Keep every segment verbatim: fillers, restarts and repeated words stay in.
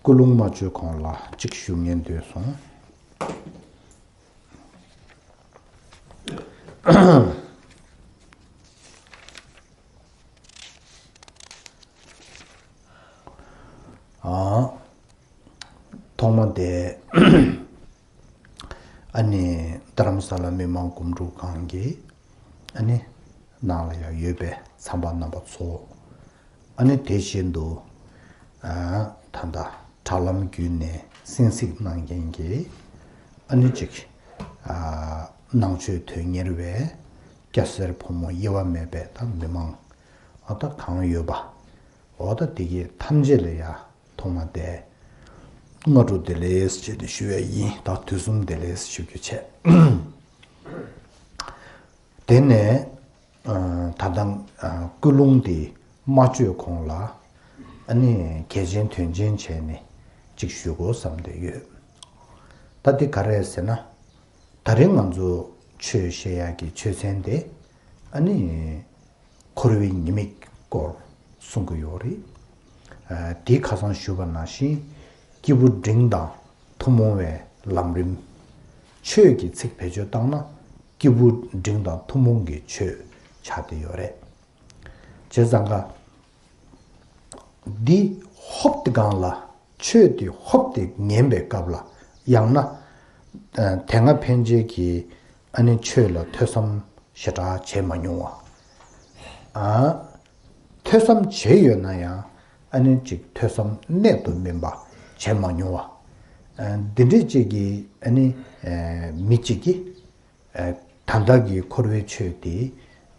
ཀུན་སློང་མ་བཅོས་གོང་ལ་གཅིག་ཞུ་སྙན་འདོད་སོང་། ཨ། ཐོག་མ་དེ། ཨ་ནི་རྡ་རམ་ས་ལ་མི་དམངས་སྒོམ་སྒྲུབ་ཁང་གི་ཨ་ནི་ནང་ལ་ཡང་ཡོད་པའི་ཚན་པ་རྣམ་པ་ཚོ། ཨ་ནི་དེ་བཞིན་དུ། ཨ། ད་ལྟ་དྲ་ལམ་བརྒྱུད་ནས་གསན་གཟིགས་གནང་མཁན་གྱི་ཨ་ནི་གཅིག་ཨ། ནང་ཆོས་དོན་གཉེར་བའི་སྐྱ་སེར་ཕོ་མོ་དབྱེ་བ་མེད་པའི་ད་མི་མང་ཨ་ད་གང་ཡོད་པ། འོ་ད་དེ་གི་ཐམས་ཅད་ལ་ཡ་ཐོག་མ་དེ་སྔ་དྲོ་བདེ་ལེགས་ཞེས་ཏེ་ཞུ་བ་ཡིན། ད་དུས་གསུམ་བདེ་ལེགས་ཞུ་རྒྱུ་བྱས། དེ་ནས་ཨ། ད་ལྟ་ཨ། ཀུན་སློང་དེ་མ་བཅོས་གོང་ལ་ཨ་ནི་གལ་ཆེན་དོན་ཆེན་བྱས་ནས་ཅིག་ཞུ་དགོས་བསམ་བསྡད་ཡོད། ད་དེ་ག་རེ་ཟེར་ན། ད་རེས་ང་ཚོ་ཆོས་བཤད་ཡག་གི་ཆོས་ཚན་དེ་ཨ་ནི། འཁོར་བའི་ཉེས་དམིགས་སྐོར་གསུང་གི་ཡོད་རེད། ཨ། དེ་ཁ་སང་ཞུས་པ་ནང་བཞིན་སྐྱེས་བུ་འབྲིང་དང་ཐུན་མོང་བའི་ལམ་རིམ། ཆོས་ཀྱི་ཚིག་བེད་སྤྱོད་བཏང་ན་སྐྱེས་བུ་འབྲིང་དང་ཐུན་མོང་གི་ཆོས་ཆགས་བསྡད་ཡོད་རེད། བྱས་ཙང་ཀ་འདི་ཧོབ་སྟེ་སྒང་ལ་ཆོས་དེ་ཧོབ་སྟེ་ཉན་པའི་སྐབས་ལ་ཡང་ན། ཨ། དེ་སྔ་ཕན་ཆད་ཀྱི་ཨ་ནི་ཆོས་ལ་ཐོས་བསམ་ཞེ་དྲག་བྱས་མ་མྱོང་བ། ཨ། ཐོས་བསམ་བྱས་ཡོད་ན་ཡང་ཨ་ནི་ཅིག་ཐོས་བསམ་གནད་དུ་སྨིན་པ་བྱས་མ་མྱོང་བ། ཨ། འདི་འདྲས་ཅིག་གི་ཨ་ནི། ཨ། མི་གཅིག་གིས། ཨ། ད་ལྟ་གི་འཁོར་བའི་ཆོས་དེ་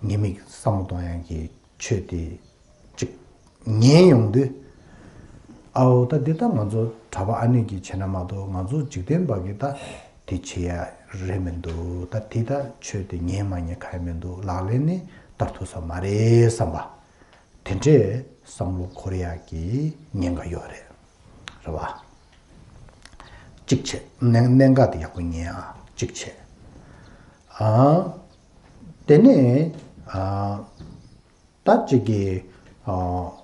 ཉེས་དམིགས་བསམ་བློ་གཏོང་ཡག་གི་ཆོས་དེ་ཅིག་ཉན་ཡོང་དུས། ཨའོ་ད་འདི་ད་ང་ཚོ་གྲྭ་པ་ཨ་ནེ་གིས་བྱས་ན་མ་གཏོགས་ང་ཚོ་འཇིག་རྟེན་པ་གིས་ད་དེ་བྱེད་ཡ་རེད་མི་འདུག་ད་དེ་ད་ཆོས་དེ་ཉན་མ་ཉན་ག་ཡ་མི་འདུག་ལག་ལེན་ནི་བསྟར་ཐུབ་ས་མ་རེད་བསམ་པ། དེ་འདྲའི་བསམ་བློ་འཁོར་ཡག་གི་ཉེན་ཁ་ཡོད་རེད། རེད་བ། གཅིག་བྱས། གནད་གནད་འགག་དེ་ཡག་པོ་ཉན་ཨ། གཅིག་བྱས། ཨ། དེ་ནས་ཨ། ད་གཅིག་གིས་ཨ།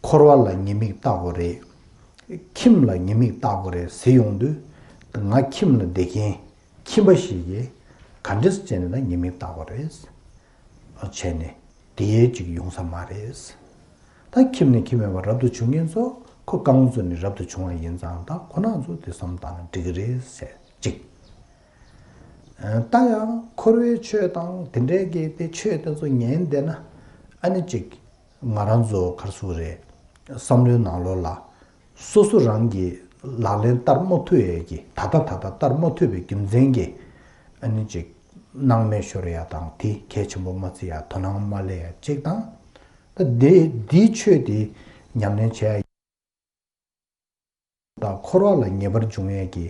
འཁོར་བ་ལ་ཉེས་དམིགས་བལྟ་དགོས་རེད། ཁྱིམ་ལ་ཉེས་དམིགས་བལྟ་དགོས་རེད་ཟེར་ཡོང་དུས། ང་ཁྱིམ་ལ་བསྡད་མཁན་ཁྱིམ་པ་ཞིག་གིས་ག་འདྲས་བྱས་ནས་ད་ཉེས་དམིགས་བལྟ་དགོས་རེད། བྱས་ནས་དེའི་ཅིག་ཡོང་ས་མ་རེད། ད་ཁྱིམ་ནས་ཁྱིམ་མེད་པར་རབ་ཏུ་བྱུང་མཁན་ཚོ་ཁོ་རྐང་བཙུགས་ནས་རབ་ཏུ་བྱུང་བ་ཡིན་ཙང་ད་ཁོ་རང་ཚོ་དེ་བསམ་བཏང་ན་འགྲིག་གི་རེད་ཟེར་གཅིག་ད་ཡང་འཁོར་བའི་ཆོས་དང་དེ་འདྲའི་གི་དེ་ཆོས་དེ་ཚོ་ཉན་བསྡད་ན་ཨ་ནི་ཅིག་ང་རང་ཚོ་ག་རེ་ཟེར་དགོས་རེད། བསམ་བློའི་ནང་ལོགས་ལ་སོ་སོ་རང་གིས་ལག་ལེན་བསྟར་མ་ཐུབ་ཡས་ཀྱི་ད་ལྟ་ད་ལྟ་བསྟར་མ་ཐུབ་པའི་རྒྱུ་མཚན་གྱིས་ཨ་ནི་ཅིག་སྣང་མེད་ཤོར་ཡ་དང་དེ་གལ་ཆེན་པོ་མ་བརྩི་ཡ་དོ་སྣང་མ་སླེབས་ཡ་གཅིག་དང་། ད་དེ་དེའི་ཆོས་དེ་ཉམས་ལེན་བྱས་ཡ། ད་འཁོར་བ་ལ་ངེས་པར་འབྱུང་ཡས་ཀྱི་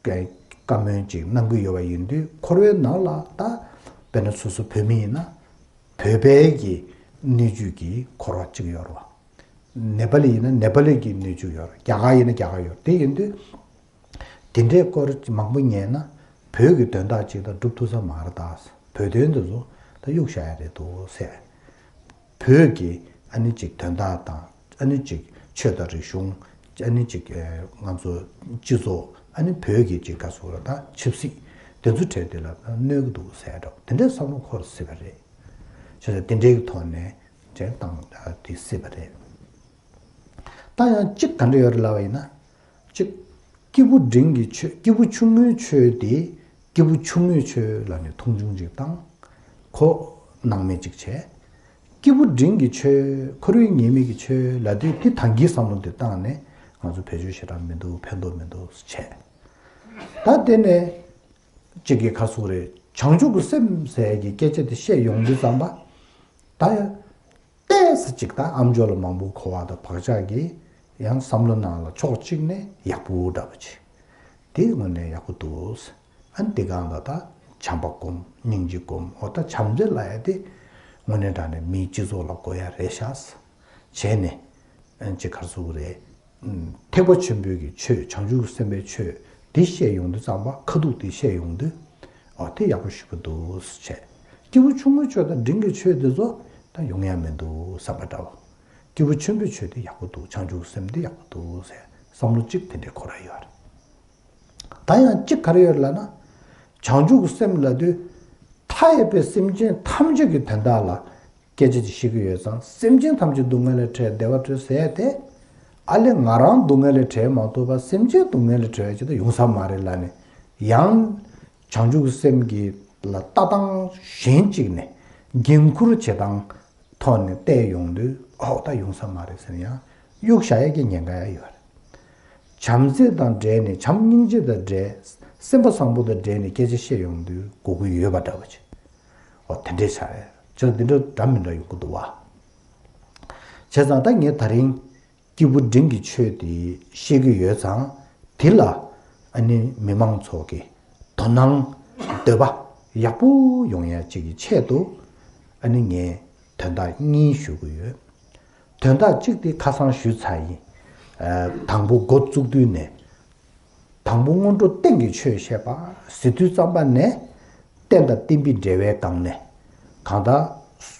བཀའ་མོལ་ཅིག་གནང་གི་ཡོད་པ་ཡིན་དུས་འཁོར་བའི་ནང་ལ་ད་དཔེར་ན་སོ་སོ་བོད་མི་ཡིན་ན་བོད་པའི་གི་སྣོད་བཅུད་ཀྱི་འཁོར་བ་གཅིག་ཡོད་རེད་བ། ནེ་པ་ལི་ཡིན་ན་ནེ་པ་ལི་གི་སྣོད་བཅུད་ཡོད་རེད། རྒྱ་གར་ཡིན་ན་རྒྱ་གར་ཡོད་རེད། དེ་ཡིན་དུས་དེ་འདྲའི་སྐོར་མང་པོ་ཉན་ན་བོད་ཀྱི་དོན་དག་ཅིག་ད་སྒྲུབ་ཐུབ་ས་མ་རེད་ད། བོད་དོན་འདི་ཚོ་ད་གཡུག་བཞག་ཡ་རེད་འདུག་ཟེར། བོད་ཀྱི་ཨ་ནི་ཅིག་དོན་དག་དང་ཨ་ནི་ཅིག་ཆོས་དང་རིག་གཞུང་། ཨ་ནི་ཅིག་ཨེ་ང་ཚོ་སྤྱི་ཚོགས། ཨ་ནི་བོད་ཀྱི་ཅིག་ག་ཟེར་དགོས་རེད་ད་ཆབ་སྲིད་དེ་ཚོ་གྲས་དེ་ལ་གནོད་ཀྱི་འདུག་ཟེར་འདྲ་དེ་འདྲའི་བསམ་བློ་འཁོར་སྲིད་པ་རེད། བྱས་ཙང་དེ་འདྲའི་གི་ཐོག་ནས་བྱས་བཏང་དེ་སྲིད་པ་རེད། ད་ཡང་གཅིག་ག་འདྲ་ཡོད་རེད་ལབ་པ་ཡིན་ན། གཅིག་སྐྱེས་བུ་འབྲིང་གི་ཆོས། སྐྱེས་བུ་ཆུང་ངུའི་ཆོས་དེ་སྐྱེས་བུ་ཆུང་ངུའི་ཆོས་ལབ་ནས་མཐོང་ཆུང་ཅིག་བཏང་། ཁོ་སྣང་མེད་ཅིག་བྱས། སྐྱེས་བུ་འབྲིང་གི་ཆོས། འཁོར་བའི་ཉེས་དམིགས་ཀྱི་ཆོས་ལབ་དུས་དེ་ད་གིན་བསམ་བློ་དེ་བཏང་ནས་ང་ཚོ་བེད་སྤྱོད་ཞེ་དྲག་མི་འདུག་ཕན་ཐོགས་མི་འདུག་བྱས། ད་དེ་ནས་གཅིག་གིས་ག་ཟེར་དགོས་རེད། བྱང་ཆུབ་ཀྱི་སེམས་ཟེར་གྱི་སྐད་ཆ་དེ་བཤད་ཡོང་དུས་ཙམ་པ། ད་ཡང་ཏོག་ཙམ་ཅིག་ད་ཨམ་ཅོག་ལ་མང་པོ་གོ་བ་དང་བག་ཆགས་ཀྱིས་ཡང་བསམ་བློ་ནང་ལ་ཕྱོགས་གཅིག་ནས་ཡག་པོ་འདྲ་པོ་ཅིག་དེ་དངོས་གནས་ཡག་པོ་འདུག་ཨ་ནི་དེ་སྒང་ལ་ད་བྱམས་པ་སྒོམ། སྙིང་རྗེ་སྒོམ། འོ་ད་བྱམས་བརྩེ་ལབ་ཡ་དེ་དངོས་གནས་དྲང་གནས་མིའི་སྤྱི་ཚོགས་ལ་དགོས་ཡ་རེད་ཤག་བྱས་ནས་ཨ་ནི་ཅིག་ག་རེ་ཟེར་དགོས་རེད། ཐེག་པ་ཆེན་པོའི་གི་ཆོས། བྱང་ཆུབ་སེམས་དཔའི་ཆོས་འདི་བཤད་ཡོང་དུས་ཙམ་པ། ཁ་ཐུག་འདི་བཤད་ཡོང་དུས། ཨོ་དེ་ཡག་པོ་ཞེ་པོ་འདུག་ཟེར་བྱས། སྐྱེས་བུ་ཆུང་ངུའི་ཆོས་དང་འབྲིང་གི་ཆོས་འདི་ཚོ་ད་ཡོང་ཡ་མི་འདུག་བསམ་པ་འདྲ་བ། སྐྱེས་བུ་ཆེན་པོའི་ཆོས་འདི་ཡག་པོ་འདུག་བྱང་ཆུབ་སེམས་འདི་ཡག་པོ་འདུག་ཟེར། བསམ་བློ་གཅིག་དེ་འདྲའི་འཁོར་ཡོད་རེད། ད་ཡང་གཅིག་ག་རེ་ཡོད་ལབ་ན། བྱང་ཆུབ་ཀྱི་སེམས་ལབ་དུས་མཐའ་ཡས་པའི་སེམས་ཅན་ཐམས་ཅད་ཀྱི་དོན་དག་ལ་སྐད་ཆ་ཅིག་བཤད་ཀྱི་ཡོད་ཙང་སེམས་ཅན་ཐམས་ཅད་སྡུག་བསྔལ་ལས་བྲལ་བདེ་བ་བྲལ་ཟེར་ཡ་དེ། ཨ་ལས་ང་རང་སྡུག་བསྔལ་ལས་བྲལ་མ་ཐུབ་པ་སེམས་ཅན་སྡུག་བསྔལ་ལས་བྲལ་བ་ཅིག་ད་ཡོང་ས་མ་རེད་ལབ་ནས། ཡང་བྱང་ཆུབ་ཀྱི་སེམས་ཀྱི་ལ་ལྟ་སྟངས་གཞན་གཅིག་ནས་འགན་འཁུར་བྱེད་སྟངས་ཐོག་ནས་བལྟས་ཡོང་དུས་ཨོ་ད་ཡོང་ས་མ་རེད་ཟེར་ནས་ཡང་གཡུག་བཞག་ཡས་ཀྱི་ཉེན་ཁ་ཡང་ཡོད་རེད། བྱམས་བརྩེ་དང་འབྲེལ་ནས་བྱམས་སྙིང་རྗེ་དང་འབྲེལ། སེམས་པ་བཟང་པོ་དང་འབྲེལ་ནས་སྐད་ཆ་བཤད་ཡོང་དུས་དགོས་ཀྱི་ཡོད་པ་འདྲ་བ་ཅིག་ཨོ་དེ་འདྲས་ཆགས་ཡ། ཅིག་འདི་འདྲ་འདྲ་མི་འདྲ་ཡོང་གི་འདུག་བ། བྱས་ཙང་ད་ངས་ད་རིང་སྐྱེས་བུ་འབྲིང་གི་ཆོས་དེ་བཤད་ཀྱི་ཡོད་ཙང་དེ་ལ་ཨ་ནི་མི་མང་ཚོ་གི་དོ་སྣང་འདོད་པ་ཡག་པོ་ཡོང་ཡ་ཅིག་གི་ཆེད་དུ་ཨ་ནི་ངས་དོན་དག་གཉིས་ཞུ་གི་ཡོད། དོན་དག་གཅིག་དེ་ཁ་སང་ཞུས་ཚར་ཡིན། ཨ། དང་པོ་འགོ་བཙུགས་དུས་ནས། དང་པོ་སྔོན་འགྲོ་རྟེན་གྱི་ཆོས་བཤད་པ་ཟེར་དུས་ཙམ་པ་ནས། རྟེན་དང་བརྟེན་པའི་འབྲེལ་བའི་སྒང་ནས། གང་ལྟར་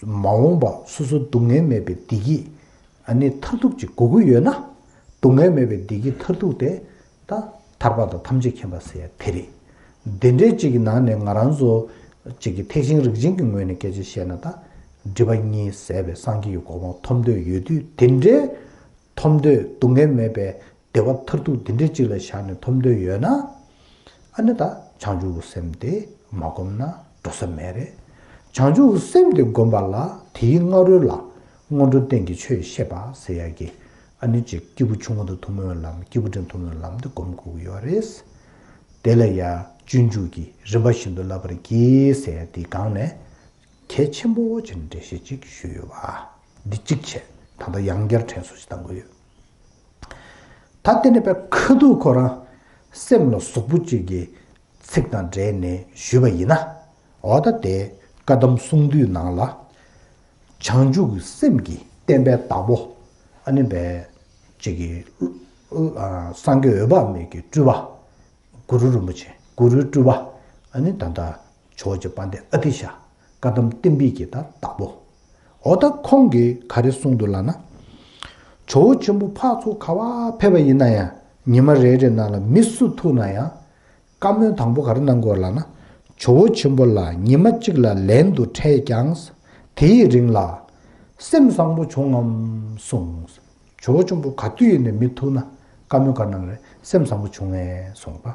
མ་འོངས་པ་སོ་སོ་སྡུག་བསྔལ་མེད་པའི་བདེ་སྐྱིད་ཨ་ནི་མཐར་ཐུག་ཅིག་དགོས་ཀྱི་ཡོད་ན། སྡུག་བསྔལ་མེད་པའི་བདེ་སྐྱིད་མཐར་ཐུག་དེ་ད་ཐར་པ་དང་ཐམས་ཅད་མཁྱེན་པ་ཟེར་ཡ་དེ་རེད། འདི་འདྲའི་ཅིག་གི་ནང་ནས་ང་རང་ཚོ་ཅིག་གི་ཐེག་ཆེན་རིགས་ཆེན་གྱི་ངོས་ནས་སྐད་ཆ་བཤད་ན་ད། སྒྲིབ་པ་གཉིས་ཟད་པའི་སངས་རྒྱས་ཀྱི་གོ་འཕང་ཐོབ་འདོད་ཡོད་དུས་དེ་འདྲའི་ཐོབ་འདོད་སྡུག་བསྔལ་མེད་པའི་བདེ་བ་མཐར་ཐུག་དེ་འདྲའི་ཅིག་ལ་བཞག་ནས་ཐོབ་འདོད་ཡོད་ན། ཨ་ནི་ད་བྱང་ཆུབ་ཀྱི་སེམས་དེ་མ་བསྒོམས་ན་འགྲོ་ས་མེད་རེད། བྱང་ཆུབ་ཀྱི་སེམས་དེ་བསྒོམ་པ་ལ་དེའི་སྔ་རོལ་ལ་སྔོན་འགྲོ་རྟེན་གྱི་ཆོས་བཤད་པ་ཟེར་ཡ་གི་ཨ་ནི་ཅིག་སྐྱེས་བུ་ཆུང་ངུ་དང་ཐུན་མོང་བའི་ལམ། སྐྱེས་བུ་འབྲིང་ཐུན་མོང་བའི་ལམ་དེ་བསྒོམ་དགོས་ཀྱི་ཡོད་རེད། དེ་ལ་ཡ་སྤྱོད་འཇུག་གི་རིམ་པ་བཞིན་དུ་བསླབ་པར་བགྱི་ཟེར་ཡ་དེའི་སྒང་ནས། གལ་ཆེན་པོ་ཅིག་འགྲེལ་བཤད་ཅིག་ཞུས་ཡོད་པ། འདི་གཅིག་བྱས། ད་ལྟ་ཡང་བསྐྱར་དྲན་གསོ་ཞིག་གཏང་གི་ཡོད། ད་དེ་ནས་པའི་ཁ་ཐུག་ཁོ་རང་སེམས་ལ་ཟུག་པོ་ཅིག་གི་ཚིག་དང་འབྲེལ་ནས་ཞུས་པ་ཡིན་ན། འོ་ད་དེ་བཀའ་གདམས་གསུང་བསྡུས་ནང་ལ། བྱང་ཆུབ་ཀྱི་སེམས་ཀྱི་བསྟན་པའི་བདག་པོ། ཨ་ནི་པའི་ཅིག་གི་ཨ་སངས་རྒྱས་འོད་དཔག་མེད་ཀྱི་སྤྲུལ་པ། གུ་རུ་རིན་པོ་ཆེ། གུ་རུའི་སྤྲུལ་པ། ཨ་ནི་ད་ལྟ་ཇོ་བོ་རྗེ་དཔལ་ལྡན་ཨ་ཏི་ཤ། བཀའ་གདམས་བསྟན་པའི་གི་ད་བདག་པོ། འོ་ད་ཁོང་གིས་ག་རེ་གསུངས་འདུག་ལབ་ན། ཇོ་བོ་ཆེན་པོ་ཕར་ཚུར་ག་པར་ཕེབས་པ་ཡིན་ན་ཡང་ཉི་མ་རེ་རེ་ནང་ལ་མི་སུ་ཐུག་ན་ཡང་། བཀའ་མོལ་དང་པོ་ག་རེ་གནང་དགོས་ལབ་ན། ཇོ་བོ་ཆེན་པོ་ལ་ཉི་མ་གཅིག་ལ་ལན་དུ་འཕྲད་ཀྱང་། དེའི་རིང་ལ། སེམས་བཟང་པོ་བྱུང་ངམ་གསུངས། ཇོ་བོ་ཆེན་པོ་ག་དུས་ཡིན་ནའི་མི་ཐུག་ན་བཀའ་མོལ་ག་གནང་རེད། སེམས་བཟང་པོ་བྱུང་ངས་གསུངས་པ།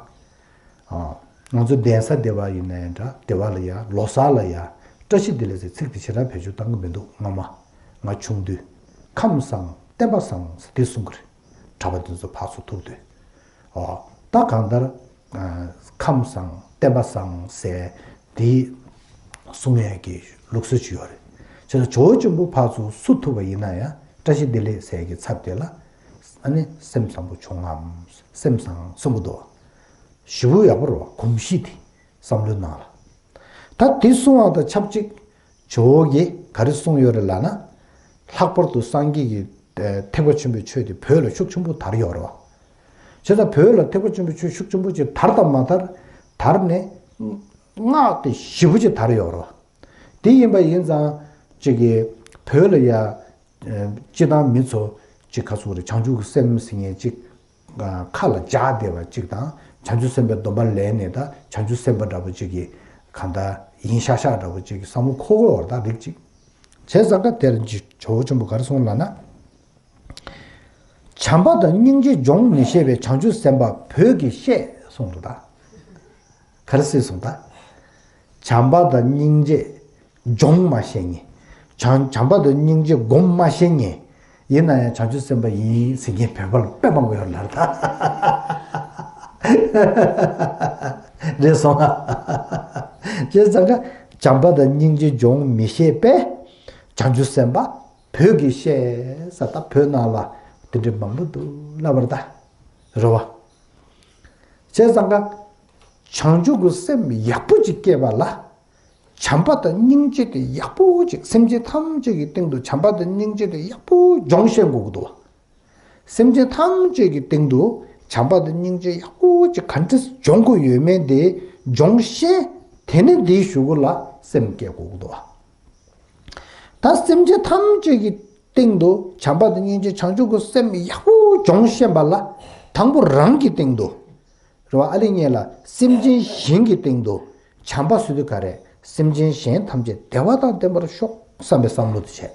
ཨ། ང་ཚོ་གདན་ས་སྡེ་བ་ཡིན་ནའི་འདྲ། སྡེ་བ་ལ་ཡ་ལོ་གསར་ལ་ཡ་བཀྲ་ཤིས་བདེ་ལེགས་ཟེར་ཚིག་དེ་ཞེ་དྲག་བེད་སྤྱོད་གཏང་གི་མི་འདུག་སྔ་མ་ང་ཆུང་དུས། ཁམས་བཟང་བསྟན་པ་བཟང་ཟེར་དེ་གསུང་གི་རེད། གྲྭ་པ་དེ་ཚོ་ཕར་ཚུར་ཐུག་དུས། ཨོ། ད་གང་ལྟར། ཨ། ཁམས་བཟང་བསྟན་པ་བཟང་ཟེར་དེ་གསུང་ཡས་ཀྱི་ལུགས་སྲོལ་ཅིག་ཡོད་རེད། བྱས་ཙང་ཇོ་བོ་ཆེན་པོ་ཕར་ཚུར་སུ་ཐུག་པ་ཡིན་ན་ཡང་བཀྲ་ཤིས་བདེ་ལེགས་ཟེར་གྱི་ཚབ་དེ་ལ། ཨ་ནི་སེམས་བཟང་པོ་བྱུང་ངམ། སེམས་བཟང་གསུང་གི་འདུག་ཞེ་པོ་ཡག་པོ་རེད་བ། གོམས་གཤིས་དེ་བསམ་བློའི་ནང་ལ། ད་དེ་གསུང་བ་དང་ཆབས་ཅིག་ཇོ་བོ་གིས་ག་རེ་གསུངས་ཡོད་རེད་ལབ་ན། ལྷག་པར་དུ་སངས་རྒྱས་ཀྱི་ཐེག་པ་ཆེན་པོའི་ཆོས་དེ་བོད་ལ་ཤུགས་ཆེན་པོ་དར་ཡོད་རེད་བ། བྱས་ཙང་བོད་ལ་ཐེག་པ་ཆེན་པོའི་ཆོས་ཤུགས་ཆེན་པོ་ཅིག་དར་དང་མ་དར། དར་ནས་སྔགས་དེ་ཞེ་པོ་ཅིག་དར་ཡོད་རེད་བ། དེ་ཡིན་པ་ཡིན་ཙང་ཅིག་གིས་བོད་ལ་ཡ། སྤྱིར་བཏང་མི་ཚོ་ཅིག་ག་ཚོད་རེད། བྱང་ཆུབ་ཀྱི་སེམས་ཟེར་མཁན་ཅིག་ཁ་ལ་འཇགས་བསྡད་པ་ཅིག་དང་། བྱང་ཆུབ་སེམས་དཔའི་སྡོམ་པ་ལེན་ནས་ད་བྱང་ཆུབ་སེམས་དཔའ་འདྲ་པོ་ཅིག་གི་གང་ལྟར་ཡིན་ཤག་ཤག་འདྲ་པོ་ཅིག་གི་བསམ་བློ་འཁོར་གི་ཡོད་རེད་ད་རིགས་ཅིག་བྱས་ཙང་ཀ་དེར་ཇོ་བོ་ཆེན་པོ་ག་རེ་གསུངས་ལབ་ན། བྱམས་པ་དང་སྙིང་རྗེ་སྦྱོང་མི་ཤེས་པའི་བྱང་ཆུབ་སེམས་དཔའ་བོད་ཀྱིས་བཤད་གསུངས་རེད་ད། ག་རེ་ཟེར་གསུངས་ད། བྱམས་པ་དང་སྙིང་རྗེ་སྦྱོང་མ་ཤེས་མཁན། བྱམས་བྱམས་པ་དང་སྙིང་རྗེ་སྒོམ་མ་ཤེས་མཁན། ཡིན་ན་ཡང་བྱང་ཆུབ་སེམས་དཔའ་ཡིན་ཟེར་མཁན་བོད་པ་ལ་དཔེ་མང་པོ་ཡོད་ལབ་ད། རེད་སོང་ང་། བྱས་ཙང་ཀ་བྱམས་པ་དང་སྙིང་རྗེ་སྦྱོང་མི་ཤེས་པས་བྱང་ཆུབ་སེམས་དཔའ་བོད་ཀྱིས་བཤད་ས་ད་བོད་ནང་ལ་དེ་འདྲ་མང་པོ་འདུག་ལབ་པ་རེད་ད། རེད་བ། བྱས་ཙང་ཀ་བྱང་ཆུབ་ཀྱི་སེམས་ཡག་པོ་ཅིག་སྐྱེས་པ་ལ། བྱམས་པ་དང་སྙིང་རྗེ་དེ་ཡག་པོ་ཅིག་སེམས་ཅན་ཐམས་ཅད་ཀྱི་སྟེང་དུ་བྱམས་པ་དང་སྙིང་རྗེ་དེ་ཡག་པོ་སྦྱོང་ཤེས་དགོས་ཀྱི་འདུག་བ། སེམས་ཅན་ཐམས་ཅད་ཀྱི་སྟེང་དུ་བྱམས་པ་དང་སྙིང་རྗེ་ཡག་པོ་ཅིག་ག་འདྲ་སྦྱོང་དགོས་ཡོད་མེད་དེ་སྦྱོང་ཤེས། དེ་ནས་དེའི་གཞུག་གུ་ལ་སེམས་བསྐྱེད་དགོས་ཀྱི་འདུག་བ། ད་སེམས་ཅན་ཐམས་ཅད་ཀྱི་སྟེང་དུ་བྱམས་པ་དང་སྙིང་རྗེ་བྱང་ཆུབ་ཀྱི་སེམས་ཡག་པོ་སྦྱོང་ཤེས་པ་ལ། ད་ དང་པོ་རང་གི་སྟེང་དུ། རེད་བ། ཨ་ལི་ཉེ་ལ་སེམས་ཅན་གཞན་གྱི་སྟེང་དུ་བྱམས་པ་ཟེར་དུས་ག་རེ། སེམས་ཅན་གཞན་ཐམས་ཅད་བདེ་བ་དང་ལྡན་པར་ཤོག་བསམ་པའི་བསམ་བློ་དེ་བྱས།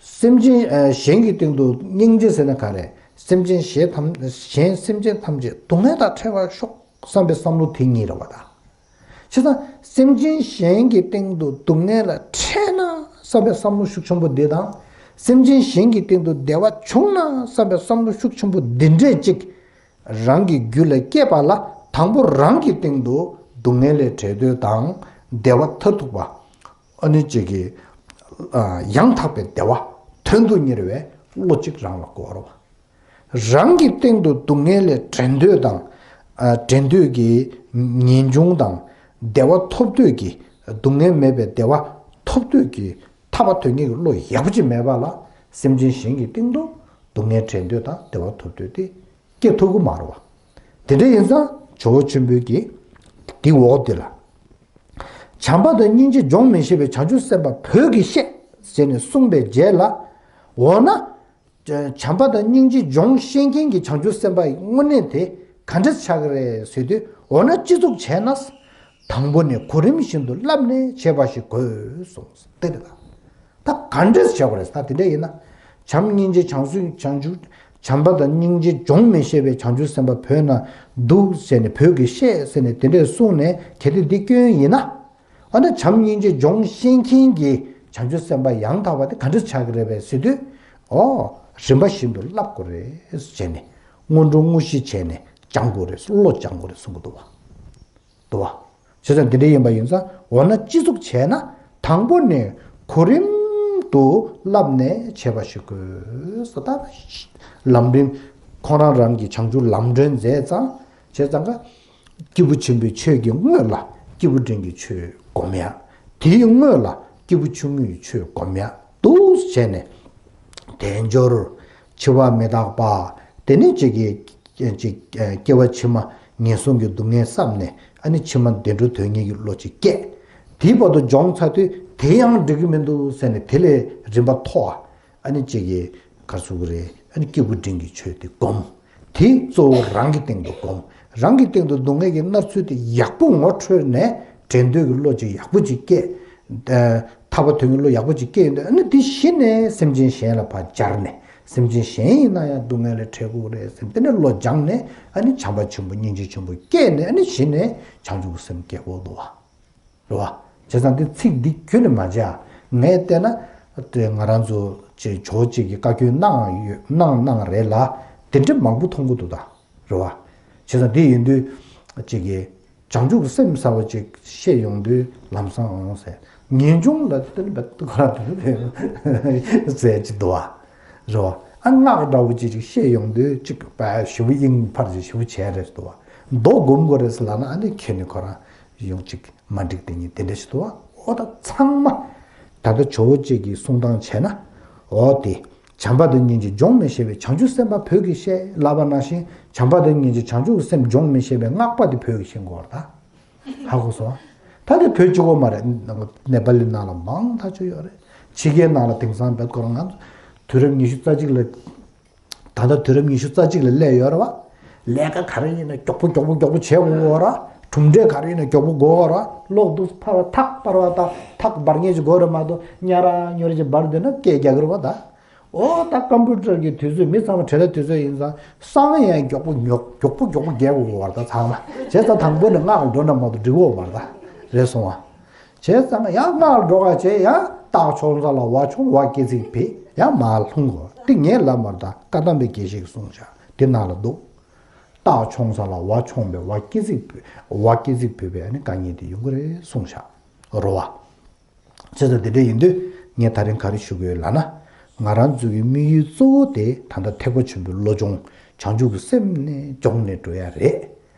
སེམས་ཅན་ཨ་གཞན་གྱི་སྟེང་དུ་སྙིང་རྗེ་ཟེར་ན་ག་རེ། སེམས་ཅན་གཞན་ཐམས་གཞན་སེམས་ཅན་ཐམས་ཅད་སྡུག་བསྔལ་དང་བྲལ་བར་ཤོག་བསམ་པའི་བསམ་བློ་དེ་གཉིས་རེད་བ་ད། བྱས་ཙང་སེམས་ཅན་གཞན་གྱི་སྟེང་དུ་སྡུག་བསྔལ་ལ་འཕྲད་ན་བསམ་པའི་བསམ་བློ་ཤུགས་ཆེན་པོ་འདི་དང་། སེམས་ཅན་གཞན་གྱི་སྟེང་དུ་བདེ་བ་བྱུང་ན་བསམ་པའི་བསམ་བློ་ཤུགས་ཆེན་པོ་འདི་འདྲས་ཅིག་རང་གི་རྒྱུད་ལ་སྐྱེས་པ་ལ། དང་པོ་རང་གི་སྟེང་དུ་སྡུག་བསྔལ་ལས་བྲལ་འདོད་དང་། བདེ་བ་མཐར་ཐུག་པ། ཨ་ནི་ཅིག་གི་ཨ་ཡང་དག་པའི་བདེ་བ་དོན་དུ་གཉེར་བའི་བློ་གཅིག་རང་ལ་དགོས་རེད་བ། རང་གི་སྟེང་དུ་སྡུག་བསྔལ་ལས་བྲལ་འདོད་དང་། ཨ་བྲལ་འདོད་ཀྱི་ངེས་འབྱུང་དང་། བདེ་བ་ཐོབ་འདོད་ཀྱི། སྡུག་བསྔལ་མེད་པའི་བདེ་བ་ཐོབ་འདོད་ཀྱི་ཐར་པ་དོན་གཉེར་གྱི་བློ་ཡག་པོ་ཅིག་མེད་པ་ལ། སེམས་ཅན་གཞན་གྱི་སྟེང་དུ་སྡུག་བསྔལ་བྲལ་འདོད་དང་བདེ་བ་ཐོབ་འདོད་དེ་སྐྱེ་ཐུབ་ཀྱི་མ་རེད་བ། དེ་འདྲ་ཡིན་ཙང་ཇོ་བོ་ཆེན་པོས་ཀྱིས་འདི་འོག་འདི་ལ། བྱམས་པ་དང་སྙིང་རྗེ་འབྱུང་མི་ཤེས་པའི་བྱང་ཆུབ་སེམས་དཔའ་བོད་ཀྱིས་བཤད་ཟེར་ནས་གསུངས་པའི་རྗེས་ལ། འོ་ན། བྱམས་པ་དང་སྙིང་རྗེ་འབྱུང་ཤེས་མཁན་གྱི་བྱང་ཆུབ་སེམས་དཔའ་ཡི་དངོས་གནས་དེ་ག་འདྲ་ཆགས་ཀྱི་རེད་ཟེར་དུས། འོ་ན་སྤྱི་གཙུག་བྱས་ན། དང་པོ་ནས་གོ་རིམ་བཞིན་དུ་བསླབས་ནས་བྱེད་པ་ཞིག་དགོས་གསུངས་ཏེ་རེད་ད། ད་ག་འདྲས་བྱེད་དགོས་རེད་ད། དེ་འདྲ་ཡིན་ན། བྱམས་སྙིང་རྗེ་བྱང་སུ་བྱང་ཆུབ། བྱམས་པ་དང་སྙིང་རྗེ་འབྱུང་མི་ཤེས་པའི་བྱང་ཆུབ་སེམས་དཔའ་བོད་ན་འདུག་ཟེར་ནས་བོད་ཀྱིས་བཤད་ཟེར་ནས་དེ་འདྲས་གསུངས་ནས་གལ་ཏེ་འདི་སྐྱོན་ཡིན་ན། འོ་ན་བྱམས་སྙིང་རྗེ་འབྱུང་ཤེས་མཁན་གྱི་བྱང་ཆུབ་སེམས་དཔའ་ཡང་དག་པ་དེ་ག་འདྲ་ཆགས་ཀྱི་རེད་པས་ཟེར་དུས། ཨོ། རིམ་པ་བཞིན་དུ་བསླབ་དགོས་རེད་ཟེར་ནས། སྔོན་འགྲོ་དངོས་གཞི་བྱས་ནས་སྦྱང་དགོས་རེད། བློ་སྦྱང་དགོས་རེད་གསུང་གི་འདུག་བ། འདུག་བ། བྱས་ཙང་འདི་འདྲ་ཡིན་པ་ཡིན་ཙང་། འོ་ན་སྤྱི་གཙུག་བྱས་ན། དང་པོ་ནས་གོ་རིམ་དུ་བསླབས་ནས་བྱེད་པ་ཞིག་དགོས་སོ། ད་ལམ་རིམ། ཁོང་རང་རང་གི་བྱང་ཆུབ་ལམ་སྒྲོན་མཛད་ཙང་། བྱས་ཙང་ཀ་སྐྱེས་བུ་ཆེན་པོའི་ཆོས་ཀྱི་སྔོན་ལ་སྐྱེས་བུ་འབྲིང་གི་ཆོས་སྒོམ་ཡ། དེའི་སྔོན་ལ་སྐྱེས་བུ་ཆུང་ངུའི་ཆོས་སྒོམ་ཡ་འདུག་བྱས་ནས། དལ་འབྱོར། འཆི་བ་མི་རྟག་པ། དེ་ནས་ཅིག་གི་ཅིག་སྐྱེ་བ་ཕྱི་མ་ངན་སོང་གི་སྡུག་བསྔལ་བསམས་ནས། ཨ་ནི་ཕྱི་མ་བདེ་འགྲོ་དོན་གཉེར་གྱི་བློ་ཅིག་སྐྱེས། དེའི་བར་དུ་སྦྱོང་ཚར་དུས་དེ་ཡང་འགྲིག་གི་མི་འདུག་ཟེར་ནས་དེ་ལས་རིམ་པ་མཐོ་བ། ཨ་ནི་ཅིག་གི་ག་རེ་ཟེར་དགོས་རེད། ཨ་ནི་སྐྱེས་བུ་འབྲིང་གི་ཆོས་དེ་སྒོམ། དེ་གཙོ་བོ་རང་གི་སྟེང་དུ་སྒོམ། རང་གི་སྟེང་དུ་སྡུག་བསྔལ་གྱི་མནར་ཚུལ་དེ་ཡག་པོ་ངོ་འཕྲོད་ནས་བྲལ་འདོད་ཀྱི་བློ་ཅིག་ཡག་པོ་ཅིག་སྐྱེས། ཨ་ཐར་པ་དོན་གྱི་བློ་ཡག་པོ་ཅིག་སྐྱེས་ཡོང་དུས། ཨ་ནི་དེ་གཞི་ནས་སེམས་ཅན་གཞན་ལ་ཕར་སྦྱར་ནས། སེམས་ཅན་གཞན་ཡིན་ན་ཡང་སྡུག་བསྔལ་ལས་བྲལ་དགོས་རེད་ཟེར་དེ་ནས་བློ་སྦྱངས་ནས། ཨ་ནི་བྱམས་པ་ཆེན་པོ་སྙིང་རྗེ་ཆེན་པོ་སྐྱེས་ནས། ཨ་ནི་གཞི་ནས་བྱང་ཆུབ་སེམས་སྐྱེ་དགོས་འདུག་བ། རེད་བ། བྱས་ཙང་འདི་ཚིག་འདི་ཁྱོན་ནས་མ་བྱས། ངས་བལྟས་ན་དེ་ང་རང་ཚོ་ཅིག་ཇོ་བོ་གཅིག་གིས་བཀའ་བཀྱོན་གནང་ཡོད་གནང་གནང་རེད་ལ། དེ་འདྲ་མང་པོ་མཐོང་གི་འདུག་ད། རེད་བ། བྱས་ཙང་འདི་ཡིན་དུས་ཅིག་གིས་བྱང་ཆུབ་ཀྱི་སེམས་གསར་བ་ཅིག་བཤད་ཡོང་དུས་ལམ་སང་འོང་ཟེར། ངེས་འབྱུང་ལ་བརྟེན་པ་ཁོ་རང་དེ་ཟེར་གྱི་འདུག་བ། རེད་བ། ཨ་སྔགས་འདྲ་བོ་ཅིག་ཅིག་བཤད་ཡོང་དུས་ཅིག་པ་ཞེ་པོ་དབྱིངས་འཕར་ཅིག་ཞེ་པོ་བྱས་རེད་འདུག་བ། མདོ་སྒོམ་དགོས་རེད་ཟེར་ལབ་ན། ཨ་ནི་ཁྱོན་ནས་ཁོ་རང་ཡོང་ཅིག་མ་འགྲིག་དེ་གཉིས་དེ་འདྲ་ཞིག་འདུག་བ། འོ་ད་ཚང་མ་ད་ལྟ་ཇོ་བོ་གཅིག་གིས་གསུང་སྟངས་བྱས་ན། འོ་དེ་བྱམས་པ་དང་སྙིང་རྗེ་འབྱུང་མི་ཤེས་པའི་བྱང་ཆུབ་སེམས་དཔའ་བོད་ཀྱི་བཤད་ལབ་པ་ནང་བཞིན། བྱམས་པ་དང་སྙིང་རྗེ་བྱང་ཆུབ་ཀྱི་སེམས་འབྱུང་མི་ཤེས་པའི་སྔགས་པ་དེ་བོད་ཀྱིས་ཤེས་དགོས་རེད་ད། ཧ་གོ་སོང་། ད་དེ་བོད་གཅིག་པོ་མ་རེད། ནེ་པ་ལི་ནང་ལ་མང་ཐག་ཆོད་ཡོད་རེད། ཕྱི་རྒྱལ་ནང་ལ་དེང་སང་བེད་ཁོ་རང་ང་ཚོ་དུས་རབས་ཉི་ཤུ་རྩ་གཅིག་ལ། ད་ལྟ་དུས་རབས་ཉི་ཤུ་རྩ་གཅིག་ལ་སླེབས་ཡོད་རེད་བ། ལས་ཀ་ག་རེ་ཡིན་ན་མགྱོགས་པོ་མགྱོགས་པོ་མགྱོགས་པོ་བྱེད་དགོས་ར། གྲུབ་འབྲས་ག་རེ་ཡིན་ན་མགྱོགས་པོ་དགོས་ར། གློག་འདུག་ཕར་ཐག་པར་བ་དང་ཐག་འབར་མཁན་ཞིག་དགོས་རེད་མ་གཏོགས། ཉ་ར་ཉོ་ར་ཅིག་འབར་བསྡད་ན་སྐད་རྒྱག་གི་རེད་བ་ད། འོ་ད་ཀམ་པུ་ཊར་གྱི་དུས་ཚོད། མི་ཚང་མ་བྲེལ་བའི་དུས་ཚོད་ཡིན་ཙང་། སང་ཡང་མགྱོགས་པོ་ཉོ་མགྱོགས་པོ་མགྱོགས་པོ་རྒྱག་དགོས་བ་ད་ཚང་མ། བྱས་ཙང་དང་པོ་ནས་སྔགས་འགྲོ་འདྲ་མ་གཏོགས་འགྲིག་གོ་བ་ད། རེད་སོང་བ། བྱས་ཙང་ཡང་སྔགས་འགྲོ་ག་བྱས། ཡང་རྟགས་ཆོས་ཚང་ལ་བ་མཆོངས་བ་སྐྱེ་ཚིག་ཕུད། ཡང་མར་ལྷུང་གོ། དེ་ངས་ལབ་མ་རེད་ད། བཀའ་གདམས་པའི་དགེ་བཤེས་ཀྱིས་གསུངས་བཞག་དེ་ནང་ལ་འདུག་རྟགས་ཆོས་ཚང་ལ་བ་མཆོངས་པའི་བ་སྐྱེ་ཚིག་ཕུད། བ་སྐྱེ་ཚིག་ཕུད་པའི་ཨ་ནི་དཀའ་ངལ་དེ་ཡོང་གི་རེད་གསུངས་བཞག་རོ་བ། བྱས་ཙང་དེ་འདྲ་ཡིན་དུས་ངས་ད་རིང་ག་རེ་ཞུ་གི་ཡོད་ལབ་ན། ང་རང་ཚོ་གི་དམིགས་ཡུལ་གཙོ་བོ་དེ་ད་ལྟ་ཐེག་པ་ཆེན་པོའི་བློ་སྦྱོང་། བྱང་ཆུབ་ཀྱི་སེམས་ནས་སྦྱོང་ནས་འགྲོ་ཡ་རེད།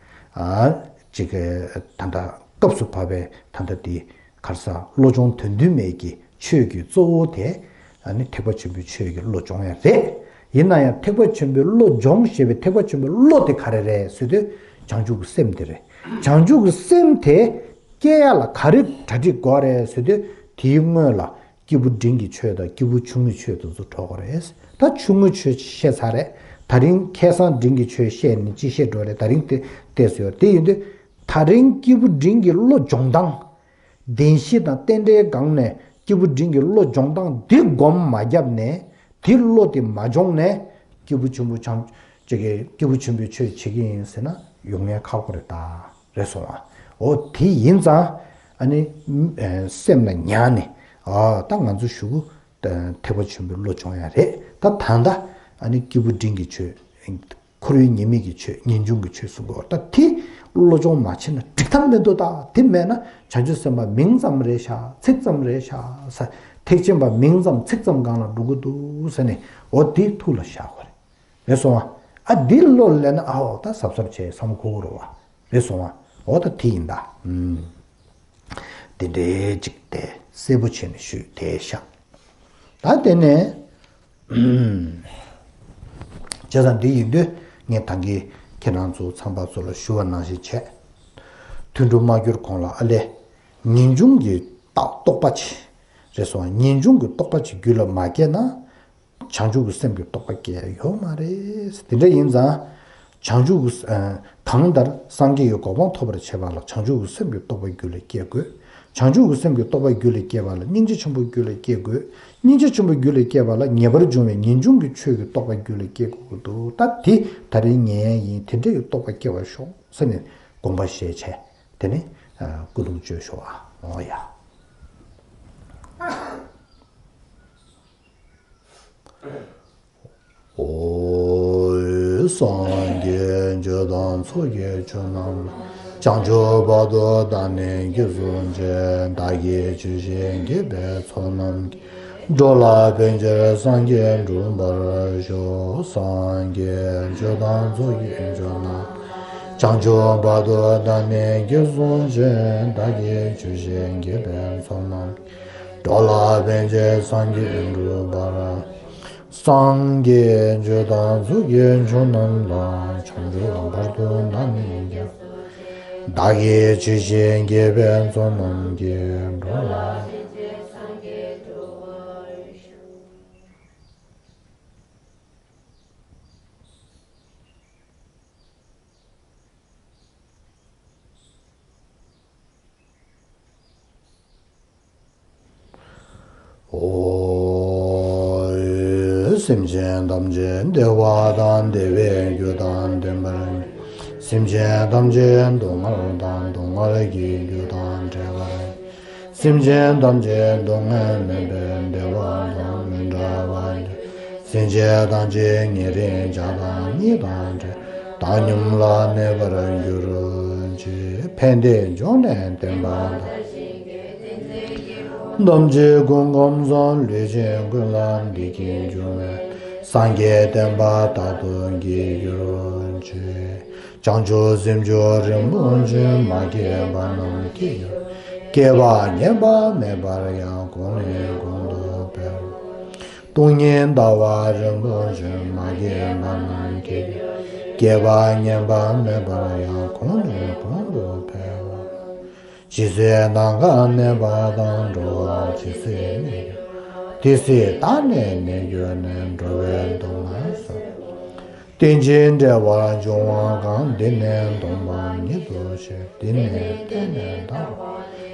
ཨ་ཅིག་ད་ལྟ་སྐབས་སུ་བབས་པའི་ད་ལྟ་དེ་ག་རེ་ཟ། བློ་སྦྱོང་དོན་བདུན་མའི་གི་ཆོས་ཀྱི་གཙོ་བོ་དེ། ཨ་ནི་ཐེག་པ་ཆེན་པོའི་ཆོས་ཀྱི་བློ་སྦྱོང་ཡ་རེད། ཡིན་ན་ཡང་ཐེག་པ་ཆེན་པོའི་བློ་སྦྱོང་ཞེས་པའི་ཐེག་པ་ཆེན་པོའི་བློ་དེ་ག་རེ་རེད་ཟེར་དུས། བྱང་ཆུབ་ཀྱི་སེམས་དེ་རེད། བྱང་ཆུབ་ཀྱི་སེམས་དེ་སྐྱེ་ཡ་ལ་ག་རེ་གྲ་སྒྲིག་དགོས་རེད་ཟེར་དུས། དེའི་སྔོན་ལ་སྐྱེས་བུ་འབྲིང་གི་ཆོས་དང་སྐྱེས་བུ་ཆུང་ངུའི་ཆོས་དེ་ཚོ་འགྲོ་དགོས་རེད། ད་ཆུང་ངུའི་ཆོས་བཤད་ཚར་རེད། ད་རིང་ཁ་སང་འབྲིང་གི་ཆོས་བཤད་ནས་ཅི་བཤད་འགྲོ་རེད། ད་རིང་དེ་བལྟས་སོ་ཡོད། དེ་ཡིན་དུས་ད་རིང་སྐྱེས་བུ་འབྲིང་གི་བློ་སྦྱོང་སྟངས། བདེན་བཞི་དང་རྟེན་འབྲེལ་སྒང་ནས་སྐྱེས་བུ་འབྲིང་གི་བློ་སྦྱོང་སྟངས་འདི་སྒོམ་མ་བརྒྱབ་ནས། དེ་བློ་དེ་མ་སྦྱོང་ནས་སྐྱེས་བུ་ཆེན་པོ་བྱང་ཅིག་གི་སྐྱེས་བུ་ཆེན་པོའི་ཆོས་བྱེད་ཀྱི་ཡིན་ཟེར་ན་ཡོང་ཡ་ཁག་པོ་རེད་ད། རེད་སོང་ཨ། འོ་དེ་ཡིན་ཙང་ཨ་ནི་སེམས་ལ་ཉར་ནས། ཨ་ད་ང་ཚོ་གཞུག་གུ་ཐེག་པ་ཆེན་པོའི་བློ་སྦྱོང་ཡ་རེད། ད་ད་ལྟ་ཨ་ནི་སྐྱེས་བུ་འབྲིང་གི་ཆོས། འཁོར་བའི་ཉེས་དམིགས་ཀྱི་ཆོས། ངེས་འབྱུང་གི་ཆོས་གསུང་གི་ཡོད། ད་དེ་བློ་སྦྱོང་མ་བྱས་ན་འགྲིག་ཐབས་མི་འདུག་ད་དེ་མེད་ན་བྱང་ཆུབ་སེམས་དཔའ་མིང་ཙམ་རེད་ཤག་ཚིག་ཙམ་རེད་ཤག་ས། ཐེག་ཆེན་པ་མིང་ཙམ་ཚིག་ཙམ་སྒང་ལ་འགྲོ་གི་འདུག་ཟེར་ནས། འོ་དེ་ཐུགས་ལ་བཞག་དགོས་རེད། རེད་སོང་ཨ། ཨ་འདི་བློ་ལེན་ན་ཨ་འོ་ད་གཟབ་གཟབ་བྱས་བསམ་དགོས་རེད་བ། རེད་སོང་ཨ། འོ་ད་དེ་ཡིན་ད། ཨུམ། དེ་འདྲའི་ཅིག་དེ་གསལ་པོ་བྱས་ནས་ཞུས་དེ་ཤག་ད་དེ་ནས། བྱས་ཙང་འདི་ཡིན་དུས་ངས་ད་གིན་ཁྱེད་རང་ཚོ་ཚང་མ་ཚོ་ལ་ཞུ་བ་ནང་བཞིན་བྱས། ཐུན་དྲུག་མ་གྱུར་གོང་ལ་ཨ་ལས། ངེས་འབྱུང་གི་རྟགས་རྟོག་པ་བྱེད། རེད་སོང་། ངེས་འབྱུང་གི་རྟོག་པ་བྱེད་རྒྱུད་ལ་མ་སྐྱེས་ན། བྱང་ཆུབ་ཀྱི་སེམས་ཀྱི་རྟོགས་པ་སྐྱེ་ཡ་ཡོད་མ་རེད། དེ་འདྲ་ཡིན་ཙང་། བྱང་ཆུབ་ཀྱི་ཨ། གང་ལྟར་སངས་རྒྱས་ཀྱི་གོ་འཕང་ཐོབ་པར་བྱེད་པ་ལ་བྱང་ཆུབ་ཀྱི་སེམས་ཀྱི་རྟོགས་པ་རྒྱུད་ལ་སྐྱེ་དགོས། བྱང་ཆུབ་ཀྱི་སེམས་ཀྱི་རྟོགས་པ་རྒྱུད་ལ་སྐྱེ་བ་ལ་སྙིང་རྗེ་ཆེན་པོ་རྒྱུད་ལ་སྐྱེ་དགོས། སྙིང་རྗེ་ཆེན་པོ་རྒྱུད་ལ་སྐྱེ་བ་ལ་ངེས་པར་འབྱུང་བའི་ངེས་འབྱུང་གི་ཆོས་ཀྱི་རྟོགས་པ་རྒྱུད་ལ་སྐྱེ་དགོས་ཀྱི་འདུག་ད་དེ་ད་རིང་ཉན་ཡ་ཡིན། དེ་འདྲ་ཡི་རྟོགས་པ་སྐྱེ་བར་ཤོག་ཟེར་ནས་དགོངས་པ་བཞེས་བྱས། དེ་ནས་ཨ། ཀུན་སློང་བཅོས་ཤོག་ཨ། འོ་ཡ། ཨོ། སངས་རྒྱས་ཆོས་དང་ཚོགས་ཀྱི་མཆོག་རྣམས་ལ། བྱང་ཆུབ་བར་དུ་བདག་ནི་སྐྱེད་སྲིད་ཅིང་། བདག་གིས་ཆོས་བཞིན་བགྱིས་པའི་ཚོགས་རྣམས་ཀྱིས། འགྲོ་ལ་ཕན་ཕྱིར་སངས་རྒྱས་འགྲུབ་པར་ཤོག་སངས་རྒྱས་ཆོས་དང་ཚོགས་ཀྱི་མཆོག་རྣམས་ལ། བྱང་ཆུབ་བར་དུ་བདག་ནི་སྐྱེད་སྲིད་ཅིང་། བདག་གིས་ཆོས་བཞིན་བགྱིས་པའི་ཚོགས་རྣམས་ཀྱིས། འགྲོ་ལ་ཕན་ཕྱིར་སངས་རྒྱས་འགྲུབ་པར། སངས་རྒྱས་ཆོས་དང་ཚོགས་ཀྱི་མཆོག་རྣམས་ལ། བྱང་ཆུབ་བར་དུ་བདག་ནི་སྐྱེད། བདག་གིས་ཆོས་བཞིན་བགྱིས་པའི་ཚོགས་རྣམས་ཀྱིས། འགྲོ་ལ། ཨོ། སེམས་ཅན་ཐམས་ཅད་བདེ་བ་དང་བདེ་བའི་རྒྱུ་དང་ལྡན་པར། སེམས་ཅན་ཐམས་ཅད་སྡུག་བསྔལ་དང་སྡུག་བསྔལ་གྱི་རྒྱུ་དང་བྲལ་བར། སེམས་ཅན་ཐམས་ཅད་སྡུག་བསྔལ་མེད་པའི་བདེ་བ་དང་མི་འབྲལ་བར་གྱུར། སེམས་ཅན་ཐམས་ཅད་ཉེ་རིང་བྱ་དང་ཉེས་དང་བྲལ། བཏང་སྙོམས་ལ་གནས་པར་གྱུར་ཅིག་ཕན་བདེའི་འབྱུང་གནས་བསྟན་པ་དང་། ཐམས་ཅད་སྐུ་ཁམས་གསུམ་ལུས་ཅན་ཀུན་ལ་བདེ་སྐྱིད་འབྱུང་བའི། སངས་རྒྱས་བསྟན་པ་དག་ཏུ་གྱུར་ཅིག་བྱང་ཆུབ་སེམས་མཆོག་རིན་པོ་ཆེ་མ་སྐྱེས་པ་རྣམས་སྐྱེ་གྱུར། སྐྱེས་པ་ངེས་པ་མེད་པར་ཡང་གོང་ནས་གོང་དུ་འཕེལ། སྟོང་ཉིད་ཟླ་བ་རིན་པོ་ཆེ་མ་སྐྱེས་པ་རྣམས་སྐྱེ། སྐྱེས་པ་ངེས་པ་མེད་པར་ཡང་གོང་ནས་གོང་དུ་འཕེལ། ཇི་སྲིད་ནམ་མཁའ་གནས་པ་དང་། འགྲོ་བ་ཇི་སྲིད་གནས་གྱུར། དེ་སྲིད་བདག་ནི་གནས་གྱུར་ནས། འགྲོ་བའི་སྡུག་བསྔལ་སེལ། རྟེན་ཅིང་འབྲེལ་བར་འབྱུང་བ་གང་། དེ་ནི་སྟོང་པ་ཉིད་དུ་ཤེས། དེ་ནི་གཏན་ནས་འདའ་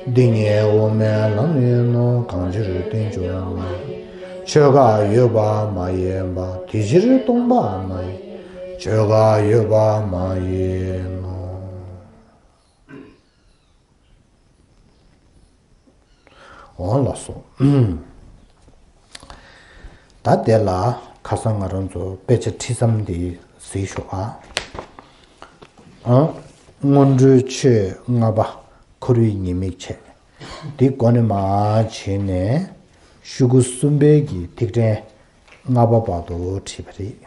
བ། འདི་ཉིད་དབུ་མའི་ལམ་ཡིན་ནོ། གང་ཕྱིར་རྟེན་འབྱུང་མ་ཡིན། ཆོས་འགའ་ཡོད་པ་མ་ཡིན་པ། དེ་ཕྱིར་སྟོང་པ་མ་ཡིན། ཆོས་འགའ་ཡོད་པ་མ་ཡིན་ནོ། འོང་ལགས་སོ། ད་དེ་ལ་ཁ་སང་ང་རང་ཚོ་དཔེ་ཆ་ཁྲིད་མཚམས་འདི་གཟིགས་ཤོག་ཨ། ཨ། སྔོན་འགྲོའི་ཆོས་ལྔ་པ་འཁོར་བའི་ཉེས་དམིགས་བྱས། འདི་འགོ་ནས་མར་བྱས་ནས་ཤོག་གུ་གསུམ་པའི་གི་ཐིག་ཕྲེང་ལྔ་པ་བར་དུ་ཁྲིད་པ་རེད།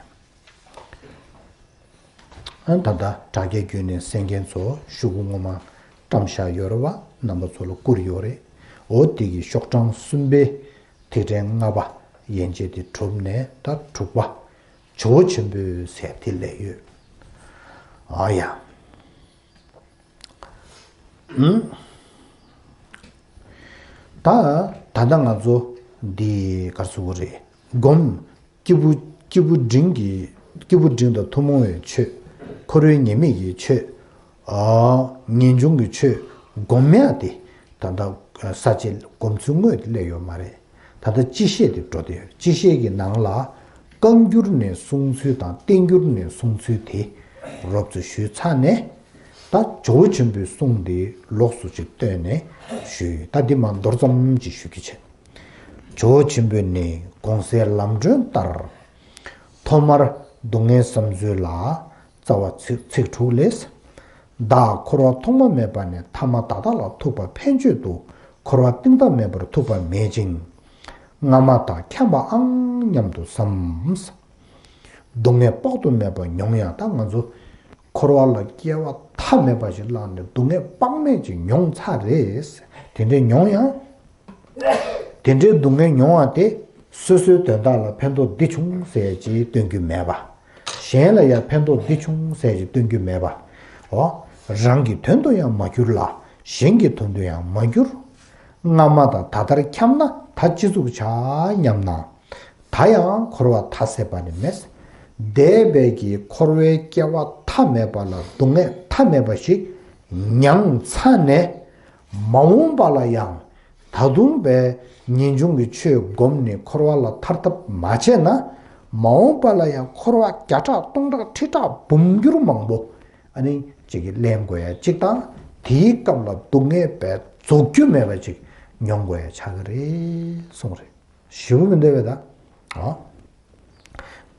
ཨ། ད་ལྟ་དྲ་རྒྱ་བརྒྱུད་ནས་གསན་མཁན་ཚོ་ཤོག་གུ་སྔོན་མ་བཀྲམ་བཞག་ཡོད་རེད་བ། རྣམ་པ་ཚོ་ལ་བསྐུར་ཡོད་རེད། འོ་དེ་གི་ཤོག་གྲངས་གསུམ་པའི་ཐིག་ཕྲེང་ལྔ་པ་ཡན་ཆད་དེ་གྲུབ་ནས་ད་དྲུག་པ་ཇོ་བོ་ཆེན་པོའི་ཟེར་དེ་སླེབས་ཡོད། ཨ་ཡ། ཨུམ། ད་ད་ལྟ་ང་ཚོ་འདི་ག་རེ་ཟེར་དགོས་རེད། སྒོམ། སྐྱེས་བུ། སྐྱེས་བུ་འབྲིང་གི་ སྐྱེས་བུ་འབྲིང་དང་ཐུན་མོང་བའི་ཆོས། འཁོར་བའི་ཉེས་དམིགས་ཀྱི་ཆོས། ཨ། ངེས་འབྱུང་གི་ཆོས་སྒོམ་ཡག་དེ་ད་ལྟ་ས་བཅད་སྒོམ་ཚུལ་དངོས་དེ་སླེབས་ཡོད་མ་རེད། ད་ལྟ་སྤྱི་བཤད་དེ་འགྲོ་བསྡད་ཡོད། སྤྱི་བཤད་ཀྱི་ནང་ལ་བཀའ་འགྱུར་ནས་གསུང་ཚུལ་དང་བསྟན་འགྱུར་ནས་གསུང་ཚུལ་དེ་རོབ་ཙམ་ཞུས་ཚར་ནས། ད་ཇོ་བོ་ཆེན་པོའི་གསུང་དེ་ལོགས་སུ་ཅིག་བཏོན་ནས་ཞུས་ཡོད། ད་འདི་མ་མདོར་ཙམ་ཅིག་ཞུ་གི་བྱེད། ཇོ་བོ་ཆེན་པོས་ནི་གོང་གསལ་ལམ་སྒྲོན་ལྟར། ཐོག་མར་སྡུག་བསྔལ་བསམ་ཚུལ་ལ། རྩ་བ་ཚིག་ཚིག་དྲུག་ལས། བདག་འཁོར་བ་ཐོག་མ་མེད་པ་ནས་ཐ་མ་ད་ལྟ་ལ་ཐུག་པ་ཕན་ཆད་དུ་འཁོར་བ་གཏིང་མཐའ་མེད་པར་ཐུག་པ་མེད་ཅིང་། སྔ་མ་དང་འཁྱམས་པའང་སྙམ་དུ་བསམ། སྡུག་བསྔལ་དཔག་ཏུ་མེད་པ་མྱོང་ཡང་། ད་ང་ཚོ་འཁོར་བ་ལ་སྐྱེ་བ་མཐའ་མེད་པ་ཞིག་བླངས་ནས་སྡུག་བསྔལ་དཔག་མེད་ཅིག་མྱོང་ཚར་རེད། དེ་འདྲའི་མྱོང་ཡང་། དེ་འདྲའི་སྡུག་བསྔལ་མྱོང་བ་དེ་སོ་སོའི་དོན་དག་ལ་ཕན་ཐོགས་འདི་བྱུང་ཟེར་ཅིག་སྟོན་རྒྱུ་མེད་པ། གཞན་ལ་ཡང་ཕན་ཐོགས་འདི་བྱུང་ཟེར་ཅིག་སྟོན་རྒྱུ་མེད་པ། འོ། རང་གི་དོན་དུ་ཡང་མ་གྱུར་ལ། གཞན་གྱི་དོན་དུ་ཡང་མ་གྱུར། སྔ་མ་དང་ད་ལྟར་འཁྱམས་ན་ད་ཅི་ཙུག་བྱ་སྙམ་ན། ད་ཡང་འཁོར་བ་མཐའ་ཟད་པ་ནི་མེད། འདས་པའི་གི་འཁོར་བའི་སྐྱེ་བ་མཐའ་མེད་པ་ལ་སྡུག་བསྔལ་མཐའ་མེད་པ་ཞིག་མྱངས་ཚར་ནས། མ་འོངས་པ་ལ་ཡང་ད་དུང་བའི་ངེས་འབྱུང་གི་ཆོས་བསྒོམས་ནས་འཁོར་བ་ལ་ཐར་ཐབས་མ་བྱས་ན། མ་འོངས་པ་ལ་ཡང་འཁོར་བ་བརྒྱ་ཕྲག་སྟོང་ཕྲག་ཁྲི་ཕྲག་འབུམ་འགྱུར་མང་པོ་ཨ་ནི་ཅིག་གི་ལེན་དགོས་ཡ་གཅིག་དང་། དེའི་སྐབས་ལ་སྡུག་བསྔལ་བའི་རྫོགས་རྒྱུ་མེད་པ་ཅིག་མྱོང་དགོས་ཡ་ཆགས་ཀྱི་རེད་གསུངས་རེད། ཞེ་པོ་མི་འདོད་པས་ད། ཨ།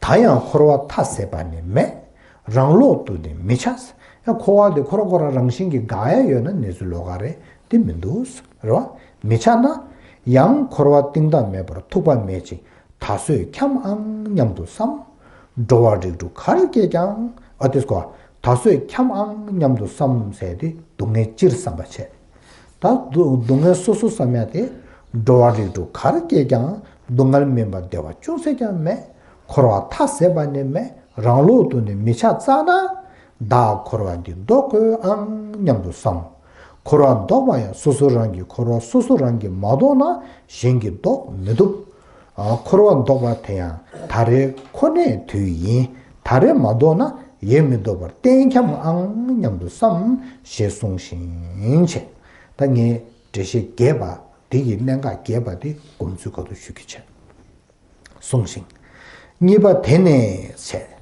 ད་ཡང་འཁོར་བ་མཐའ་ཟད་པ་ནི་མེད། རང་ལོག་ཏུ་ནི་མི་ཆགས། ཡང་འཁོར་བ་དེ་ཁོ་རང་ཁོ་རང་རང་བཞིན་གྱིས་འགག་ཡ་ཡོད་ན་ནི་ཚུར་ལོག་ག་རེད། དེ་མི་འདུག་རེད་བ། མི་ཆགས་ན། ཡང་འཁོར་བ་གཏིང་མཐའ་མེད་པར་ཐུག་པ་མེད་ཅིང་། ད་གཟོད་འཁྱམས་ཨང་སྙམ་དུ་བསམ། འགྲོ་བ་རིགས་དྲུག་གར་སྐྱེས་ཀྱང་། ཨ་དེ་སྐོ། ད་གཟོད་འཁྱམས་ཨང་སྙམ་དུ་བསམ་ཟེར་ཏེ་སྡུག་བསྔལ་སྤྱིར་བསམ་པ་བྱས། ད་སྡུག་སྡུག་བསྔལ་སོ་སོ་བསམ་ཡ་དེ། འགྲོ་བ་རིགས་དྲུག་གར་སྐྱེས་ཀྱང་། སྡུག་བསྔལ་མིན་པ་བདེ་བ་ཅུང་ཟད་ཀྱང་མེད། འཁོར་བ་མཐའ་ཟད་པ་ནི་མེད། རང་ལོག་ཏུ་ནི་མི་ཆགས་རྩ་ན། བདག་འཁོར་བ་འདི་བཟློག་དགོས་ཨང་སྙམ་དུ་བསམ། འཁོར་བ་བཟློག་པ་ཡང་སོ་སོ་རང་གིས་འཁོར་བ་སོ་སོ་རང་གིས་མ་བཟློག་ན་གཞན་གྱིས་བཟློག་མི་ཐུབ། ཨ། འཁོར་བ་བཟློག་པ་དེ་ཡང་ད་རེས་ཁོ་ནའི་དུས་ཡིན། ད་རེས་མ་བཟློག་ན་ཡེ་མི་བཟློག་པར་གཏན་འཁྱམས་ཨང་སྙམ་དུ་བསམ། ཞེས་གསུངས་ཤིང་བྱས། ད་ངས་འགྲེལ་བཤད་རྒྱས་པ་འདི་ཡི་གནད་འགག་རྒྱས་པ་འདི་སྒོམ་ཚུལ་ཁ་ཐུག་ཞུ་རྒྱུ་བྱས། གསུངས་ཤིང་། གཉིས་པ་དེ་ནས་བྱས།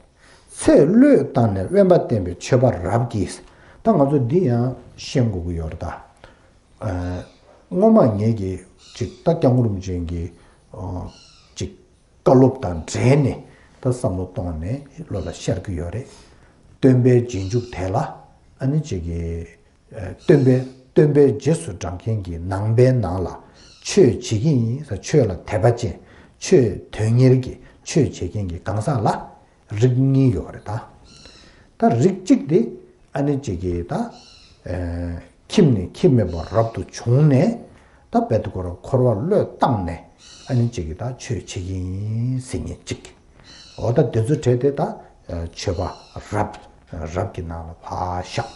ཚེ་བློས་བཏང་ནས་དབེན་པ་བསྟེན་པའི་མཆོད་པ་རབ་ཀྱིས། ད་ང་ཚོ་འདི་ཡང་ཤེས་དགོས་ཀྱི་ཡོད་རེད་ད། ཨ། སྔོན་མ་ངེད་ཀྱིས་ཅིག་ད་སྐྱབས་མགོན་རིན་པོ་ཆེ་གི། ཨ། ཅིག་བཀའ་སློབ་དང་འབྲེལ་ནས་ད་བསམ་བློ་གཏོང་ནས་བློ་ལ་ཤར་གྱི་ཡོད་རེད། སྟོན་པའི་རྗེས་འཇུག་དེ་ལ་ཨ་ནི་ཅིག་གི། ཨ། སྟོན་པའི་སྟོན་པའི་རྗེས་སུ་འབྲང་མཁན་གྱི་ནང་པའི་ནང་ལ་ཆོས་བྱེད་ཀྱི་ཡིན་ཟེར། ཆོས་ལ་དད་པ་ཅན། ཆོས་དོན་གཉེར་གྱི་ཆོས་བྱེད་མཁན་གྱི་གང་ཟག་ལ་རིགས་གཉིས་ཡོད་རེད་ད། ད་རིགས་གཅིག་དེ་ཨ་ནི་ཅིག་གི་ད། ཨ། ཁྱིམ་ནས་ཁྱིམ་མེད་པར་རབ་ཏུ་བྱུང་ནས། ད་རྦད་དེ་ཁོ་རང་འཁོར་བ་བློས་བཏང་ནས་ཨ་ནི་ཅིག་གི་ད་ཆོས་བྱེད་ཀྱི་ཡིན་ཟེར་མཁན་གཅིག། འོ་ད་དེ་ཚོ་གྲས་དེ་ད། ཨ། མཆོད་པ་རབ་རབ་ཀྱི་ནང་ལ་ཕར་བཞག།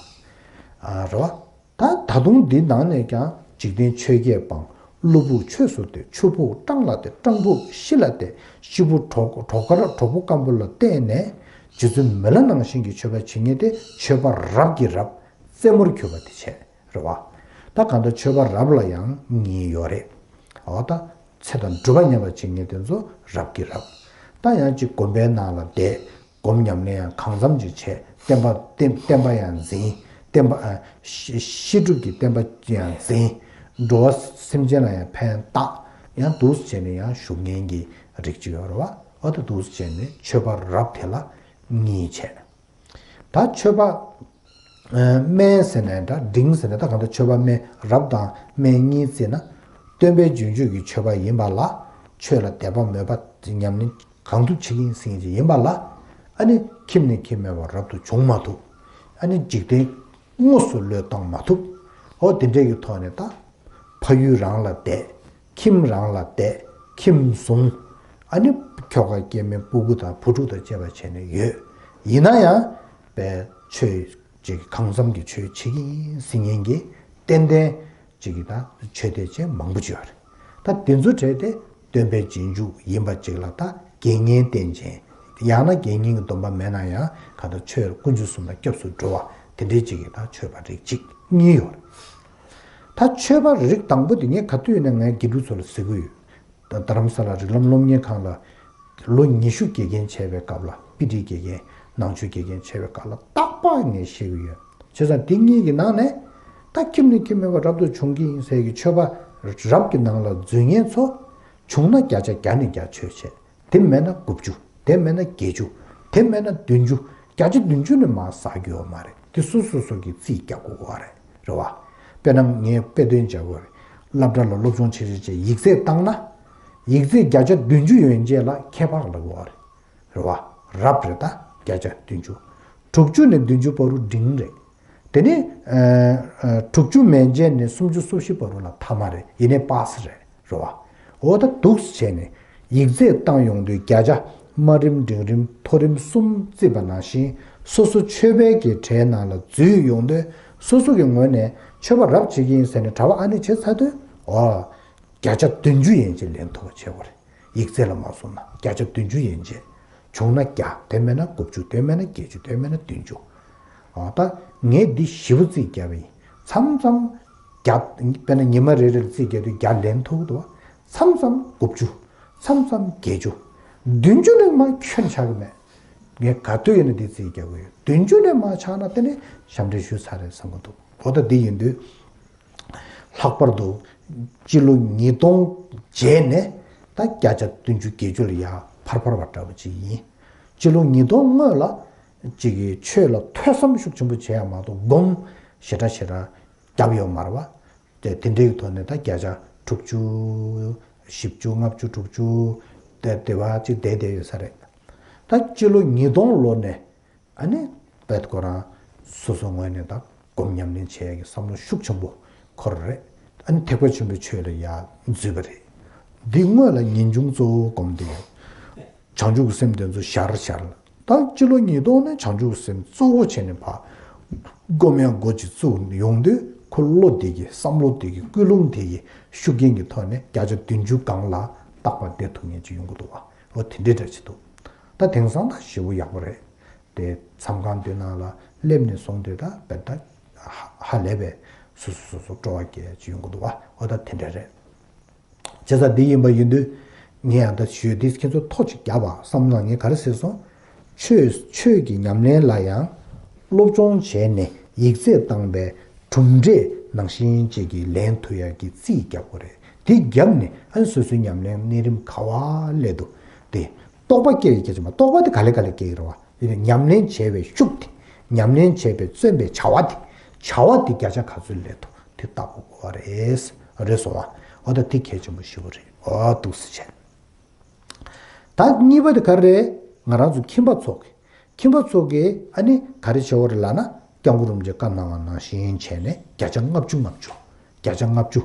ཨ། རེད་བ། ད་ད་དུང་འདི་ནང་ནས་ཀྱང་འཇིག་རྟེན་ཆོས་བརྒྱད་སྤངས། བློ་ཕུགས་ཆོས་སུ་གཏད། ཆུ་ཕུགས་སྤྲང་ལ་གཏད། སྤྲང་ཕུགས་ཤི་ལ་གཏད། ཤི་བོ་གྲོག་གྲོག་མཁར་གྲོག་པོ་སྐམ་པོ་ལ་གཏད་ནས་རྗེ་བཙུན་མི་ལ་ནང་བཞིན་གྱི་མཆོད་པ་བྱེད་མཁན་དེ་མཆོད་པ་རབ་ཀྱི་རབ། རྩེ་མོར་གྱུར་པ་དེ་བྱས། རེད་བ། ད་གང་ལྟར་མཆོད་པ་རབ་ལ་ཡང་གཉིས་ཡོད་རེད། འོ་ད་ཚེ་དང་སྒྲུབ་པ་མཉམ་པར་བྱེད་མཁན་དེ་ཚོ་རབ་ཀྱི་རབ། ད་ཡང་ཅིག་སྒོམ་པའི་ནང་ལ་བསྡད། སྒོམ་ཉམས་ལེན་ཡང་གང་འཚམ་ཅིག་བྱས། བསྟན་པ་བསྟན་བསྟན་པ་ཡང་འཛིན། བསྟན་པ། ཨ། བཤད་བཤད་སྒྲུབ་ཀྱི་བསྟན་པ་ཡང་འཛིན། འགྲོ་བ་སེམས་ཅན་ལ་ཡང་ཕན་བཏགས། ཡང་འདུག་སེ་བྱས་ནས་ཡང་བཞུགས་མཁན་གྱི་རིགས་ཅིག་ཡོད་རེད་བ། འོ་ད་འདུག་སེ་བྱས་ནས་མཆོད་པ་རབ་དེ་ལ་གཉིས་བྱས། ད་མཆོད་པ། ཨ། དམན་ཟེར་ནའི་འདྲ། འབྲིང་ཟེར་ནའི། ད་གང་ལྟར་མཆོད་པ་དམན། རབ་དང་དམན་གཉིས་བརྩིས་ན། སྟོན་པའི་རྗེས་འཇུག་གི་མཆོད་པ་ཡིན་པ་ལ། ཆོས་ལ་དད་པ་མོས་པ་ཉམས་ལེན་གང་ཐུབ་བྱེད་ཀྱི་ཡིན་ཟེར་མཁན་ཅིག་ཡིན་པ་ལ། ཨ་ནི་ཁྱིམ་ནས་ཁྱིམ་མེད་པར་རབ་ཏུ་བྱུང་མ་ཐུབ། ཨ་ནི་འཇིག་རྟེན་དངོས་སུ་བློས་བཏང་མ་ཐུབ། འོ་དེ་འདྲས་ཀྱི་ཐོག་ནས་ད། ཕ་ཡུལ་རང་ལ་བསྡད། ཁྱིམ་རང་ལ་བསྡད། ཁྱིམ་བཟུང་། ཨ་ནི་ཁྱོ་ག་སྐྱེ་དམན་སྤུ་གུ་དང་བུ་ཕྲུག་དང་བཅས་པ་བྱས་ནས་ཡོད། ཡིན་ན་ཡང་། པའི་ཆོས་ཅིག་གང་འཚམ་གྱི་ཆོས་བྱེད་ཀྱི་ཡིན་ཟེར་མཁན་གྱི་ཏན་ཏན་ཅིག་གི་ད་ཆོས་དད་ཅན་མང་པོ་ཅིག་ཡོད་རེད། ད་དེ་ཚོ་གྲས་དེ་སྟོན་པའི་རྗེས་འཇུག་ཡིན་པ་ཅིག་ལ་ད་དགེ་བསྙེན་བསྟེན་ཅན། ཡང་ན་དགེ་བསྙེན་གྱི་སྡོམ་པ་མེད་ན་ཡང་གང་ལྟར་ཆོས་དཀོན་མཆོག་གསུམ་ལ་སྐྱབས་སུ་འགྲོ་བ་དེ་འདྲའི་ཅིག་གི་ད་མཆོད་པ་རིགས་གཅིག་གཉིས་ཡོད་རེད། ད་མཆོད་པ་རིགས་དང་པོ་དེ་ངས་ག་དུས་ཡིན་ན་ངའི་དགེ་ཕྲུག་ཚོ་ལ་ཟེར་གྱི་ཡོད། ད་རྡ་རམ་ས་ལ་རིགས་ལམ་སློབ་གཉེར་ཁང་ལ་ལོ་ཉི་ཤུ་དགེ་རྒན་བྱས་པའི་སྐབས་ལ། པི་ཊི་དགེ་རྒན། ནང་ཆོས་དགེ་རྒན་བྱས་པའི་སྐབས་ལ་རྟག་པར་ངས་བཤད་ཀྱི་ཡོད། བྱས་ཙང་དེ་གཉིས་ཀྱི་ནང་ནས་ད་ཁྱིམ་ནས་ཁྱིམ་མེད་པར་རབ་ཏུ་བྱུང་གི་ཡིན་ཟེར་གྱི་མཆོད་པ་རབ་ཀྱི་ནང་ལ་འཛུལ་མཁན་ཚོ། བྱུང་ན་བརྒྱ་ཆ་བརྒྱ་ནས་བརྒྱ་མཆོད་བྱེད། དེ་མེད་ན་དགུ་བཅུ། དེ་མེད་ན་བརྒྱད་ཅུ། དེ་མེད་ན་བདུན་ཅུ། བརྒྱ་ཆ་བདུན་ཅུ་ནས་མར་བསགས་རྒྱུ་ཡོད་མ་རེད། དེ་སོ་སོ་སོ་གིས་རྩིས་རྒྱག་དགོས་པ་རེད། རེད་བ། དཔེར་ན་ངས་དཔེ་སྟོན་བྱ་དགོས་རེད། སློབ་གྲྭ་ལ་སློབ་སྦྱོང་བྱེད་བྱེད་བྱེད་ཡིག་ཚད་བཏང་ན། ཡིག་ཚད་བརྒྱ་ཆ་བདུན་ཅུ་ཡོད་མཁན་ལ་ཁྱད་འཕགས་ལབ་དགོས་པ་རེད། རེད་བ། རབ་རེད། ད་བརྒྱ་ཆ་བདུན་ཅུ། དྲུག་ཅུ་ནས་བདུན་ཅུ་བར་དུ་འབྲིང་རེད། དེ་ནས་ཨ་ཨ་དྲུག་ཅུ་མན་ཆད་ནས་སུམ་ཅུ་སོ་བཞི་བར་དུ་ལ་ཐ་མ་རེད། ཡིན་ནའི་པཱ་སི་རེད། རེད་བ། འོ་ད་འདུག་སེ་བྱས་ནས་ཡིག་ཚད་བཏང་ཡོང་དུས་བརྒྱ་ཆ་དམའ་རིམ་འབྲིང་རིམ་མཐོ་རིམ་གསུམ་བརྩིས་པ་ནང་བཞིན། སོ་སོ་མཆོད་པའི་གི་གྲས་ནང་ལ་འཛུལ་ཡོང་དུས། སོ་སོ་གི་ངོས་ནས་མཆོད་པ་རབ་བྱེད་ཀྱི་ཡིན་ཟེར་ནས་གྲྭ་པ་ཨ་ནེ་བྱས་ཚར་དུས། འོ། བརྒྱ་ཆ་བདུན་ཅུ་ཡན་ཆད་ལེན་ཐུབ་པ་བྱེད་དགོས་རེད། ཡིག་ཚད་ལ་མ་སོང་ན་བརྒྱ་ཆ་བདུན་ཅུ་ཡན་ཆད། བྱུང་ན་བརྒྱ། དེ་མེད་ན་དགུ་བཅུ། དེ་མེད་ན་བརྒྱད་ཅུ། དེ་མེད་ན་བདུན་ཅུ། ཨ་ད་ངས་འདི་ཞེ་པོ་རྩིས་བརྒྱབ་པ་ཡིན། མཚམས་མཚམས་བརྒྱ། དཔེར་ན་ཉི་མ་རེ་རེར་རྩིས་བརྒྱབ་དུས་བརྒྱ་ལེན་ཐུབ་འདུག་མཚམས་མཚམས་དགུ་བཅུ། མཚམས་མཚམས་བརྒྱད་ཅུ། བདུན་ཅུ་ལས་མར་ཁྱོན་ཆགས་ཀྱི་མེད། ངས་ག་དུས་ཡིན་ན་འདི་རྩིས་རྒྱག་གི་ཡོད། བདུན་ཅུ་ལས་མར་ཆགས་ན་དེ་ནི་ཞབས་འདྲེན་ཞུས་ཚར་རེད་བསམ་གྱི་འདུག་འོ་ད་འདི་ཡིན་དུས། ལྷག་པར་དུ་སྤྱི་ལོ་ཉིས་སྟོང་རྗེས་ནས་ད་བརྒྱ་ཆ་བདུན་ཅུ་བརྒྱད་ཅུ་ལ་ཡར་འཕར་འཕར་བ་འདྲ་པོ་ཅིག་ཡིན། སྤྱི་ལོ་ཉིས་སྟོང་སྔོན་ལ་ཅིག་གི་ཆོས་ལ་ཐོས་བསམ་ཤུགས་ཆེན་པོ་བྱས་ཡ་མ་གཏོགས། སྒོམ་ཞེ་དྲག་ཞེ་དྲག་བརྒྱབ་ཡོད་མ་རེད་བ། དེ་དེ་འདྲའི་ཐོག་ནས་ད་བརྒྱ་ཆ་དྲུག་ཅུ། བཞི་བཅུ། ལྔ་བཅུ། དྲུག་ཅུ། དེ་དེ་བ་ཅིག་བསྡད་བསྡད་ཡོད་ས་རེད། ད་སྤྱི་ལོ་ཉིས་སྟོང་ལོ་ནས། ཨ་ནི་དཔེ་ཁོ་རང་སོ་སོ་ངོས་ནས་ད་སྒོམ་ཉམས་ལེན་བྱེད་ཡག་གི་བསམ་བློ་ཤུགས་ཆེན་པོ་འཁོར་རེད། ཨ་ནི་ཐེག་པ་ཆེན་པོའི་ཆོས་ལ་ཡར་འཛུལ་བ་རེད། འདི་སྔོན་ལ་ངེས་འབྱུང་གཙོ་བོ་སྒོམ་དེ། བྱང་ཆུབ་ཀྱི་སེམས་དེ་ཚོ་ཞར་ཞར་ལ། ད་སྤྱི་ལོ་ཉིས་སྟོང་ནས་བྱང་ཆུབ་ཀྱི་སེམས་གཙོ་བོ་བྱས་ནས་ཕར་སྒོམ་ཡག་འགོ་ཅིག་བཙུགས་ཡོང་དུས། ཁོ་བློ་དེ་གི། བསམ་བློ་དེ་གི། ཀུན་སློང་དེ་གི་ཤུགས་རྐྱེན་གྱི་ཐོག་ནས་བརྒྱ་ཆ་བདུན་ཅུ་སྒང་ལ་རྟག་པར་བསྡད་ཐུབ་མཁན་ཅིག་ཡོང་གི་འདུག་བ། འོ་དེ་འདྲའི་འདྲ་ཅིག་འདུག་ད་དེང་སང་ད་ཞེ་པོ་ཡག་པོ་རེད། དེ་མཚམས་ཁང་དེ་ནང་ལ་སླེབས་ནས་བཟུང་སྟེ་ད་བེད་ད་ཧ་ཧ་ལས་པའི་སོ་སོ་སོ་སོ་སྤྲོ་བ་སྐྱེ་ཅིག་ཡོང་གི་འདུག་བ། འོ་ད་དེ་འདྲ་རེད། བྱས་ཙང་འདི་ཡིན་པ་ཡིན་དུས། ངས་ཡང་ད་ཞུས་འདི་ཁྱེད་ཚོ་ཐོ་ཅིག་བརྒྱབ་པ་བསམ་ན། ངས་ག་རེ་ཟེར་སོང་། ཆོས་ཆོས་ཀྱི་ཉམས་ལེན་ལ་ཡང་སློབ་སྦྱོང་བྱས་ནས་ཡིག་ཚད་བཏང་པའི་གྲུབ་འབྲས་ནང་བཞིན་ཅིག་གི་ལེན་ཐུབ་ཡག་གི་རྩིས་རྒྱག་དགོས་རེད། དེ་བརྒྱབ་ནས་ཨ་ནི་སོ་སོའི་ཉམས་ལེན་གནས་རིམ་ག་བ་སླེབས་འདུག་དེ། རྟོགས་པ་སྐྱེ་ཡི་སྐད་ཆ་མ། རྟོགས་པ་དེ་ག་ལེ་ག་ལེ་སྐྱེ་ཡི་རེད་བ། དེ་ནས་ཉམས་ལེན་བྱས་པའི་ཤུགས་དེ། ཉམས་ལེན་བྱས་པའི་བརྩོན་པའི་བྱ་བ་དེ། བྱ་བ་དེ་བརྒྱ་ཆ་ག་ཚོད་སླེབས་འདུག་དེ་བལྟ་དགོས་པ་རེད། རེད་སོང་བ། འོ་ད་དེ་གལ་ཆེན་པོ་ཞེ་པོ་རེད། འོ་འདུག་སེ་བྱས། ད་གཉིས་པ་དེ་ག་རེ་རེད། ང་རང་ཚོ་ཁྱིམ་པ་ཚོ་གི། ཁྱིམ་པ་ཚོ་གིས་ཨ་ནི་ག་རེ་བྱེད་དགོས་རེད་ལབ་ན། སྐྱབས་མགོན་རིན་པོ་ཆེས་བཀའ་གནང་བ་ནང་བཞིན་བྱས་ནས་བརྒྱ་ཆ་ལྔ་བཅུ་ལྔ་བཅུ། བརྒྱ་ཆ་ལྔ་བཅུ།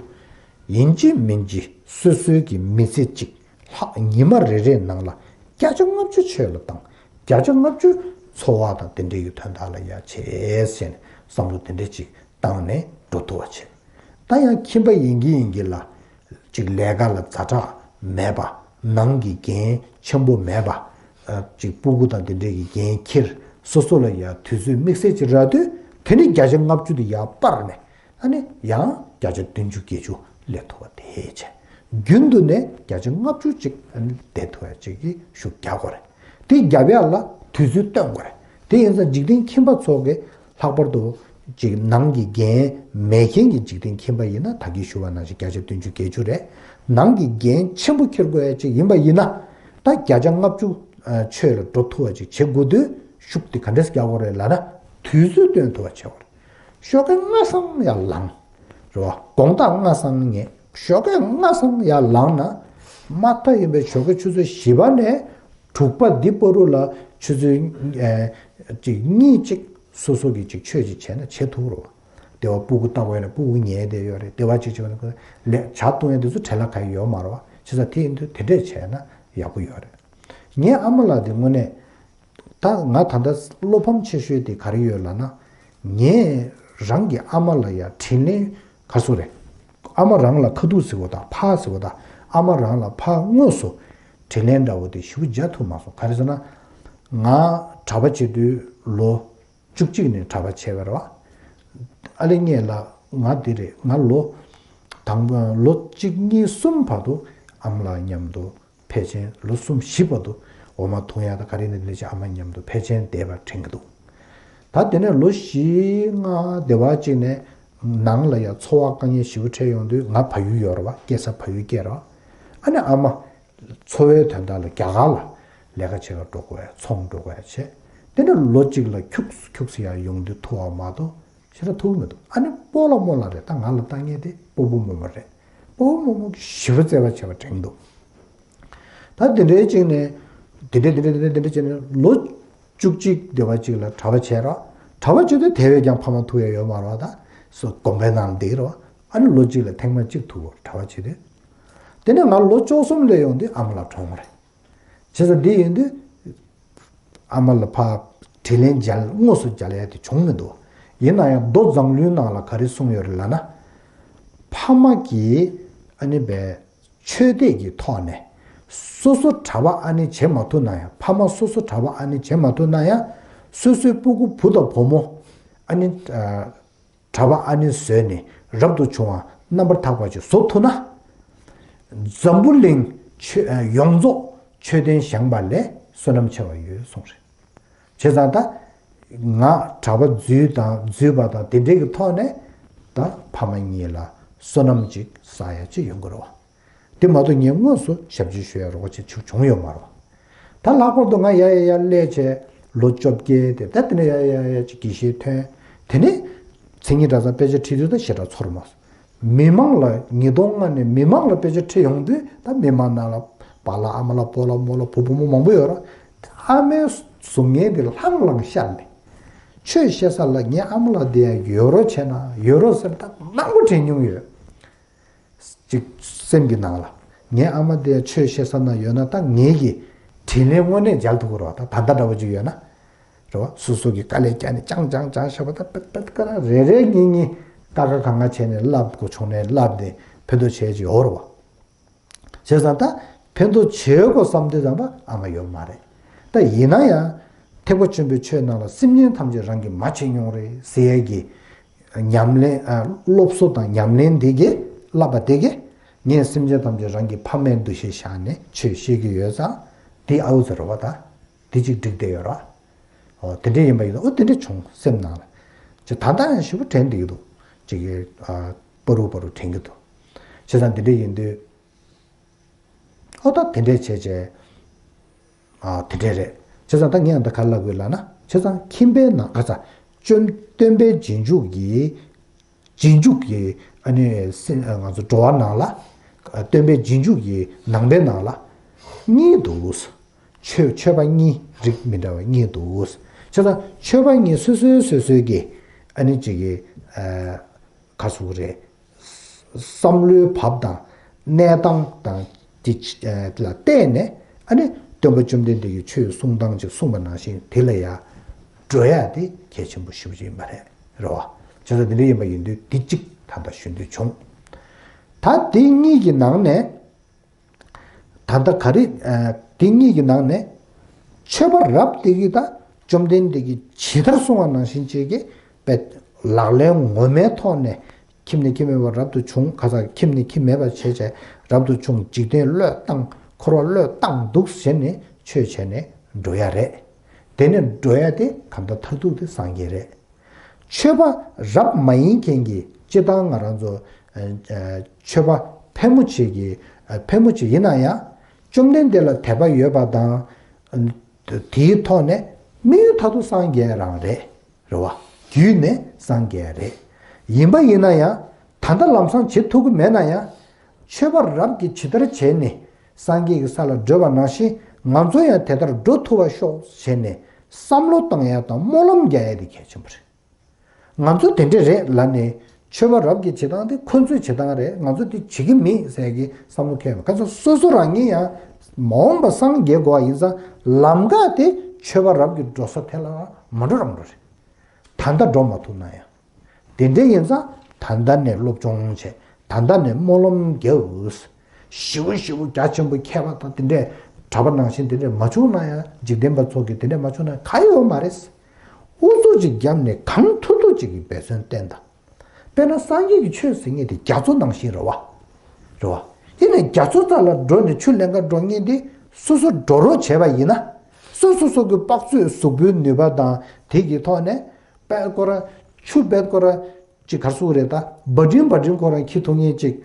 ཡིན་གཅིག་མིན་གཅིག་སོ་སོའི་གི་མི་ཚེ་གཅིག་ལྷག་ཉི་མ་རེ་རེའི་ནང་ལ་བརྒྱ་ཆ་ལྔ་བཅུ་ཆོས་ལ་བཏང་། བརྒྱ་ཆ་ལྔ་བཅུ་འཚོ་བ་དང་དེ་འདྲའི་གི་དོན་དག་ལ་ཡ་བྱས་ཟེར་ནས་བསམ་བློ་དེ་འདྲ་ཅིག་བཏང་ནས་འགྲོ་ཐུབ་པ་བྱེད། ད་ཡང་ཁྱིམ་པ་ཡིན་གྱི་ཡིན་གྱི་ལ། ཅིག་ལས་ཀ་ལ་ཛ་དྲག་མེད་པ། ནང་གི་འགན་ཆེན་པོ་མེད་པ། ཨ་ཅིག་སྤུ་གུ་དང་དེ་འདྲའི་གི་འགན་འཁྱེར། སོ་སོ་ལ་ཡ་དུས་ཚོད་དམིགས་བསལ་ཅིག་རག་དུས། དེ་ནི་བརྒྱ་ཆ་ལྔ་བཅུ་དེ་ཡར་སྤར་ནས། ཨ་ནི་ཡང་བརྒྱ་ཆ་བདུན་ཅུ་བརྒྱད་ཅུ་སླེབས་ཐུབ་པ་དེ་བྱས། རྒྱུན་དུ་ནས་བརྒྱ་ཆ་ལྔ་བཅུ་ཅིག་ཨ་ནི་བསྡད་ཐུབ་པ་ཅིག་གི་ཤུགས་རྒྱག་དགོས་རེད། དེ་རྒྱབ་ཡག་ལ་དུས་ཚོད་བཏོན་དགོས་རེད། དེ་ཡིན་ཙང་འཇིག་རྟེན་ཁྱིམ་པ་ཚོ་གི་ལྷག་པར་དུ་ཅིག་ནང་གི་འགན་མེད་མཁན་གྱི་འཇིག་རྟེན་ཁྱིམ་པ་ཡིན་ན། ད་གིན་ཞུ་བ་ནང་བཞིན་བརྒྱ་ཆ་བདུན་ཅུ་བརྒྱད་ཅུ་རེད། ནང་གི་འགན་ཆེན་པོ་འཁྱེར་དགོས་ཡ་ཅིག་ཡིན་པ་ཡིན་ན། ད་བརྒྱ་ཆ་ལྔ་བཅུ་ཨ་ཆོས་ལ་འགྲོ་ཐུབ་པ་ཅིག་བྱེད་དགོས་དུས། ཤུགས་དེ་ག་འདྲས་རྒྱག་དགོས་རེད་ལབ་ན། དུས་ཚོད་བཏོན་ཐུབ་པ་བྱེད་དགོས་རེད། ཞོགས་ཀས་སྔ་སང་ཡར་ལངས། རེད་བ། དགོང་དག་སྔ་སང་ཉལ། ཞོགས་ཀས་སྔ་སང་ཡར་ལངས་ན། མ་མཐའ་ཡིན་པའི་ཞོགས་ཀས་ཆུ་ཚོད་བཞི་པ་ནས་དྲུག་པ་འདི་བར་དུ་ལ་ཆུ་ཚོད་ཨེ་གཅིག་གཉིས་གཅིག་སོ་སོ་གིས་གཅིག་ཆོས་ཅིག་བྱས་ན་བྱེད་ཐུབ་རེད་བ། དེ་བ་སྤུ་གུ་ལྟ་དགོས་ན་སྤུ་གུ་ཉལ་བསྡད་ཡོད་རེད། དེ་བ་གཅིག་བྱས་ན་ལས་ཇ་བཏུང་ཡ་དེ་ཚོ་བྲེལ་བ་ག་ཡོད་མ་རེད་བ། བྱས་ཙང་དེ་ཡིན་དུས་དེ་འདྲས་བྱས་ན་ཡག་པོ་ཡོད་རེད། ངའི་ཨ་མ་ལགས་དེ་དངོས་གནས། ད་ང་ད་ལྟ་བློ་ཕམ་ཆེ་ཤོས་དེ་ག་རེ་ཡོད་ལབ་ན། ངས་རང་གི་ཨ་མ་ལ་ཡ་དྲིན་ལན་ག་རེ་ཟེར་དགོས་རེད། ཨ་མ་རང་ལ་ཁ་ཐུག་ཟེར་བ་དང་ཕ་ཟེར་བ་དང་། ཨ་མ་རང་ལ་ཕ་དངོས་སུ་དྲིན་ལན་འདྲ་བོ་དེ་ཞེ་པོ་འཇལ་ཐུབ་མ་སོང་། ག་རེ་ཟེར་ན། ང་གྲྭ་པ་བྱེད་དུས་ལོ་བཅུ་གཅིག་ནས་གྲྭ་པ་བྱས་པ་རེད་བ། ཨ་ལེ་ངས་ལ་ང་འདི་རེད། ང་ལོ་དང་པོ་ལོ་གཅིག་གཉིས་གསུམ་བར་དུ་ཨ་མ་ལགས་མཉམ་དུ་ཕལ་ཆེར་ལོ་གསུམ་བཞི་བར་དུ་འོ་མ་འཐུང་ཡག་དང་ག་རེ་ནས་ལས་བྱེད་ཨ་མ་མཉམ་དུ་ཕལ་ཆེར་བསྡད་པ་དྲན་གྱི་འདུག་ད་དེ་ནས་ལོ་བཞི་ལྔ་བསྡད་པ་གཅིག་ནས་ནང་ལ་ཡང་འཚོ་བ་དཀའ་ངལ་ཞེ་པོ་འཕྲད་ཡོང་དུས། ང་བལ་ཡུལ་ཡོད་རེད་བ། སྐྱེས་ས་བལ་ཡུལ་སྐྱེས་རེད་བ། ཨ་ནི་ཨ་མ་འཚོ་བའི་དོན་དག་ལ་རྒྱ་གར་ལ་ལས་ཀ་བྱེད་ག་འགྲོ་དགོས་ཡ། ཚོང་འགྲོ་དགོས་ཡ་བྱས། དེ་ནས་ལོ་གཅིག་ལ་ཁྱུག་ཁྱུག་སེ་ཡར་ཡོང་དུས་ཐུག་པ་མ་གཏོགས་ཞེ་དྲག་ཐུག་གི་མི་འདུག་ཨ་ནི་སྤོ་ལགས་རྨོ་ལགས་རེད། ད་ང་ལ་ལྟ་མཁན་དེ་སྤོ་བོ་རྨོ་མོ་རེད། སྤོ་བོ་རྨོ་མོ་གིས་ཞེ་པོ་བརྩེ་བ་བྱས་པ་དྲན་འདུག་ད་དེ་འདྲའི་ཅིག་ནས་དེ་འདྲའི་དེ་འདྲའི་དེ་འདྲའི་དེ་འདྲའི་བྱས་ནས་ལོ་བཅུ་གཅིག་བསྡད་པ་ཅིག་ལ་གྲྭ་པ་བྱས་རོགས། གྲྭ་པ་བྱས་དུས་དེ་བས་ཀྱང་ཕ་མ་ཐུག་ཡ་ཡོད་མ་རེད་བ། ད་སོ་དགོན་པའི་ནང་བསྡད་རོགས། ཨ་ནི་ལོ་གཅིག་ལ་ཐེངས་མ་གཅིག་ཐུག་གོ། གྲྭ་པ་བྱས་དུས། དེ་ནས་ང་ལོ་བཅུ་གསུམ་སླེབས་ཡོང་དུས་ཨ་མ་ལགས་གྲོངས་པ་རེད། བྱས་ཙང་འདི་ཡིན་དུས། ཨ་མ་ལ་ཕར་དྲིན་ལན་འཇལ་དངོས་སུ་འཇལ་ཡ་དེ་བྱུང་མི་འདུག་ཡིན་ན་ཡང་མདོ་མཛངས་བླུན་ནང་ལ་ག་རེ་གསུངས་ཡོད་རེད་ལབ་ན། ཕ་མ་གིས་ཨ་ནི་བས་ཆོས་དད་ཀྱི་ཐོག་ནས་སོ་སོ་གྲྭ་པ་ཨ་ནི་བྱེད་མ་ཐུབ་ན་ཡང་། ཕ་མ་སོ་སོ་གྲྭ་པ་ཨ་ནི་བྱེད་མ་ཐུབ་ན་ཡང་། སོ་སོའི་སྤུ་གུ་བུ་དང་བུ་མོ་ཨ་ནི་གྲྭ་པ་ཨ་ནི་བཟོས་ནས་རབ་ཏུ་བྱུང་བ་རྣམ་པར་དག་པ་ཅིག་བཟོ་ཐུབ་ན། འཛམ་བུ་གླིང་ཆོས་ཡོངས་རྫོགས་ཆོས་ལྡན་ཞིང་པ་ལས་བསོད་ནམས་ཆེ་བ་ཡོད་གསུངས་རེད། བྱས་ཙང་ད་ང་གྲྭ་པ་འཛུལ་དང་འཛུལ་བ་དང་དེ་འདྲའི་གི་ཐོག་ནས་ད་ཕ་མ་གཉིས་ལ་བསོད་ནམས་ཅིག་བསགས་ཡ་ཅིག་ཡོང་གི་རེད་བ། དེ་མ་གཏོགས་ངས་དངོས་སུ་ཞབས་ཕྱི་ཞུ་ཡ་རོགས་བྱེད་ཆུག་བྱུང་ཡོད་མ་རེད། ད་ལྷག་པར་དུ་ང་ཡ་ཡ་ཡ་སླེབས་བྱས་ལོ་བཅོ་བརྒྱད་དེ། ད་དེ་ནས་ཡ་ཡ་ཡ་ཡ་ཅིག་དགེ་བཤེས་ཐོན། དེ་ནས་མཚན་ཉིད་གྲྭ་ཚང་དཔེ་ཆ་ཁྲིད་དུས་ད་ཞེ་དྲག་ཚོར་མ་སོང་། མི་མང་ལ་ཉིས་སྟོང་ལྔ་ནས་མི་མང་ལ་དཔེ་ཆ་ཁྲིད་ཡོང་དུས་ད་མི་མང་ནང་ལ་པཱ་ལགས་ཨ་མ་ལགས་སྤོ་ལགས་རྨོ་ལགས་བུ་བུ་མོ་མང་པོ་ཡོད་རེད། ཨ་མའི་གཟུགས་བརྙན་དེ་ལྷང་ལྷང་ཤར་ནས། ཆོས་བཤད་ས་ལ་ངའི་ཨ་མ་ལགས་དེ་ཡང་ཡོད་རོགས་བྱས་ན་ཡོད་རོགས་ཟེར་ད་མང་པོ་དྲན་མྱོང་ཡོད། ཅིག་སེམས་ཀྱི་ནང་ལ་ངའི་ཨ་མ་དེ་ཆོས་བཤད་ས་ན་ཡོད་ན་ད་ངེད་ཀྱི་དྲིན་ལན་དངོས་གནས་འཇལ་ཐུབ་ཀྱི་རེད་བ། ད་ད་ལྟ་འདྲ་བོ་ཅིག་ཡོད་ན་རེད་བ། སོ་སོ་གི་དཀའ་ལས་བརྒྱབ་ནས་ཅང་ཅང་ཅང་བཤད་པ་ད་པད་པད་ཀ་ར་རེ་རེ་གཉིས་གཉིས་ཀ་ཁ་གང་ག་བྱས་ནས་བསླབ་དགོས་བྱུང་ནས་བསླབ་ནས་ཕན་ཐོགས་བྱས་ཀྱི་ཡོད་རེད་བ། བྱས་ཙང་ད་ཕན་ཐོགས་བྱེད་དགོས་བསམ་དུས་ཙམ་པ་ཨ་མ་ཡོད་མ་རེད། ད་ཡིན་ན་ཡང་ཐེག་པ་ཆེན་པོའི་ཆོས་ནང་ལ་སེམས་ཅན་ཐམས་ཅད་རང་གིས་མ་བྱས་མྱོང་རེད་ཟེར་ཡས་ཀྱི་ཉམས་ལེན། ཨ། སློབ་གསོ་དང་ཉམས་ལེན་འདི་གས་བསླབ་པ་འདི་གས་ངས་སེམས་ཅན་ཐམས་ཅད་རང་གི་ཕ་མའི་འདུ་ཤེས་བཞག་ནས་ཆོས་བཤད་ཀྱི་ཡོད་ཙང་འདི་ཨའུ་ཟེར་བ་ད་འདི་གཅིག་འགྲིག་བསྡད་ཡོད་ར། ཨོ་དེ་འདྲས་ཡིན་པ་ཡིན་ན་ཨོ་དེ་འདྲས་བྱུང་སེམས་ནང་ལ། ཅི་ད་ལྟ་ཡང་ཞེ་པོ་དྲན་བསྡད་ཀྱི་འདུག་ཅིག་གི་ཨ་པ་རུ་པ་རུ་དྲན་གྱི་འདུག་བྱས་ཙང་དེ་འདྲས་ཡིན་དུས། ཨོ་ད་དེ་འདྲས་བྱས་བྱས། ཨ་དེ་འདྲས་རེད། བྱས་ཙང་ད་ངས་ད་ག་ལབ་དགོས་ལབ་ན། བྱས་ཙང་ཁྱིམ་པའི་ནང་ཁ་ཚ་བཅོམ་སྟོན་པའི་རྗེས་འཇུག་གི་རྗེས་འཇུག་གི་ཨ་ནི་སེམས་ང་ཚོ་འགྲོ་བ་ནང་ལ་སྟོན་པའི་རྗེས་འཇུག་གི་ནང་པའི་ནང་ལ་གཉིས་འདུག་ཆོས་ཆོས་པ་གཉིས་རིགས་མི་འདྲ་བ་གཉིས་འདུག་བྱས་ཙང་ཆོས་པ་གཉིས་སོ་སོའི་སོ་སོའི་གི་ཨ་ནི་ཅིག་གི་ཨ། ག་ཟེར་རེད། བསམ་བློའི་བབ་དང་གནས་སྟངས་དང་དེ་ལ་བལྟས་ནས་ཨ་ནི་སྟོན་པ་བཅོམ་ལྡན་འདས་ཀྱིས་ཆོས་གསུང་སྟངས་ཅིག་གསུངས་པ་ནང་བཞིན་དེ་ལ་ཡང་འགྲོ་ཡ་དེ་གལ་ཆེན་པོ་ཞེ་པོ་ཅིག་ཡིན་པ་རེད། རེད་བ། བྱས་ཙང་དེ་འདྲ་ཡིན་པ་ཡིན་དུས་འདི་གཅིག་ད་ལྟ་ཞུ་འདོད་བྱུང་། ད་འདི་གཉིས་ཀྱི་ནང་ནས། ད་ལྟ་ག་རེ། ཨ། དེ་གཉིས་ཀྱི་ནང་ནས་ཆོས་པ་རབ་དེ་གིས་ད་བཅོམ་ལྡན་འདས་ཀྱིས་ཇི་ལྟར་གསུངས་པ་ནང་བཞིན་བྱས་ཀྱི་པའི་ལག་ལེན་ངོ་མའི་ཐོག་ནས་ཁྱིམ་ནས་ཁྱིམ་མེད་པར་རབ་ཏུ་བྱུང་། ཁ་ཚ་ཁྱིམ་ནས་ཁྱིམ་མེད་པར་བྱས་བྱས་རབ་ཏུ་བྱུང་། འཇིག་རྟེན་བློས་བཏང་འཁོར་བ་བློས་བཏང་འདུག་ཟེར་ནས་ཆོས་བྱས་ནས་འགྲོ་ཡ་རེད། དེ་ནས་འགྲོ་ཡ་དེ་གང་ལྟར་མཐར་ཐུག་དེ་སངས་རྒྱས་རེད། ཆོས་པ་རབ་མ་ཡིན་མཁན་གྱི་སྤྱིར་བཏང་ང་རང་ཚོ་ཨ་ཨ་ཆོས་པ་ཕལ་མོ་ཆེ་གི་ཨ་ཕལ་མོ་ཆེ་ཡིན་ན་ཡང་བཅོམ་ལྡན་འདས་ལ་དད་པ་ཡོད་པ་དང་། ཨ་དེའི་ཐོག་ནས་དམིགས་ཡུལ་མཐར་ཐུག་སངས་རྒྱས་རང་རེད། རེད་བ། རྒྱུད་ནས་སངས་རྒྱས་རེད། ཡིན་པ་ཡིན་ན་ཡང་ད་ལྟ་ལམ་སང་བྱེད་ཐུབ་ཀྱི་མེད་ན་ཡང་། ཆོས་པ་རབ་ཀྱིས་ཇི་ལྟར་བྱས་ནས་སངས་རྒྱས་ཀྱི་ས་ལ་བགྲོད་པ་ནང་བཞིན་ང་ཚོ་ཡང་དེ་ལྟར་འགྲོ་ཐུབ་པར་ཤོག་ཟེར་ནས་བསམ་བློ་བཏང་ཡ་དང་སྨོན་ལམ་རྒྱག་ཡ་དེ་གལ་ཆེན་པོ་རེད། ང་ཚོ་དེ་འདྲས་རེད་ལབ་ནས་ཆོས་པ་རབ་ཀྱི་བྱེད་སྟངས་དེ་ཁོ་ཚོའི་བྱེད་སྟངས་རེད། ང་ཚོ་དེ་བྱེད་ཀྱི་མེད་ཟེར་གྱི་བསམ་བློ་འཁྱེར་བ། ག་ཚོད་སོ་སོ་རང་ཉིད་ཡང་མ་འོངས་པ་སངས་རྒྱས་དགོས་པ་ཡིན་ཙང་ལམ་ཁ་དེ་ཆོས་པ་རབ་ཀྱི་འགྲོ་ས་དེ་ལ་མ་འགྲོ་རང་འགྲོ་རེད། ད་ལྟ་འགྲོ་མ་ཐུབ་ན་ཡང་། དེ་འདྲ་ཡིན་ཙང་ད་ལྟ་ནས་སློབ་སྦྱོང་བྱས། ད་ལྟ་ནས་སྨོན་ལམ་རྒྱག་དགོས། ཞེ་པོ་ཞེ་པོ་རྒྱ་ཆེན་པོ་མཁས་པ་དང་དེ་འདྲས་ གྲྭ་པ་ནང་བཞིན་དེ་འདྲས་མ་བྱུང་ན་ཡང་། འཇིག་རྟེན་པ་ཚོ་གིས་དེ་འདྲས་མ་བྱུང་ན་ག་ཡོད་མ་རེད། ཨུ་ཚུགས་ཅིག་བརྒྱབ་ནས་གང་ཐུབ་ཐུབ་ཅིག་གིས་འབད་བརྩོན་བསྟེན་དང་། དཔེར་ན་སངས་རྒྱས་ཀྱི་ཆོས་ཟེར་མཁན་དེ་རྒྱ་མཚོ་ནང་བཞིན་རེད་བ། རེད་བ། ཡིན་ནའི་རྒྱ་མཚོ་རྩ་ལ་འགྲོ་ནས་ཆུ་ལེན་ག་འགྲོ་མཁན་དེ་སོ་སོ་འགྲོ་རོགས་བྱས་པ་ཡིན་ན། སོ་སོ་སོ་གི་དཔག་ཚོད་གཟུགས་པོའི་ནུས་པ་དང་དེ་གི་ཐོག་ནས། དཔེ་ཁོ་རང་ཆུ་དཔེ་ཁོ་རང་ཅིག་ག་རེ་ཟེར་དགོས་རེད། ད་བ་ཏྲིན་བ་ཏྲིན་ཁོ་རང་འཁྱེར་ཐུབ་མཁན་ཅིག་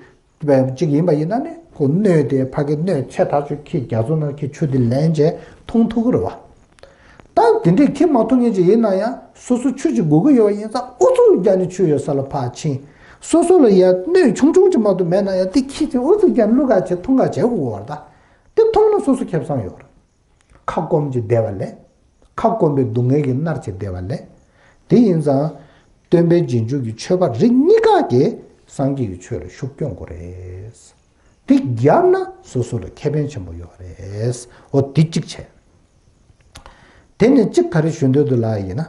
དཔེ་ཅིག་ཡིན་པ་ཡིན་ན་ནི། ཁོ་སྣོད་དེ་ཕ་གི་སྣོད་ཆེ་ཐག་ཆོད་འཁྱེར། རྒྱ་མཚོ་ནང་འཁྱེར་ཆུ་དེ་ལེན་བྱས་འཐུང་ཐུབ་ཀྱི་རེད་བ། ད་དེ་འདྲས་འཁྱེར་མ་ཐུབ་མཁན་ཅིག་ཡིན་ན་ཡང་། སོ་སོ་ཆུ་ཅིག་དགོས་ཀྱི་ཡོད་པ་ཡིན་ཙང་། ཨུ་ཚུགས་རྒྱག་ནས་ཆུ་ཡོད་ས་ལ་ཕར་ཕྱིན། སོ་སོ་ལ་ཡང་སྣོད་ཆུང་ཆུང་ཅིག་མ་གཏོགས་མེད་ན་ཡང་། དེ་འཁྱེར་བྱས་ཨུ་ཚུགས་རྒྱག་བླུག་ག་བྱས་འཐུང་ག་བྱེད་དགོས་པ་རེད། ད་དེ་མཐོང་ན་སོ་སོ་ཁེ་བཟང་ཡོད་རེད། ཁ་སྐོམ་གྱིས་བདེ་བ་ལས། ཁ་སྐོམ་པའི་སྡུག་བསྔལ་གྱིས་མནར་བྱས་བདེ་བ་ལས། དེ་ཡིན་ཙང་། སྟོན་པའི་རྗེས་འཇུག་གི་ཆོས་པ་རིགས་གཉིས་ཀ་གིས་སངས་རྒྱས་ཀྱི་ཆོས་ལ་ཤུགས་སྐྱོན་དགོས་རེད། དེ་བརྒྱབ་ན་སོ་སོ་ལ་ཁེ་ཕན་ཆེན་པོ་ཡོད་རེད། འོ་དེ་གཅིག་བྱས། དེ་ནས་གཅིག་ག་རེ་ཞུ་འདོད་འདུག་ལབ་ཡིན་ན།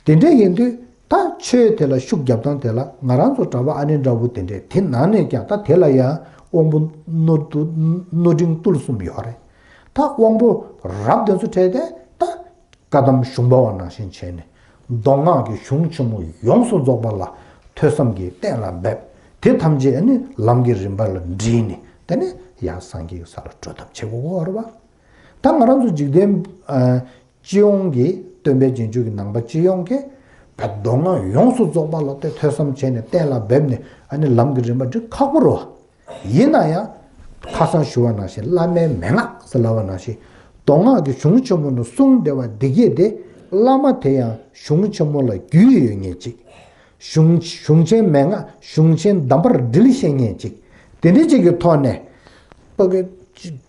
དེ་འདྲ་ཡིན་དུས་ད་ཆོས་དེ་ལ་ཤུགས་རྒྱབ་སྟངས་དེ་ལ། ང་རང་ཚོ་གྲྭ་པ་ཨ་ནེ་འདྲ་བོ་དེ་འདྲས། དེ་ནང་ནས་ཀྱང་ད་དེ་ལ་ཡང་དབང་པོ་རྣོ་རྣོ་འབྲིང་རྟུལ་གསུམ་ཡོད་རེད། ད་དབང་པོ་རབ་དེ་ཚོ་གྲས་དེ་ད་བཀའ་གདམས་གཞུང་པ་བ་ནང་བཞིན་བྱས་ནས། མདོ་སྔགས་ཀྱི་གཞུང་ཆེན་མོ་ཡོངས་སུ་རྫོགས་པ་ལ་ཐོས་བསམ་གྱིས་གཏན་ལ་འབེབས། དེ་ཐམས་ཅད་ནི་ལམ་གྱི་རིམ་པ་ལ་དྲིལ་ནས། དེ་ནས་ཡང་སངས་རྒྱས་ཀྱི་ས་ལ་བགྲོད་ཐབས་བྱེད་དགོས་ཀྱི་རེད་བ། ད་ང་རང་ཚོ་འཇིག་རྟེན་ཨ་སྤྱི་ཡོངས་ཀྱི། སྟོན་པའི་རྗེས་འཇུག་གི་ནང་པ་སྤྱི་ཡོངས་ཀྱིས་བོད་མདོ་སྔགས་ཡོངས་སུ་རྫོགས་པ་ལ་དེ་ཐོས་བསམ་བྱས་ནས་གཏན་ལ་འབེབས་ནས། ཨ་ནི་ལམ་གྱི་རིམ་པ་འདི་ཁག་པོ་རེད་བ། ཡིན་ན་ཡང་ཁ་སང་ཞུ་བ་ནང་བཞིན། བླ་མའི་མན་ངག་ཟེར་ལབ་པ་ནང་བཞིན། མདོ་སྔགས་ཀྱི་གཞུང་ཆེན་མོ་ནས་གསུངས་བསྡད་པ་འདི་གས་དེ། བླ་མ་དེ་ཡང་གཞུང་ཆེན་མོ་ལ་རྒྱུས་ཡོད་མཁན་ཅིག། གཞུང་གཞུང་ཆེན་མན་ངག་གཞུང་ཆེན་གདམས་པར་དྲིལ་ཤེས་མཁན་ཅིག། དེ་འདྲ་ཅིག་གི་ཐོག་ནས། ཕ་གི་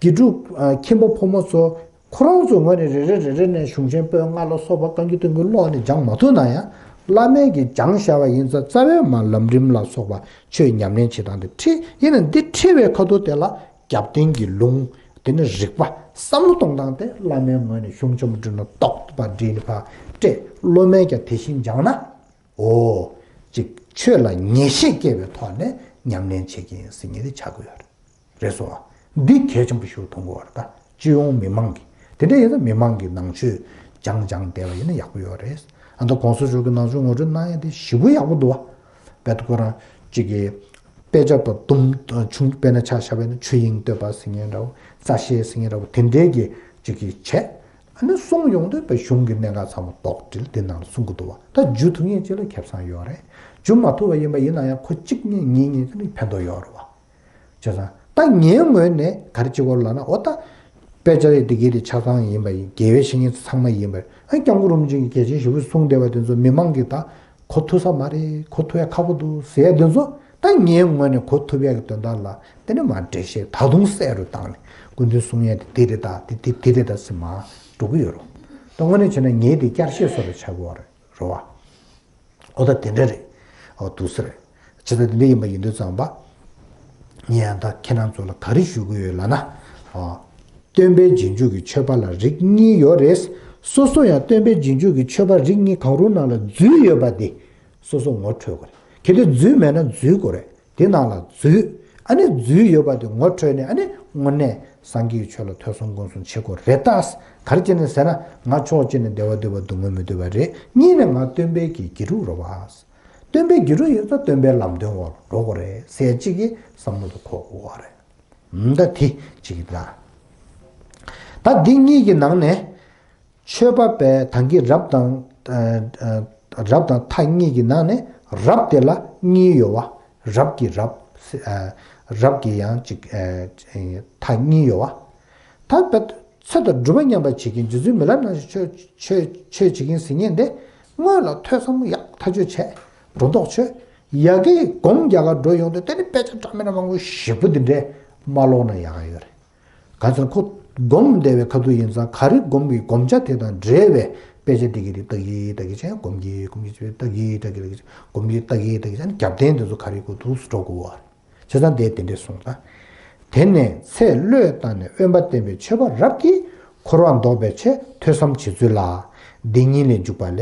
དགེ་ཕྲུག་ཨ་ཁྱིམ་པ་ཕོ་མོ་ཚོ་ཁོ་རང་ཚོའི་ངོས་ནས་རེ་རེ་རེ་རེ་ནས་གཞུང་ཆེན་པོད་ལྔ་ལ་སོགས་པ། བཀའ་འགྱུར་བསྟན་འགྱུར་ཀློག་ནས་སྦྱངས་མ་ཐུབ་ན་ཡང་། བླ་མས་ཀྱིས་སྦྱངས་བཞག་པ་ཡིན་ཙང་། རྩ་བའི་མར་ལམ་རིམ་ལ་སོགས་པ་ཆོས་ཉམས་ལེན་བྱེད་སྟངས་དེ་ཁྲིད། ཡིན་ན་འདི་ཁྲིད་པའི་ཁ་ཐུག་དེ་ལ་རྒྱབ་རྟེན་གྱི་ལུང་། དེ་ནས་རིགས་པ། བསམ་བློ་གཏོང་སྟངས་དེ་བླ་མའི་ངོས་ནས་གཞུང་ཆེན་པོ་འདྲི་ན་ཏོག་ཏོག་པ་འདྲི་ནས་ཕར་སྤྲད། སློབ་མས་ཀྱང་དེ་བཞིན་སྦྱངས་ན། འོ། ཅིག་ཆོས་ལ་ངེས་ཤེས་སྐྱེ་བའི་ཐོག་ནས་ཉམས་ལེན་བྱེད་ཀྱི་ཡིན་ཟེར་མཁན་དེ་ཆགས་ཀྱི་ཡོད་རེད། རེད་སོང་ཨ། འདི་གལ་ཆེན་པོ་ཞིག་མཐོང་གི་ཡོད་རེད། ད་སྤྱི་ཡོངས་མི་མང་གིས། དེ་འདྲ་ཡིན་ན་མི་མང་གིས་ནང་ཆོས་སྦྱངས་སྦྱངས་བསྡད་པ་ཡིན་ན་ཡག་པོ་ཡོད་རེད། ཨ་ད་གོང་ས་མཆོག་གིས་ནང་ཆོས་ངོ་སྤྲོད་གནང་ཡ་དེ་ཞེ་པོ་ཡག་པོ་འདུག་བ། དཔེ་ཁོ་རང་ཅིག་གིས་དཔེ་ཆ་དང་དུམ་ཆུང་དཔེར་ན་ཆ་བཞག་པ་ཡིན་ན། ཆོས་དབྱིངས་བསྟོད་པ་ཟེར་མཁན་འདྲ་བོ། རྩ་ཤེ་ཟེར་མཁན་འདྲ་བོ། དེ་འདྲའི་གི་ཅིག་གིས་བྱས། ཨ་ནི་གསུང་ཡོང་དུས་དཔེ་གཞུང་གི་གནད་འགག་ཚང་མ་དོགས་འདྲིལ་དེ་ནང་ལ་གསུང་གི་འདུག་བ། ད་འཇུ་ཐུབ་མཁན་ཅིག་ལ་ཁེ་བཟང་ཡོད་རེད། འཇུ་མ་ཐུབ་པ་ཡིན་པ་ཡིན་ན་ཡང་། ཁོ་གཅིག་ཉིད་གཉིས་ཉིད་ཀྱི་ནི་ཕན་ཐོགས་ཡོད་རེད་བ། བྱས་ཙང་ད་ངའི་ངོས་ནས་ག་རེ་བྱེད་དགོས་ལབ་ན། འོ་ད་དཔེ་ཆ་རེ་འདི་གའི་དེ་ཆ་ཚང་ཡིན་པ་ཡིན། དགེ་བའི་བཤེས་གཉེན་ཚང་མ་ཡིན་པ་ཡིན། ཨ་སྐྱབས་མགོན་རིན་པོ་ཆེ་གིས་གལ་ཆེན་ཞེ་པོ་གསུངས་བསྡད་པ་དེ་ཚོ་མི་མང་གིས་ད་གོ་ཐུབ་ས་མ་རེད། གོ་ཐུབ་ཡ་ཁག་པོ་འདུག་ཟེར་ཡ་དེ་ཚོ། ད་ངའི་ངོས་ནས་གོ་ཐུབ་ཡ་གི་དོན་དག་ལ་དེ་ནས་མར་འགྲེལ་བཤད་ད་དུང་གསལ་རུ་བཏང་ནས། སྐུ་མདུན་གསུང་ཡ་དེ་འདི་རེད་ད། དེ་དེ་འདི་རེད་ད་ཟེར་མར་འགྲོ་གི་ཡོད་རེད། ད་དངོས་གནས་བྱས་ན་ངའི་དེ་བསྐྱར་བཤད་བཟོ་འདྲ་ཆགས་ཀྱི་ཡོད་རེད། རེད་བ། འོ་ད་དེ་འདྲ་རེད། འོ་འདུག་སེ་རེད། བྱས་ཙང་དེ་འདྲ་ཡིན་པ་ཡིན་དུས་ཙམ་པ། ངས་ཡང་ད་ཁྱེད་རང་ཚོ་ལ་ག་རེ་ཞུ་གི་ཡོད་ལབ་ན། འོ། སྟོན་པའི་རྗེས་འཇུག་གི་ཆོས་པ་ལ་རིགས་གཉིས་ཡོད་རེད། སོ་སོ་ཡང་སྟོན་པའི་རྗེས་འཇུག་གི་ཆོས་པ་རིགས་གཉིས་གང་རུང་ནང་ལ་འཛུལ་ཡོད་པ་དེ་སོ་སོ་ངོ་འཕྲོད་དགོས་རེད། གལ་ཏེ་འཛུལ་མེད་ན་འཛུལ་དགོས་རེད། དེ་ནང་ལ་འཛུལ། ཨ་ནི་འཛུལ་ཡོད་པ་དེ་ངོ་འཕྲོད་ནས། ཨ་ནི་དངོས་གནས་སངས་རྒྱས་ཀྱི་ཆོས་ལ་ཐོས་བསམ་སྒོམ་གསུམ་བྱེད་དགོས་རེད་ད། ག་རེ་བྱས་ནས་ཟེར་ན། ང་ཕྱོགས་གཅིག་ནས་བདེ་བ་འདོད་པ་སྡུག་བསྔལ་མི་འདོད་པ་རེད། གཉིས་ནས་ང་སྟོན་པའི་གི་དགེ་ཕྲུག་རེད་བ། སྟོན་པའི་དགེ་ཕྲུག་ཡིན་ཙང་སྟོན་པའི་ལམ་སྟོན་འོག་ལ་འགྲོ་དགོས་རེད་ཟེར་གཅིག་གི་བསམ་བློ་དུ་འཁོར་དགོས་པ་རེད། ད་དེ་གཅིག་གི་ད། ད་འདི་གཉིས་ཀྱི་ནང་ནས། ཆོས་པ་པའི་ད་གིན་རབ་དང་། ཨ་ཨ་རབ་དང་མཐའ་གཉིས་ཀྱི་ནང་ནས་རབ་དེ་ལ་གཉིས་ཡོད་བ། རབ་ཀྱི་རབ། ཨ་རབ་ཀྱི་ཡང་ཅིག་ཨ་མཐའ་གཉིས་ཡོད་བ། ད་དཔེ་ཚེ་དང་སྒྲུབ་པ་མཉམ་པ་བྱེད་མཁན། རྗེ་བཙུན་མི་ལ་ནང་བཞིན་ཆོས་ཆོས་ཆོས་བྱེད་མཁན་ཟེར་མཁན་དེ། སྔོན་ལ་ཐོས་བསམ་ཡག་ཐག་ཆོད་བྱས། སྒྲོ་འདོགས་ཆོད། ཡ་གི་སྒོམ་རྒྱག་ག་འགྲོ་ཡོང་དུས། དེ་ནི་དཔེ་ཆ་འདྲ་མི་འདྲ་མང་པོ་ཞེ་པོ་འདི་འདྲས་མ་ཀློག་ན་ཡག་ག་ཡོད་རེད། གང་ཟེར་ན་ཁོ་སྒོམ་བསྡད་པའི་ཁ་ཐུག་ཡིན་ཙང་། ག་རེ་སྒོམ་གྱི་སྒོམ་བྱ་དེ་དང་འབྲེལ་བའི་དཔེ་ཆ་དེ་གི་དེ་ལྟ་གི་ལྟ་གི་བྱས། སྒོམ་གྱི་སྒོམ་གྱི་བྱས། ལྟ་གི་ལྟ་གི་ལྟ་གི་བྱས། སྒོམ་གྱི་ལྟ་གི་ལྟ་གི་བྱས། ཨ་ནི་རྒྱབ་རྟེན་དེ་ཚོ་ག་རེ་དགོས་འདུག་སེ་འགྲོ་དགོས་པ་རེད། བྱས་ཙང་དེ་དེ་འདྲས་གསུངས་ད། དེ་ནས་ཚེ་བློས་བཏང་ནས་དབེན་པ་བསྟེན་པའི་ཆོས་པ་རབ་ཀྱིས་འཁོར་བ་ལྡོག་པའི་ཆེད་ཐོས་བསམ་བྱེད་ཚུལ་ལ། འདི་ཉིད་ལས་འཇུག་པ་ལས།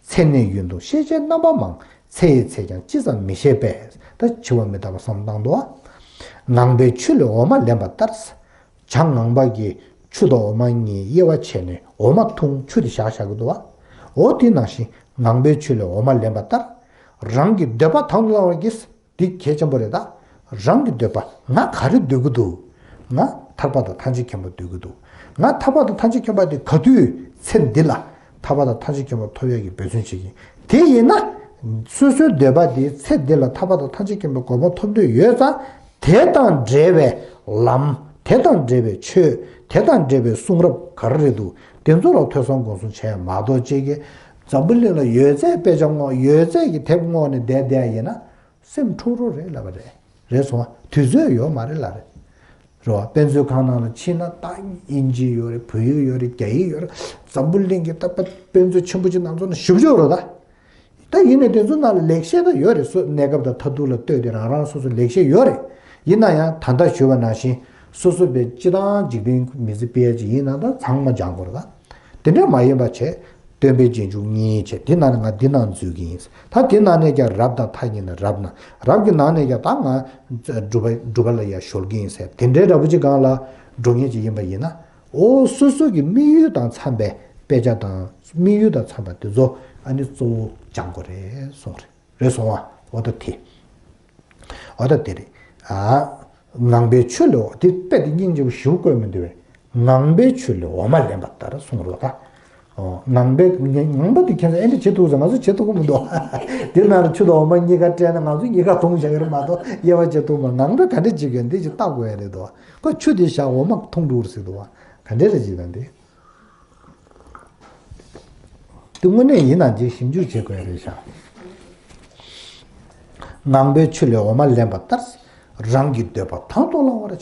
ཚེ་གནས་ཡུན་དུ་ཤེས་བྱའི་རྣམ་པ་མང་། ཚེ་ཡི་ཚད་ཀྱང་ཅི་ཙམ་མི་ཤེས་པས། ད་འཆི་བ་མི་རྟག་པ་བསམ་བཏང་དོ། ངང་པས་ཆུ་ལས་འོ་མ་ལེན་པ་ལྟར། བྱ་ངང་པ་གིས་ ཆུ་དང་འོ་མ་གཉིས་དབྱེ་བ་ཕྱེ་ནས་འོ་མ་འཐུང་ཆུ་དེ་བཞག་བཞག་གི་འདུག་བ། འོ་དེ་ནང་བཞིན་ངང་པའི་ཆོས་ལས་འོ་མ་ལེན་པ་ལྟར། རང་གི་འདོད་པ་དང་དུ་བླང་བར་གྱིས། འདི་གལ་ཆེན་པོ་རེད་ད། རང་གི་འདོད་པ་ང་ག་རེ་འདོད་ཀྱི་འདུག་ང་ཐར་པ་དང་ཐམས་ཅད་མཁྱེན་པ་འདོད་ཀྱི་འདུག་ང་ཐར་པ་དང་ཐམས་ཅད་མཁྱེན་པ་དེ་ག་དུས་ཚེ་འདི་ལ་ཐར་པ་དང་ཐམས་ཅད་མཁྱེན་པ་ཐོབ་ཡག་གི་འབད་བརྩོན་བྱེད་ཀྱི་ཡིན། དེ་ཡིན་ན། སོ་སོའི་འདོད་པ་དེ་ཚེ་འདི་ལ་ཐར་པ་དང་ཐམས་ཅད་མཁྱེན་པའི་གོ་འཕང་ཐོབ་འདོད་ཡོད་ཙང་། དེ་དང་འབྲེལ་བའི་ལམ། དེ་དང་འབྲེལ་བའི་ཆོས། དེ་དང་འབྲེལ་བའི་གསུང་རབ་ག་རེ་རེད་འདུག་དེ་ཚོ་ལ་ཐོས་བསམ་སྒོམ་གསུམ་བྱས་མ་གཏོགས་ཅིག་གིས་འཛམ་བུ་གླིང་ལ་ཡོད་ཚད་དཔེ་ཆ་བསྔོག་ཡོད་ཚད་ཀྱི་དེབ་བསྔོག་ནས་བསྡད་བསྡད་ཡིན་ན། སེམས་འཁྲུག་རོ་རེད་ལབ་པ་རེད། རེད་སོང་བ། དུས་ཚོད་ཡོད་མ་རེད་ལབ་རེད། རེད་བ། དཔེ་མཛོད་ཁང་ནང་ལ་ཕྱིན་ན་ད་དབྱིན་ཇི་ཡོད་རེད། བོད་ཡིག་ཡོད་རེད། རྒྱ་ཡིག་ཡོད་རེད། འཛམ་བུ་གླིང་གི་ད་དཔེ་མཛོད་ཆེན་པོ་ཅིག་ནང་ཚོ་ན་ཞེ་པོ་ཅིག་ཡོད་རེད་ད། ད་ཡིན་ནའི་དེ་ཚོ་ནང་ལ་ལེགས་བཤད་ད་ཡོད་རེད། སོ་གནས་སྐབས་དང་མཐར་ཐུག་ལ་ལྟོས་ཏེ་རང་རང་སོ་སོ་ལེགས་བཤད་ཡོད་རེད། ཡིན་ན་ཡང་ད་ལྟ་ཞུས་པ་ནང་བཞིན་སོ་སོ་པའི་སྤྱི་བཏང་འཇིག་རྟེན་མི་ཚེ་སྤེལ་ཅིག་ཡིན་ན་ད་ཚང་མ་སྦྱང་དགོས་རེད་ད། དེ་འདྲ་མ་ཡིན་པ་བྱས། སྟོན་པའི་རྗེས་འཇུག་གཉིས་བྱས། དེ་ནང་ནས་ང་འདི་ནང་འཛུལ་གྱི་ཡིན། ད་དེ་ནང་ནས་ཀྱང་རབ་དང་ཐ་སྙད་ནི་རབ་ན་རབ་ཀྱི་ནང་ནས་ཀྱང་ད་ང་སྒྲུབ་པ་སྒྲུབ་པ་ལ་ཡང་གཞོལ་གྱི་ཡིན་ཟེར། དེ་འདྲའི་འདྲ་པོ་ཅིག་སྒང་ལ་འགྲོ་མཁན་ཅིག་ཡིན་པ་ཡིན་ན། འོ་སོ་སོ་གི་དམིགས་ཡུལ་དང་འཚམས་པའི་དཔེ་ཆ་དང་དམིགས་ཡུལ་དང་འཚམས་པ་དེ་ཚོ་ཨ་ནི་གཙོ་བོ་སྦྱང་དགོས་རེད་གསུངས་རེད། རེད་སོང་བ། འོ་ད་དེ། འོ་ད་དེ་རེད། ཨ། ངང་པའི་ཆོས་ལས་འོ་དེ་དཔེ་དེ་སྙིང་རྗེ་པོ་ཞེ་པོ་བཀོད་མི་འདུག་པས། ངང་པའི་ཆོས་ལས་འོ་མ་ལེན་པ་ལྟར་གསུངས་རོགས་ད། ཨོ། ངང་པའི་ངང་པ་དེ་ཁྱེད་ཚོ་ཨེ་འདྲ་བྱེད་ཐུབ་ཟེར། ང་ཚོ་བྱེད་ཐུབ་ཀྱི་མི་འདུག་དེ་ནང་ལ་ཆུ་དང་འོ་མ་གཉིས་ཀ་སྤྲད་ན་ང་ཚོ་གཉིས་ཀ་འཐུང་བཞག་གི་རེད་མ་གཏོགས་དབྱེ་བ་བྱེད་ཐུབ་མ། ངང་པས་ག་འདྲ་བྱེད་དགོས་འདི་ཅིག་བལྟ་དགོས་ཡ་རེད་དོ། ཁོ་ཆུ་དེ་བཞག་འོ་མ་འཐུང་འགྲོ་རེད་ཟེར་འདུག་བ། ག་འདྲ་རེད་ཅིག་དང་དེ། དེ་དངོས་གནས་ཡིན་ན་ཅིག་ཞིབ་འཇུག་བྱེད་དགོས་རེད་ཤག་ངང་པའི་ཆོས་ལས་འོ་མ་ལེན་པ་ལྟར། རང་གི་འདོད་པ་དང་དུ་བླང་བར་བྱ།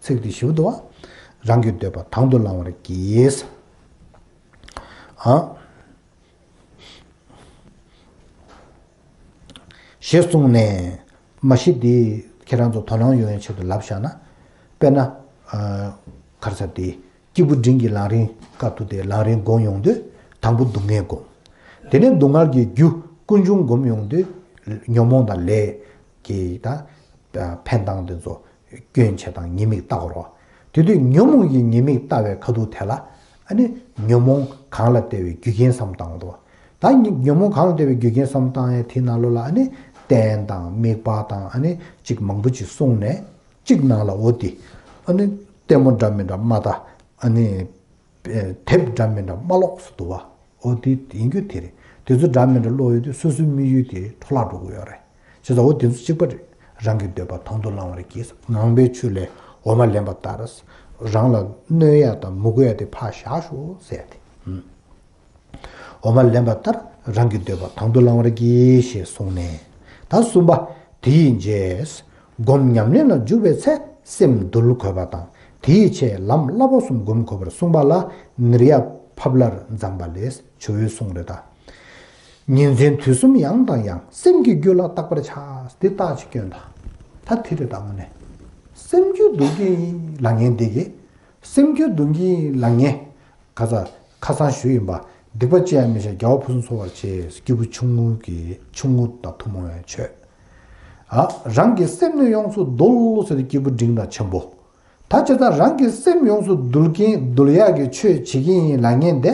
ཚིག་འདི་ཞིབ་ཏུ་བ། རང་གི་འདོད་པ་དང་དུ་བླང་བར་གྱིས། ཨ། ཞེས་གསུངས་ནས། མ་གཞི་འདི་ཁྱེད་རང་ཚོ་དོ་སྣང་ཡོང་བའི་ཆེད་དུ་ལབ་བཞག་ན། དཔེར་ན། ཨ། ག་རེ་ཟེར་དེ། སྐྱེས་བུ་འབྲིང་གི་ལམ་རིམ་བཀའ་བསྡུ་སྟེ་ལམ་རིམ་སྒོམ་ཡོང་དུས་དང་པོ་སྡུག་བསྔལ་སྒོམ། དེ་ནས་སྡུག་བསྔལ་གྱི་རྒྱུ་ཀུན་འབྱུང་སྒོམ་ཡོང་དུས་ཉོན་མོངས་དང་ལས་ཀྱི་ད་ཕན་སྟངས་དེ་ཚོ་སྐྱོན་བྱེད་སྟངས་ཉེས་དམིགས་བལྟ་དགོས་རེད་བ། དེ་དུས་ཉོན་མོངས་ཀྱི་ཉེས་དམིགས་བལྟ་བའི་ཁ་ཐུག་དེ་ལ་ཨ་ནི་ཉོན་མོངས་གང་ལ་ལྟ་བའི་རྒྱུ་རྐྱེན་བསམ་བཏང་དགོས་རེད་བ། ད་ཉོན་མོངས་གང་ལ་ལྟ་བའི་རྒྱུ་རྐྱེན་བསམ་བཏང་ཡས་དེ་ནང་ལོགས་ལ་ཨ་ནི་རྟེན་དང་དམིགས་པ་དང་ཨ་ནི་གཅིག་མང་པོ་ཅིག་གསུངས་ནས། གཅིག་ནང་ལ་འོ་དེ། ཨ་ནི་ལྟད་མོ་འདྲ་མི་འདྲ་མ་ལྟ། ཨ་ནི་དེབ་འདྲ་མི་འདྲ་མ་ཀློག་ཟེར་འདུག་བ། འོ་དེ་ཡིན་རྒྱུ་དེ་རེད། དེ་ཚོ་འདྲ་མི་འདྲ་ཀློག་ཡོང་དུས་སོ་སོའི་དམིགས་ཡུལ་དེ་འཕྲོ་བརླག་འགྲོ་གི་ཡོད་རེད། བྱས་ཙང་འོ་དེ་ཚོ་གཅིག་པ་རེད། རང་གི་འདོད་པ་དང་དུ་བླང་བར་གྱིས། ངང་པའི་ཆོས་ལས་འོ་མ་ལེན་པ་ལྟར། རང་ལ་གནོད་ཡ་དང་མི་དགོས་ཡ་དེ་ཕར་བཞག་ཤོག་ཟེར་ཏེ། འོ་མ་ལེན་པ་ལྟར་རང་གི་འདོད་པ་དང་དུ་བླང་བར་གྱིས་ཞེས་གསུངས་ནས། ད་གསུམ་པ། དེ་ཡི་རྗེས་སྒོམ་ཉམས་ལེན་ལ་འཇུག་པའི་ཚེ་སེམས་འདུལ་དགོས་པ་དང་། དེ་ཡི་ཆེད་ལམ་བསླབ་པ་གསུམ་སྒོམ་དགོས་པར་གསུངས་པ་ལ་ནིར་ཡ་ཕབ་ལར་འཛམ་པ་ལས་ཇོ་བོས་གསུངས་རེད་ད། ཉིན་མཚན་དུས་གསུམ་ཡང་དང་ཡང་། སེམས་ཀྱི་རྒྱུད་ལ་བརྟག་པར་བྱ། འདི་བརྟག་ཅིག་སྐྱོན་དང་། ད་དེ་རེད་ད་དངོས་གནས། སེམས་རྒྱུད་འདུལ་གྱི་ལམ་ངན་འདི་གིས། སེམས་རྒྱུད་འདུལ་གྱི་ལམ་ངན། ཁ་ས་ཁ་སང་ཞུས་ཡིན་པ། སྡིག་པ་ཅི་ཡང་མི་བྱ་རྒྱལ་བ་ཕུན་སུམ་ཚོགས་པར་བྱེད། སྐྱེས་བུ་ཆུང་ངུ་གི་ཆུང་ངུ་དང་ཐུན་མོང་བའི་ཆོས། ཨ། རང་གི་སེམས་ནི་ཡོངས་སུ་འདུལ་ཟེར་ཏེ་སྐྱེས་བུ་འབྲིང་དང་ཆེན་པོ། ད་བྱས་ཙང་རང་གི་སེམས་ཡོངས་སུ་འདུལ་མཁན་འདུལ་ཡག་གི་ཆོས་བྱེད་ཀྱི་ཡིན་ལབ་མཁན་དེ།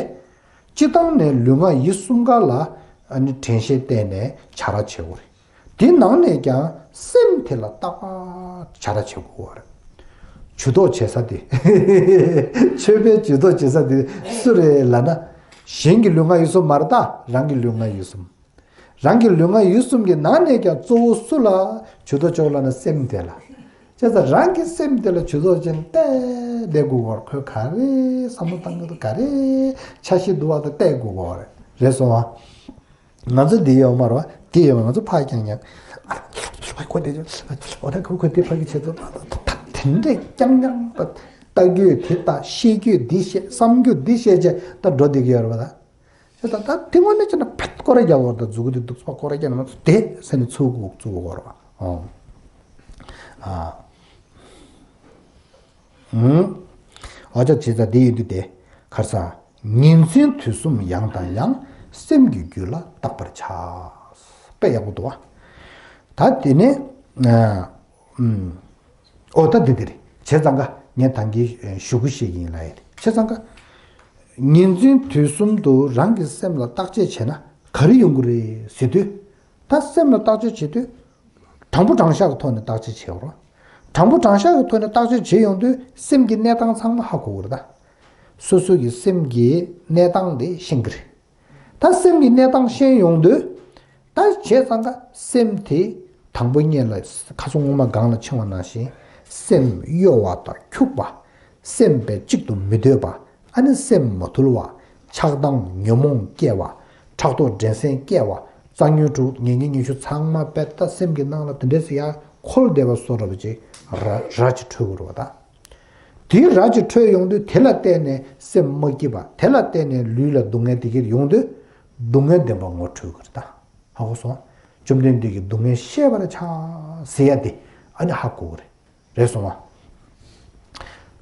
སྤྱི་བཏང་ནས་ལུས་ངག་ཡིད་གསུམ་ཀ་ལ་ཨ་ནི་དྲན་ཤེས་བསྟེན་ནས་བྱ་ར་བྱེད་དགོས་རེད། དེ་ནང་ནས་ཀྱང་སེམས་དེ་ལ་བརྟག་པ་བྱ་ར་བྱེད་དགོས་པ་རེད། ཇུས་གཏོགས་བྱེད་ས་དེ། ཆོས་པའི་ཇུས་གཏོགས་བྱེད་ས་དེ་སུ་རེད་ལབ་ན། གཞན་གྱི་ལུས་ངག་ཡིད་གསུམ་མ་རེད་ད། རང་གི་ལུས་ངག་ཡིད་གསུམ། རང་གི་ལུས་ངག་ཡིད་གསུམ་གྱི་ནང་ནས་ཀྱང་གཙོ་བོ་སུ་ལ་ཇུས་གཏོགས་བྱེད་དགོས་ལབ་ན་སེམས་དེ་ལ། བྱས་ཙང་རང་གི་སེམས་དེ་ལ་ཇུས་གཏོགས་བྱས་ནས་བལྟས་བསྡད་དགོས་པ་རེད། ཁོས་ག་རེ་བསམ་བློ་བཏང་གི་འདུག་ག་རེ་འཆར་གཞི་འདུག་པ་དང་བལྟས་དགོས་པ་རེད། རེད་སོང་ཨ། ང་ཚོ་འདི་ཡོད་མ་རེད་བ། འདི་ཡོད་མ། ང་ཚོ་ཕར་རྐྱང་རྐྱང་། ཨ་ཁོ་དེ་ཨོ་ད་ཁོ་ཁོ་དེ་ཕ་གི་བྱེད་དོ། དེ་འདྲས་རྐྱང་རྐྱང་ད་ལྟ་རྒྱུ་དེ་ལྟ། ཤེས་རྒྱུ་འདི་ཤེས། བསམ་རྒྱུ་འདི་ཤེས་བྱས་ད་འགྲོ་བསྡད་ཀྱི་ཡོད་རེད་བ་ད། ད་ད་དེ་དངོས་གནས་བྱས་ན་ཕེད་སྐོར་ར་རྒྱག་དགོས་རེད་ད། མཛུབ་གུ་དེ་འདུག་སེ་སྐོར་ར་རྒྱག་ན་མ་གཏོགས་དེ་ཟེར་ནས་ཚུར་བཙུགས་དགོས་རེད་བ། ཨོ། ཨ། ཨུམ། འོ་ཅག་བྱས་ཙང་འདི་ཡིན་དུས་དེ། ཁར་ས། ཉིན་མཚན་དུས་གསུམ་ཡང་དང་ཡང་། སེམས་ཀྱི་རྒྱུད་ལ་བརྟག་པར་བྱ། དཔེ་ཡག་པོ་འདུག་བ། ད་དེ་ནས། ཨ། ཨུམ། ཨོ་ད་འདི་འདི་རེད། བྱས་ཙང་ཀ། ངས་ད་གིན་ཞུ་སྐུལ་བྱེད་ཀྱི་ཡིན་ལབ་ཡ་དེ། བྱས་ཙང་ཀ་ཉིན་མཚན་དུས་གསུམ་དུ་རང་གི་སེམས་ལ་བརྟག་དཔྱད་བྱས་ན་ག་རེ་ཡོང་གི་རེད་ཟེར་དུས། ད་སེམས་ལ་བརྟག་དཔྱད་བྱེད་དུས། དྲང་པོ་དྲང་བཞག་གི་ཐོག་ནས་བརྟག་དཔྱད་བྱེད་དགོས་རེད། དྲང་པོ་དྲང་བཞག་གི་ཐོག་ནས་བརྟག་དཔྱད་བྱེད་ཡོང་དུས་སེམས་ཀྱི་གནས་སྟངས་ཚང་མ་ཧ་གོ་གི་རེད་ད། སོ་སོ་གི་སེམས་ཀྱི་གནས་སྟངས་དེ་ཤེས་ཀྱི་རེད། ད་སེམས་ཀྱི་གནས་སྟངས་ཤེས་ཡོང་དུས། ད་བྱས་ཙང་ཀ་སེམས་དེ་དང་པོ་ཉིད་ལ་ཁ་སང་སྔོན་མ་སྒང་ལ་ཕྱིན་པ་ནང་བཞིན། སེམས་གཡོ་བ་དང་འཁྱུག་པ། སེམས་པས་གཅིག་ཏུ་མི་སྡོད་པ། ཨ་ནི་སེམས་མ་དུལ་བ། ཆགས་སྡང་ཉོན་མོངས་སྐྱེ་བ། ཕྲག་དོག་འགྲན་སེམས་སྐྱེ་བ། རྩ་ཉོན་དྲུག་ཉེ་ཉེ་ཉེ་ཤུ་ཚང་མ་དཔེ་ད་སེམས་ཀྱི་ནང་ལ་དེ་འདྲས་སུ་ཡར་འཁོར་བསྡད་པ་བཟོ་འདྲ་པོ་ཅིག་ར་ར་ཅིག་འཕྲོད་དགོས་རེད་པ་ད། དེའི་ར་ཅིག་འཕྲོད་ཡོང་དུས་དེ་ལ་བརྟེན་ནས་སེམས་མ་སྐྱིད་པ། དེ་ལ་བརྟེན་ནས་ལུས་ལ་སྡུག་བསྔལ་དེ་གྱད་ཡོང་དུས། སྡུག་བསྔལ་བདེན་པ་ངོ་འཕྲོད་ཀྱི་རེད་ད། ཧ་གོ་སོང་། བཅོམ་ལྡན་འདས་ཀྱིས་སྡུག་བསྔལ་ཤེས་པར་བྱ་ཟེར་ཡ་དེ་ཨ་ནི་ཧ་གོ་གི་རེད། རེད་སོང་ང་།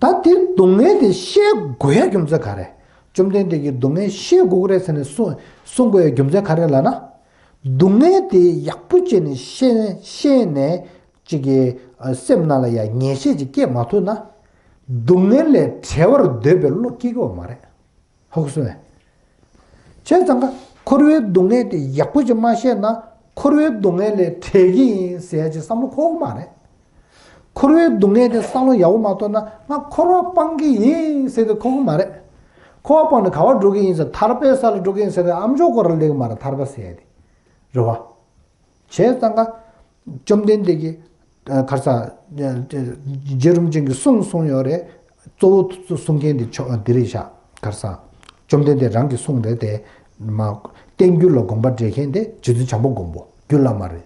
ད་དེ་སྡུག་བསྔལ་དེ་ཤེས་དགོས་ཡ་རྒྱུ་མཚན་ག་རེ། བཅོམ་ལྡན་འདས་ཀྱིས་སྡུག་བསྔལ་ཤེས་དགོས་ཀྱི་རེད་ཟེར་ནས་གསུང་གསུང་དགོས་ཡ་རྒྱུ་མཚན་ག་རེ་ལབ་ན། སྡུག་བསྔལ་དེ་ཡག་པོ་བྱས་ནས་ཤེས་ཤེས་ནས་ཅིག་གི་སེམས་ནང་ལ་ཡ་ངེས་ཤེས་ཅིག་སྐྱེ་མ་ཐུབ་ན། སྡུག་བསྔལ་ལས་བྲལ་བར་འདོད་པའི་བློ་སྐྱེ་གི་ཡོད་མ་རེད། ཧ་གོ་སོང་ངས། བྱས་ཙང་ཀ་འཁོར་བའི་སྡུག་བསྔལ་དེ་ཡག་པོ་ཅིག་མ་ཤེས་ན། འཁོར་བའི་སྡུག་བསྔལ་ལས་བྲལ་གྱི་ཡིན་ཟེར་ཡ་ཅིག་བསམ་བློ་འཁོར་གི་མ་རེད། འཁོར་བའི་སྡུག་བསྔལ་དེ་བསམ་བློ་ཡག་པོ་མ་གཏོང་ན་ང་འཁོར་བ་སྤང་གི་ཡིན་ཟེར་དེ་འཁོར་གི་མ་རེད། འཁོར་བ་སྤངས་ནས་ག་པར་འགྲོ་གི་ཡིན་ཟེར། ཐར་པའི་ས་ལ་འགྲོ་གི་ཡིན་ཟེར་དེ་ཨ་མཆོག་སྐོར་ར་སླེབས་གི་མ་རེད། ཐར་པ་ཟེར་ཡ་དེ། རེད་བ། བྱས་ཙང་ཀ་བཅོམ་ལྡན་འདས་ཀྱིས་ཨ་ག་རེ་ཟ། རྗེ་རིན་པོ་ཆེ་གིས་གསུངས་གསུངས་ཡོད་རེད། གཙོ་བོ་གསུང་མཁན་དེ་ཆོ་འདི་རེད་ཤག་ག་རེ་ཟ། བཅོམ་ལྡན་འདས་རང་གིས་གསུངས་རེད་དེ། མ་བསྟན་འགྱུར་ལ་དགོངས་པ་འགྲེལ་མཁན་དེ་རྗེ་བཙུན་བྱམས་པ་མགོན་པོ་རྒྱུད་བླ་མ་རེད།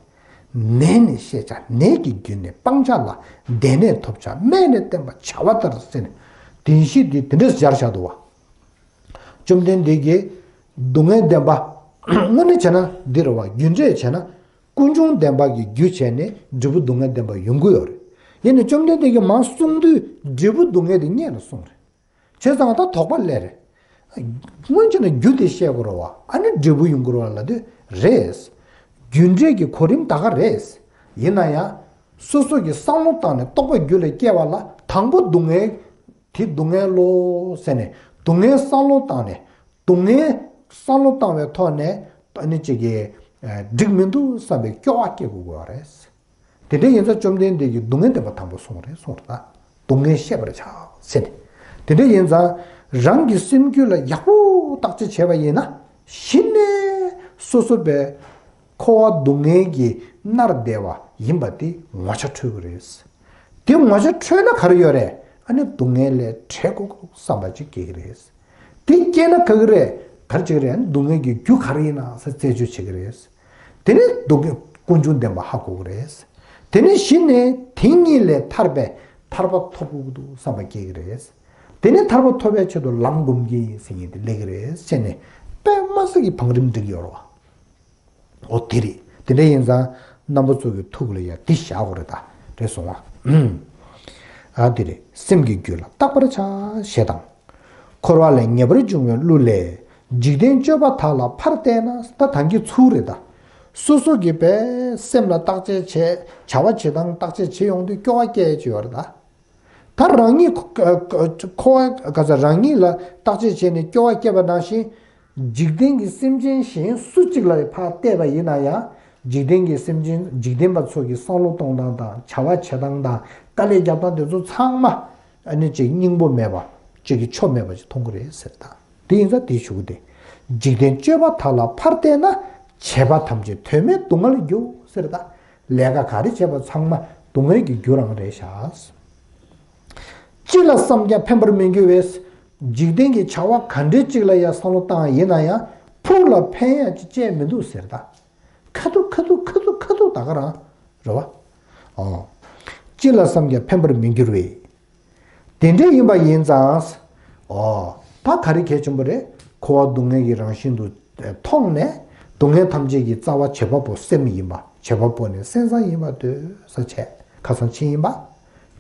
ནད་ནི་བཤད་བྱ་ནད་ཀྱི་རྒྱུ་ནི་སྤང་བྱ་ལ། བདེ་ནས་ཐོབ་བྱ་སྨན་ནི་བསྟེན་པར་བྱ་བ་ལྟར་ཟེར་ནས་བདེན་བཞི་འདི་དེ་འདྲས་སྦྱར་བཞག་འདུག་བ། བཅོམ་ལྡན་འདས་ཀྱིས་སྡུག་བསྔལ་བདེན་པ། དངོས་གནས་བྱས་ན་འདི་རེད་བ། རྒྱུ་འབྲས་བྱས་ན་ཀུན་འབྱུང་བདེན་པ་གི་རྒྱུ་བྱས་ནས་འབྲས་བུ་སྡུག་བསྔལ་བདེན་པ་ཡོང་གི་ཡོད་རེད། ཡིན་ནའི་བཅོམ་ལྡན་འདས་ཀྱིས་མར་གསུངས་དུས་འབྲས་བུ་སྡུག་བསྔལ་དེ་སྔོན་ལ་གསུངས་རེད། བྱས་ཙང་ད་དོགས་པ་སླེབས་རེད། སྔོན་བྱས་ན་རྒྱུ་དེ་བཤད་དགོས་རེད་བ། ཨ་ནི་འབྲས་བུ་ཡོང་གི་རེད་བ་ལབ་དུས་རེད། རྒྱུ་འབྲས་ཀྱི་གོ་རིམ་ད་ག་རེད། ཡིན་ན་ཡང་། སོ་སོ་གི་བསམ་བློ་བཏང་ནས་རྟོག་པ་རྒྱུད་ལ་སྐྱེ་བ་ལ་དང་པོ་སྡུག་བསྔལ། དེ་སྡུག་བསྔལ་ལོ་ཟེར་ནས་སྡུག་བསྔལ་བསམ་བློ་བཏང་ནས། སྡུག་བསྔལ་བསམ་བློ་བཏང་བའི་ཐོག་ནས་ཨ་ནི་ཅིག་གིས་ཨ་འགྲིག་མི་འདུག་བསམ་པའི་སྐྱོ་བ་སྐྱེ་དགོས་དགོས་པ་རེད། དེ་འདྲ་ཡིན་ཙང་བཅོམ་ལྡན་འདས་ཀྱིས་སྡུག་བསྔལ་བདེན་པ་དང་པོ་གསུངས་རེད་གསུངས་རེད་ད། སྡུག་བསྔལ་ཤེས་པར་བྱ་ཟེར་ནས། དེ་འདྲ་ཡིན་ཙང་རང་གི་སེམས་རྒྱུད་ལ་ཡག་པོ་བརྟག་དཔྱད་བྱས་པ་ཡིན་ན། གཞི་ནས་སོ་སོ་པའི་འཁོར་བ་སྡུག་བསྔལ་གྱིས་མནར་བསྡད་པ་ཡིན་པ་དེ་ངོ་ཆ་འཕྲོད་ཀྱི་རེད། དེ་ངོ་ཆ་འཕྲོད་ན་ག་རེ་ཡོད་རེད། ཨ་ནི་སྡུག་བསྔལ་ལས་བྲལ་དགོས་བསམ་པ་ཅིག་སྐྱེ་གི་རེད། དེ་སྐྱེས་ན་ག་གི་རེད། ག་རེ་བྱེད་ཀྱི་རེད། ཨ་ནི་སྡུག་བསྔལ་གྱི་རྒྱུ་ག་རེ་ཡིན་ན་ས་རྩད་གཅོད་བྱེད་ཀྱི་རེད། དེ་ནས་སྡུག་བསྔལ་ཀུན་འབྱུང་བདེན་པ་ཧ་གོ་གི་རེད། དེ་ནས་གཞི་ནས་དེ་གཉིས་ལས་ཐར་པའི་ཐར་པ་ཐོབ་དགོས་འདུག་བསམ་པ་སྐྱེ་གི་རེད། དེ་ནས་ཐར་པ་ཐོབ་པའི་ཆེད་དུ་ལམ་སྒོམ་གྱི་ཡིན་ཟེར་མཁན་དེ་སླེབས་ཀྱི་རེད་ཟེར་ནས་དཔེ་མ་སྲིད་ཀྱི་བང་རིམ་སྒྲིག་ཡོད་རེད་བ། འོ་དེ་རེད། དེ་འདྲ་ཡིན་ཙང་རྣམ་པ་ཚོ་གི་ཐུགས་ལ་ཡ་འདི་བཞག་དགོས་རེད་ད། རེད་སོང་ང་། ཨ་དེ་རེད། སེམས་ཀྱི་རྒྱུད་ལ་བརྟག་པར་བྱ་ཞེས་དང་། འཁོར་བ་ལས་ངེས་པར་འབྱུང་བའི་གླུ་ལས། འཇིག་རྟེན་སྤྱོད་པ་དག་ལ་ཕར་བལྟས་ན། ད་ད་གིན་ཚུར་རེད་ད། སོ་སོ་གི་པའི་སེམས་ལ་བརྟག་དཔྱད་བྱས། བྱ་བ་བྱེད་སྟངས་བརྟག་དཔྱད་བྱེད་ཡོང་དུས་སྐྱོ་བ་སྐྱེ་ཡས་ཅིག་ཡོད་རེད་ད། ད་རང་ཉིད་ཁོ་ཁོ་ཁོ་ག་ས་རང་ཉིད་ལ་བརྟག་དཔྱད་བྱས་ནས་སྐྱོ་བ་སྐྱེས་པ་ནང་བཞིན། འཇིག་རྟེན་གྱི་སེམས་ཅན་གཞན་སུ་གཅིག་ལ་ཕར་བལྟས་པ་ཡིན་ན་ཡང་། འཇིག་རྟེན་གྱི་སེམས་ཅན་འཇིག་རྟེན་པ་ཚོ་གི་བསམ་བློ་གཏོང་སྟངས་དང་བྱ་བ་བྱེད་སྟངས་དང་དཀའ་ལས་རྒྱབ་སྟངས་དེ་ཚོ་ཚང་མ་ཨ་ནི་ཅིག་སྙིང་པོ་མེད་པ། ཅིག་གི་ཆོ་མེད་པ་ཅིག་མཐོང་གི་རེད་ཟེར་ད། དེ་ཡིན་ཙང་དེའི་གཞུག་གུ་དེ། འཇིག་རྟེན་སྤྱོད་པ་དག་ལ་ཕར་བལྟས་ན། བྱེད་པ་ཐམས་ཅད་དོན་མེད་སྡུག་བསྔལ་རྒྱུ་ཟེར་ད། ལས་ཀ་ག་རེ་བྱས་པ་ཚང་མ་སྡུག་བསྔལ་གྱི་རྒྱུ་རང་རེད་ཤག་ཅི་ལ་བསམ་ཀྱང་ཕན་པར་མི་འགྱུར་བས། འཇིག་རྟེན་གྱི་བྱ་བ་ག་འདྲའི་ཅིག་ལ་ཡང་བསམ་བློ་བཏང་ཡིན་ན་ཡང་ཕུགས་ལ་ཕན་ཡག་ཅིག་བྱས་མི་འདུག་ཟེར་ད། ཁ་ཐུག་ཁ་ཐུག་ཁ་ཐུག་ཁ་ཐུག་ད་ག་རང་རེད་བ། ཨོ། ཅི་ལ་བསམ་ཀྱང་ཕན་པར་མི་འགྱུར་བས། དེ་འདྲ་ཡིན་པ་ཡིན་ཙང་། ཨོ། ད་ག་རེ་གལ་ཆེན་པོ་རེད། འཁོར་བ་སྡུག་བསྔལ་གྱི་རང་བཞིན་དུ་མཐོང་ནས། སྡུག་བསྔལ་ཐམས་ཅད་ཀྱི་རྩ་བ་བྱེད་པ་པོ་སེམས་ཡིན་པ། བྱེད་པ་པོ་ནི་སེམས་ཙམ་ཡིན་པར་འདོད་ས་བྱས། ཁ་སང་ཕྱིན་ཡིན་པ།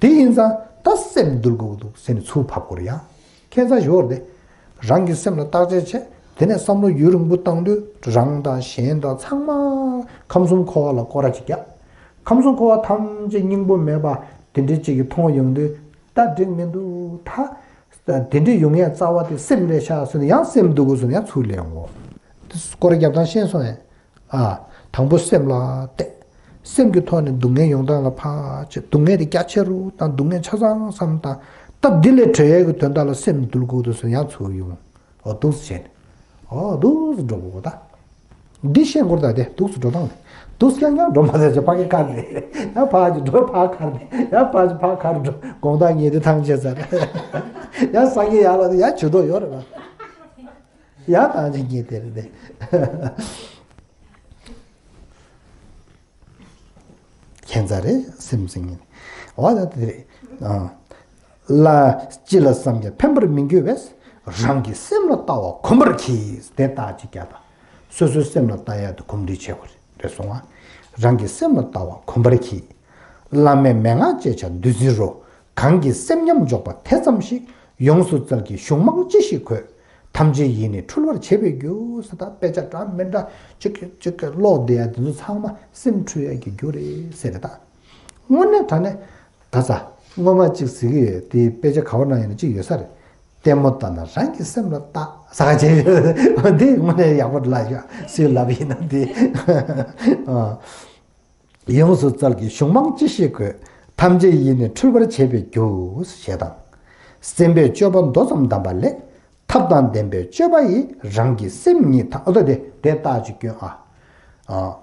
དེ་ཡིན་ཙང་ད་སེམས་འདུལ་དགོས་ཀྱི་འདུག་ཟེར་ནས་ཚུར་ཕབ་དགོས་རེད་ཡ། ཁྱད་མཚར་ཞིག་རེད་དེ། རང་གི་སེམས་ལ་བརྟག་དཔྱད་བྱས། དེ་ནས་བསམ་བློ་ཡུན་རིང་པོ་བཏང་དུས་རང་དང་གཞན་དང་ཚང་མ་ཁམས་གསུམ་འཁོར་བ་ལ་སྐོར་ར་ཅིག་བརྒྱབ། ཁམས་གསུམ་འཁོར་བ་ཐམས་ཅད་སྙིང་པོ་མེད་པ་དེ་འདྲའི་ཅིག་གི་མཐོང་ཡོང་དུས། ད་འགྲིག་མི་འདུག་ད་དེ་འདྲ་ཡོང་ཡ་རྩ་བ་དེ་སེམས་ལས་ཤར་སོང་ནས་ཡང་སེམས་སྡུག་གོ་སོང་ནས་ཡང་ཚུར་ལེན་འོ། དེ་སྐོར་རྒྱབ་སྟངས་ཤེས་སོང་ངས། ཨ། དང་པོ་སེམས་ལ་བལྟས། སེམས་ཀྱི་ཐོག་ནས་སྡུག་བསྔལ་ཡོང་སྟངས་ལ་ཕར་བྱས། སྡུག་བསྔལ་དེ་རྒྱ་ཆེ་རུ་དང་སྡུག་བསྔལ་ཆ་ཚང་བསམ་དང་། སྟབས་བདེ་ལས་གྲོལ་ཡས་ཀྱི་དོན་དག་ལ་སེམས་འདུལ་དགོས་འདུག་ཟེར་ཡང་ཚུར་ཡོང་། འོ་འདུག་སེ་བྱས་ནས། འོ་འདུག་སེ་འགྲོ་དགོས་ད། འདི་ཤེས་དགོས་ད་དེ་འདུག་སེ་འགྲོ་སྟངས་དེ། འདུག་སེ་རྐྱང་རྐྱང་འགྲོ་མ་ཟེར་བྱས་ཕ་གི་ཁར་ནས། ཡང་ཕ་གི་འགྲོ་ཕ་ཁར་ནས། ཡང་ཕ་གི་ཕ་ཁར་འགྲོ། དགོང་དག་ཉལ་དུས་ཐང་ཆད་ཚར། ཡང་སང་ཉིན་ཡར་ལ་ཡང་ཇུས་གཏོགས་ཡོད་རེད་པ། ཡང་ཐང་ཆད་ཉལ་དེ་རེད་དེ། ཁྱད་མཚར་རེད་སེམས་ཟེར་མཁན། འོ་ད་དེ་རེད། ཨ། ལ། ཅི་ལ་བསམ་ཀྱང་ཕན་པར་མི་འགྱུར་བས། རང་གི་སེམས་ལ་ལྟ་བ་གོམས་པར་གྱིས། དེ་ལྟ་ཅི་རྒྱག་དང་། སོ་སོའི་སེམས་ལ་ལྟ་ཡག་དེ་གོམས་འདྲིས་བྱེད་དགོས་རེད་གསུང་བ། རང་གི་སེམས་ལ་ལྟ་བ་གོམས་པར་གྱིས། བླ་མེད་མན་ངག་ཅེས་བྱ་འདུད་རྩི་རོ། གང་གིས་སེམས་ཉམས་འཇོག་པ་དེ་ཙམ་ཞིག། ཡོངས་སུ་བཙལ་གྱི་གཞུང་མང་ཅི་ཞིག་དགོས། ཐམས་ཅད་ཡིད་ནི་འཁྲུལ་བར་བྱེད་པའི་རྒྱུ། ཟེར་ད་དཔེ་ཆ་འདྲ་མི་འདྲ་ཅིག་གི་ཅིག་གི་ཀློག་བསྡད་ཡ་དེ་ཚོ་ཚང་མ་སེམས་འཁྲུལ་ཡ་གི་རྒྱུ་རེད་ཟེར་རེད་ད། དངོས་གནས་དྲང་གནས་ད་ས་སྔོན་མ་ཅིག་ཟེར་གི་ཡོད་དེ། དཔེ་ཆ་ག་བ་ན་ཡིན་ན་ཅིག་ཡོད་ས་རེད། ལྟད་མོ་ལྟ་ན་རང་གི་སེམས་ལ་ལྟ་ཟེར་ག་བྱས་ཡོད། འདི་དངོས་གནས་ཡག་པོ་ལབ་ཡོད། སུས་ལབ་ཡིན་ན་འདི། ཨ། ཡོངས་སུ་བཙལ་གྱི་གཞུང་མང་ཅི་ཞིག་དགོས། ཐམས་ཅད་ཡིད་ནི་འཁྲུལ་བར་བྱེད་པའི་རྒྱུ། ཞེས་དང་། སེམས་པའི་སྤྱོད་པ་མདོ་ཙམ་གདམས་པ་ལས། ཐབས་དང་ལྡན་པའི་སྤྱོད་པ་ཡིས། རང་གི་སེམས་ཉིད་དང་། ཨོ་ད་དེ་དེ་རྟགས་ཅིག་སྐྱོན་ཨ། ཨ།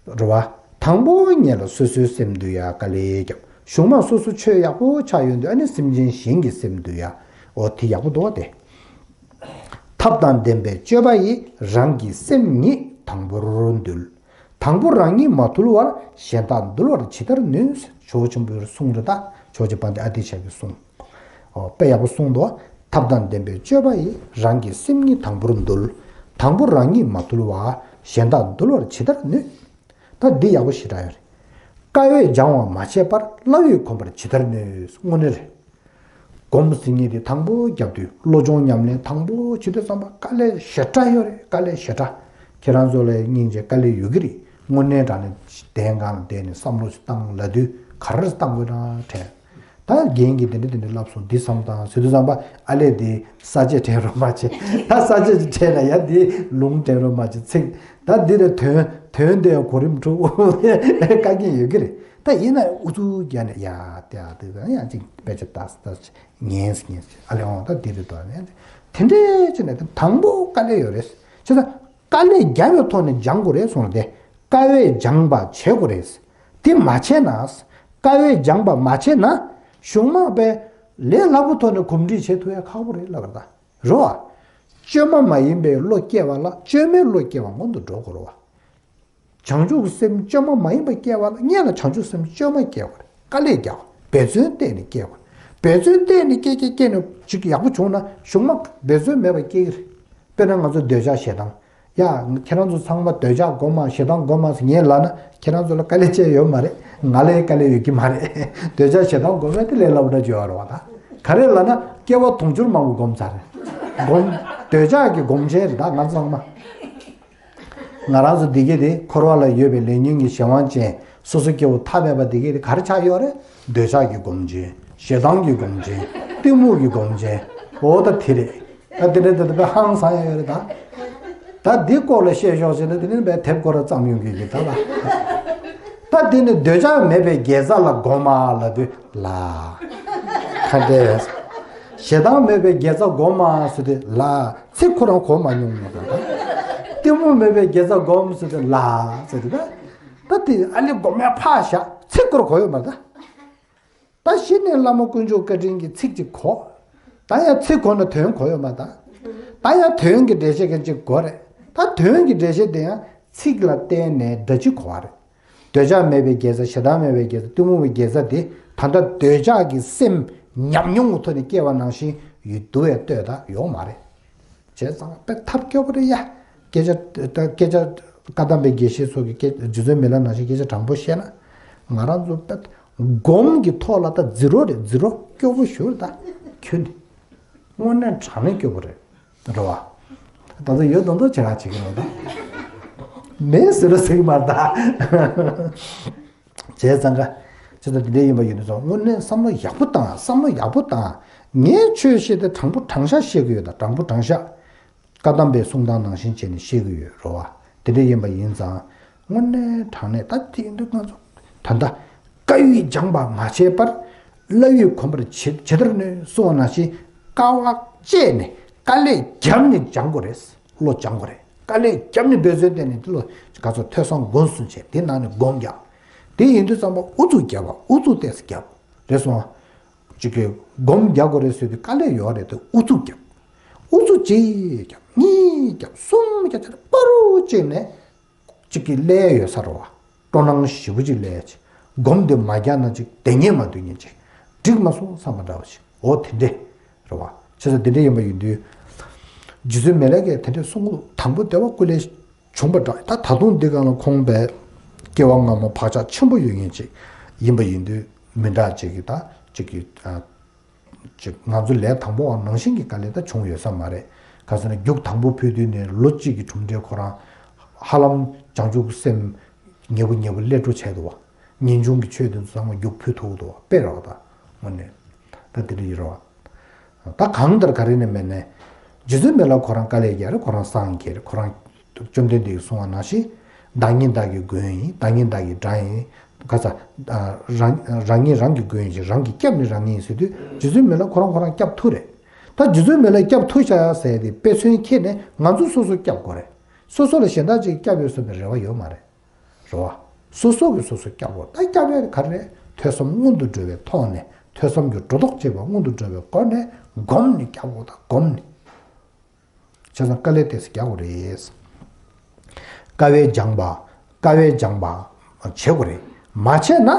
རེད་བ། དང་པོ་ཉིད་ལ་སོ་སོའི་སེམས་འདུལ་ཡ་དཀའ་ལས་བརྒྱབ། གཞུང་མང་སོ་སོ་ཆོས་ཡག་པོ་ཆགས་ཡོང་དུས་ཨ་ནི་སེམས་ཅན་གཞན་གྱི་སེམས་འདུལ་ཡ། ཨོ་དེ་ཡག་པོ་འདུག་བ་དེ། ཐབས་དང་ལྡན་པའི་སྤྱོད་པ་ཡིས། རང་གི་སེམས་ཉིད་དང་པོར་འདུལ། དང་པོ་རང་ཉིད་མ་དུལ་བར། གཞན་དག་འདུལ་བར་ཇི་ལྟར་ནུས། ཇོ་བོ་ཆེན་པོའི་གསུང་རེད་ད། ཇོ་བོ་རྗེ་དཔལ་ལྡན་ཨ་ཏི་ཤ་གི་གསུང་། ཨོ་དཔེ་ཡག་པོ་གསུངས་འདུག་ཐབས་དང་ལྡན་པའི་སྤྱོད་པ་ཡིས། རང་གི་སེམས་ཉིད་དང་པོར་འདུལ། དང་པོ་རང་ཉིད་མ་དུལ་བར། གཞན་དག་འདུལ་བར་ཇི་ལྟར་ནུས། ད་འདི་ཡག་པོ་ཞེ་དྲག་ཡོད་རེད། དཀའ་བས་སྦྱང་བ་མ་བྱས་པར། སླ་བས་གོམས་པར་ཇི་ལྟར་ནུས། དངོས་གནས་རེད། སྒོམ་ཟེར་མཁན་དེ་དང་པོ་རྒྱབ་དུས་བློ་སྦྱོང་ཉམས་ལེན་དང་པོ་བྱེད་དུས་ཙམ་པ་དཀའ་ལས་ཞེ་དྲག་ཡོད་རེད། དཀའ་ལས་ཞེ་དྲག་ཁྱེད་རང་ཚོ་ལ་སྙིང་རྗེ་དཀའ་ལས་ཡོད་ཀྱི་རེད། དངོས་གནས་དྲང་གནས་གདན་སྒང་ལ་བསྡད་ནས་བསམ་བློ་ཞིག་བཏང་ལབ་དུས་ག་རེ་བཏང་དགོས་ན་དྲན། ད་རྒན་གྱིས་དེ་འདྲ་དེ་འདྲ་ལབ་སོང་། འདི་བསམ་བཏང་ཟེར་དུས་ཙམ་པ་ཨ་ལས་དེ་ས་བཅད་དྲན་རོགས་མ་བྱེད། ད་ས་བཅད་ཅིག་དྲན་ན་ཡ་དེ་ལུང་དྲན་རོགས་མ་བྱེད། ཚིག་ད་འདི་ལ་དོན་དོན་དེ་གོ་རིམ་འཁྲུག་བཀག་གི་ཡོད་ཀྱི་རེད། ད་ཡིན་ན་ཨུ་ཚུགས་རྒྱག་ནས་ཡ་དེ་ཨ་དེ་ཡང་ཅིག་དཔེ་ཆ་ལྟ་ལྟ་ཉན་ཉན་ཨ་ལས་འོང་ད་འདི་རེད་དོ། དེ་འདྲའི་ཅིག་ནས་དང་པོ་དཀའ་ལས་ཡོད་རེད། བྱས་ཙང་དཀའ་ལས་རྒྱབ་པའི་ཐོག་ནས་སྦྱང་དགོས་རེད་གསུངས་ཏེ། དཀའ་བས་སྦྱངས་པ་བྱེད་དགོས་རེད། དེ་མ་བྱས་ན། དཀའ་བས་སྦྱངས་པ་མ་བྱས་ན། གཞུང་མང་པའི་ལས་སླ་པོ་ཐོག་ནས་གོམས་འདྲིས་བྱེད་ཐུབ་ཡ་ཁག་པོ་རེད་ལབ་པ་རེད་ད། རེད་བ། བཅོས་མ་མ་ཡིན་པའི་བློ་སྐྱེ་བ་ལ་བཅོས་མའི་བློ་སྐྱེ་བ་སྔོན་དུ་འགྲོ་དགོས་རེད་བ། བྱང་ཆུབ་སེམས་བཅོས་མ་མ་ཡིན་པ་སྐྱེ་བ་ལ་སྔོན་ལ་བྱང་ཆུབ་སེམས་བཅོས་མ་སྐྱེ་བ་རེད། དཀའ་ལས་རྒྱག་འབད་བརྩོན་བརྟས་ནས་སྐྱེ་དགོས། འབད་བརྩོན་བརྟས་ནས་སྐྱེ་སྐྱེ་སྐྱེ་ནས་ཅིག་ཡག་པོ་བྱུང་ན་གཞུང་མང་འབད་བརྩོན་མེད་པ་སྐྱེ་གི་རེད། དཔེར་ན་ང་ཚོ་འདོད་ཆགས་ཞེ་སྡང་། ཡ། ཁྱེད་རང་ཚོ་ཚང་མ་འདོད་ཆགས་སྒོམ་མ་ཞེ་སྡང་སྒོམ་མ་ཟེར་ངས་ལབ་ན་ཁྱེད་རང་ཚོ་ལ་དཀའ་ལས་ཅི་ཡང་ཡོད་མ་རེད། ང་ལ་ཡང་དཀའ་ལས་ཡོད་ཀྱི་མ་རེད། འདོད་ཆགས་ཞེ་སྡང་སྒོམ་ཡ་དེ་ལས་སླ་པོ་འདྲ་བརྗོད་ཡ་རེད་བ་ད། ག་རེ་ལབ་ན་སྐྱེ་བ་དུང་ཕྱུར་མང་པོ་སྒོམ་ཚར་རེད། སྒོམ། འདོད་ཆགས་ཀྱི་སྒོམ་ཆེན་རེད་ད་ང་ཚོ་ཚང་མ། ང་རང་ཚོ་འདི་ག་དེ་འཁོར་བ་ལ་ཡོད་པའི་ལས་ཉོན་གྱི་གཞན་དབང་ཅན་སོ་སོ་སྐྱེ་བོ་ཐ་མལ་པ་འདི་ག་དེ་ག་རེ་ཆགས་ཡོད་རེད། འདོད་ཆགས་ཀྱི་སྒོམ་ཆེན། ཞེ་སྡང་གི་སྒོམ་ཆེན། གཏི་མུག་གི་སྒོམ་ཆེན། འོ་ད་དེ་རེད། ད་དེ་འདྲ་དེ་འདྲ་དཔེ་ཧང་སང་ཡ་ཡོད་རེད་ད། ད་འདི་སྐོར་ལ་བཤད་ཤོག་ཟེར་ན་དེ་ནི་དཔེ་དེབ་སྐོར་ར་བརྩམས་ཡོང་གི་ཡོད་ད་ལ། ད་འདི་ནི་འདོད་ཆགས་མེད་པའི་དགེ་རྩ་ལ་སྒོམ་མ་ལབ་དུས་ལ། ག་འདྲས། ཞེ་སྡང་མེད་པའི་དགེ་རྩ་སྒོམ་མ་ཟེར་དུས་ལ། ཚིག་ཁོ་རང་གོ་མ་མྱོང་ངས་ད། གཏི་མུག་མེད་པའི་དགེ་རྩ་སྒོམ་ཟེར་དུས་ལ་ཟེར་དུས་ད། ད་དེ་ཨ་ལི་སྒོམ་ཡ་ཕག་བཞག་ཚིག་སྐོར་གོ་ཡོད་མ་རེད་ད། ད་གཞི་ནས་བླ་མ་དཀོན་མཆོག་བཀའ་དྲིན་གྱི་ཚིག་ཅིག་གོ། ད་ཡང་ཚིག་གོ་ན་དོན་གོ་ཡོད་མ་ད། ད་ཡང་དོན་གྱི་འགྲེལ་བཤད་མཁན་ཅིག་དགོས་རེད། ད་དོན་གྱི་འགྲེལ་བཤད་དེ་ཡང་ཚིག་ལ་བརྟེན་ནས་སྒྲ་ཅིག་གོ་བ་རེད། འདོད་ཆགས་མེད་པའི་དགེ་རྩ། ཞེ་སྡང་མེད་པའི་དགེ་རྩ། གཏི་མུག་པའི་དགེ་རྩ་དེ་ད་ལྟ་འདོད་ཆགས་ཀྱི་སེམས་ཉམས་མྱོང་གི་ཐོག་ནས་སྐྱེ་བ་ནང་བཞིན་ཡོད་འདུག་བས་ལྟོས་ད་ཡོད་མ་རེད། བྱས་ཙང་དཔེ་ཐབས་སྐྱོ་པོ་རེད་ཡ། སྐད་ཆ་སྐད་ཆ་བཀའ་གདམས་པའི་དགེ་བཤེས་ཚོ་གི་སྐད་རྗེ་བཙུན་མི་ལ་ནང་བཞིན་སྐད་ཆ་དྲང་པོ་བཤད་ན། ང་རང་ཚོ་དཔེ་སྒོམ་གྱི་ཐོག་ལ་ད་ཛི་རོ་རེད། ཛི་རོ་སྐྱོ་པོ་ཞུ་རེད་ད། ཁྱོད་ནི་དངོས་གནས་དྲང་གནས་སྐྱོ་པོ་རེད། རེད་བ། ད་ལྟ་ཡོད་མདོག་མདོག་བྱེད་ར་བྱེད་ཀྱི་རེད་ད། མེད་ཟེར་ར་ཟེར་གྱི་མ་རེད་ད། བྱས་ཙང་ཀ། བྱས་ཙང་དེ་འདྲ་ཡིན་པ་ཡིན་དུས་ཙང་དངོས་གནས་བསམ་བློ་ཡག་པོ་བཏང་། བསམ་བློ་ཡག་པོ་བཏང་། ངས་ཆོས་བཤད་དེ་དྲང་པོ་དྲང་བཞག་བཤད་ཀྱི་ཡོད་ད། དྲང་པོ་དྲང་བཞག་བཀའ་གདམས་པའི་གསུང་སྟངས་ནང་བཞིན་བྱས་ནས་བཤད་ཀྱི་ཡོད་རེད་བ། དེ་འདྲ་ཡིན་པ་ཡིན་ཙང་དངོས་གནས་དྲང་གནས་ད་དེ་ཡིན་དུས་ང་ཚོ་ད་ལྟ་བཀའ་ཡིས་སྦྱངས་པ་མ་བྱས་པར། བླ་ཡིས་གོམས་པར་ཇི་ཇི་ལྟར་ནུས་གསུངས་པ་ནང་བཞིན་དཀའ་བ་སྤྱད་ནས་དཀའ་ལས་བརྒྱབ་ནས་སྦྱང་དགོས་རེད། བློ་སྦྱང་དགོས་རེད། དཀའ་ལས་བརྒྱབ་ནས་འབད་བརྩོན་བསྟེན་ནས་དེ་ལ་ག་ཚོད་ཐོས་བསམ་སྒོམ་གསུམ་བྱས། དེ་ནང་ནས་སྒོམ་རྒྱག་དེ་ཡིན་དུས་ཙམ་པ་ཨུ་ཚུགས་བརྒྱབ་པ། ཨུ་ཚུགས་ཏོག་ཙམ་བརྒྱབ། རེད་སོང་ང་། ཅིག་གི་སྒོམ་རྒྱག་དགོས་རེད་ཟེར་དུས་དཀའ་ལས་ཡོད་རེད་དེ་ཨུ་ཚུགས་རྒྱབ། ཨུ་ཚུགས་གཅིག་རྒྱབ། གཉིས་རྒྱབ། གསུམ་རྒྱབ་བྱས་ནས་པ་རུ་གཅིག་ནས་ཅིག་གི་སླེབས་ཡོད་ས་རེད་བ། སྤྲོ་སྣང་ཞེ་པོ་ཅིག་སླེབས་ཡ་ཅིག་སྒོམ་དེ་མ་རྒྱག་ན་ཅིག་བསྡད་ཉན་མ་སྡོད་ཉན་ཅིག་འགྲིག་མ་སོང་བསམ་པ་འདྲ་བ་ཅིག་འོ་དེ་འདྲས་རེད་བ། བྱས་ཙང་དེ་འདྲས་ཡིན་པ་ཡིན་དུས། རྗེ་བཙུན་མི་ལ་གིས་དེ་འདྲས་གསུང་གི་འདུག་དང་པོ་བདེ་བ་ཀུན་ལེགས་བྱུང་བ་འདྲ། ད་ད་དུང་འདི་སྒང་ལ་ཁོང་པའི་སྐྱེ་བ་སྔ་མ་བག་ཆགས་ཆེན་པོ་ཡོད་མཁན་ཅིག་ཡིན་པ་ཡིན་དུས་མི་འདྲ་ཅིག་གི་ད་ཅིག་གི་ཨ། ཅིག་ང་ཚོ་ལས་དང་པོ་བ་ནང་བཞིན་གྱི་དཀའ་ལས་ད་བྱུང་ཡོད་ས་མ་རེད། ག་ཟེར་ན་རྒྱུགས་དང་པོ་ཕུལ་དུས་ནས་ལོ་གཅིག་གི་གྲུབ་འབྲས་ཁོ་རང་ཧ་ལམ་བྱང་ཆུབ་སེམས་ཉེ་པོ་ཉེ་པོ་སླེབས་འགྲོ་བྱས་འདུག་བ། ངེས་འབྱུང་གི་ཆོས་དེ་ཚོ་ཚང་མ་རྒྱུགས་ཕུལ་ཐུབ་འདུག་བ། དཔེ་རེད་བ་ད། དངོས་གནས་ད་དེ་འདྲ་ཡིན་རེད་བ། ད་གང་ལྟར་ག་རེ་ནས་མེད་ནས། རྗེ་བཙུན་མི་ལ་ཁོ་རང་དཀའ་ལས་རྒྱག་རེད། ཁོ་རང་སངས་རྒྱས་རེད། ཁོ་རང་བཅོམ་ལྡན་འདས་ཀྱིས་གསུངས་པ་ནང་བཞིན། བདག་ཉིད་བདག་གི་མགོན་ཡིན། བདག་ཉིད་བདག་གི་དགྲ་ཡིན། ཁ་ཚ། རང་རང་ཉིད་རང་གི་མགོན་ཡིན་ཞིང་། རང་གི་སྐྱབས་ནི་རང་ཉིད་ཡིན་ཟེར་དུས་རྗེ་བཙུན་མི་ལ་ཁོ་རང་ཁོ་རང་སྐྱབས་ཐུབ་རེད། ད་རྗེ་བཙུན་མི་ལ་སྐྱབས་ཐུབ་བཞག་ཡ་ཟེར་ཡ་དེ་དཔེ་མཚོན་ཁྱེར་ནས་ང་ཚོ་སོ་སོ་སྐྱབས་དགོས་རེད། སོ་སོ་ལ་གཞན་དག་ཅིག་སྐྱབས་ཡོད་བསམ་པའི་རེ་བ་ཡོད་མ་རེད། རེད་བ། སོ་སོ་གིས་སོ་སོ་སྐྱབས་དགོས། ད་སྐྱབས་ཡ་དེ་ག་རེ་རེད། ཐོས་བསམ་སྔོན་དུ་འགྲོ་བའི་ཐོག་ནས་ཐོས་བསམ་གྱི་སྒྲོ་འདོགས་བཅད་པ་སྔོན་དུ་འགྲོ་བའི་སྒོ་ནས་སྒོམ་ནས་སྐྱབས་དགོས། ད་སྒོམ་ནས། བྱས་ཙང་དཀའ་ལས་དེ་ཚོ་རྒྱག་དགོས་རེད། དཀའ་བས་སྦྱངས་པ། དཀའ་བས་སྦྱངས་པ་བྱེད་དགོས་རེད། མ་བྱས་ན།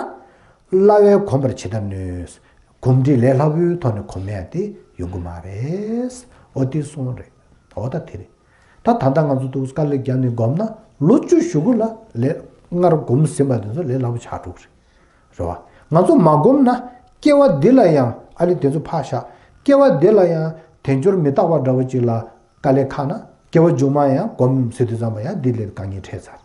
སླ་བས་གོམས་པར་ཇི་ལྟར་ནུས། གོམས་འདྲིས་ལས་སླ་པོའི་ཐོག་ནས་གོམས་ཡ་དེ་ཡོང་གི་མ་རེད། འོ་དེ་གསུངས་རེད། འོ་ད་དེ་རེད། ད་ད་ལྟ་ང་ཚོ་འདུག་དཀའ་ལས་བརྒྱབ་ནས་སྒོམ་ན་ལོ་བཅུ་ཞེ་དགུ་ལ་ལས་སྔར་སྒོམ་ཟིན་པ་དེ་ཚོ་ལས་སླ་པོ་ཆགས་འགྲོ་གི་རེད། རེད་བ། ང་ཚོ་མ་སྒོམ་ན་སྐྱེ་བ་འདི་ལ་ཡང་། ཨ་ནི་དེ་ཚོ་ཕར་བཞག་སྐྱེ་བ་འདི་ལ་ཡང་དལ་འབྱོར་མི་རྟག་པ་འདྲ་བོ་ཅིག་ལ་དཀའ་ལས་ཁག་ན། སྐྱེ་བ་མཇུག་མ་ཡང་སྒོམ་ཟེར་དུས་ཙམ་པ་ཡང་འདི་ལས་དཀའ་ངལ་འཕྲད་ཚར།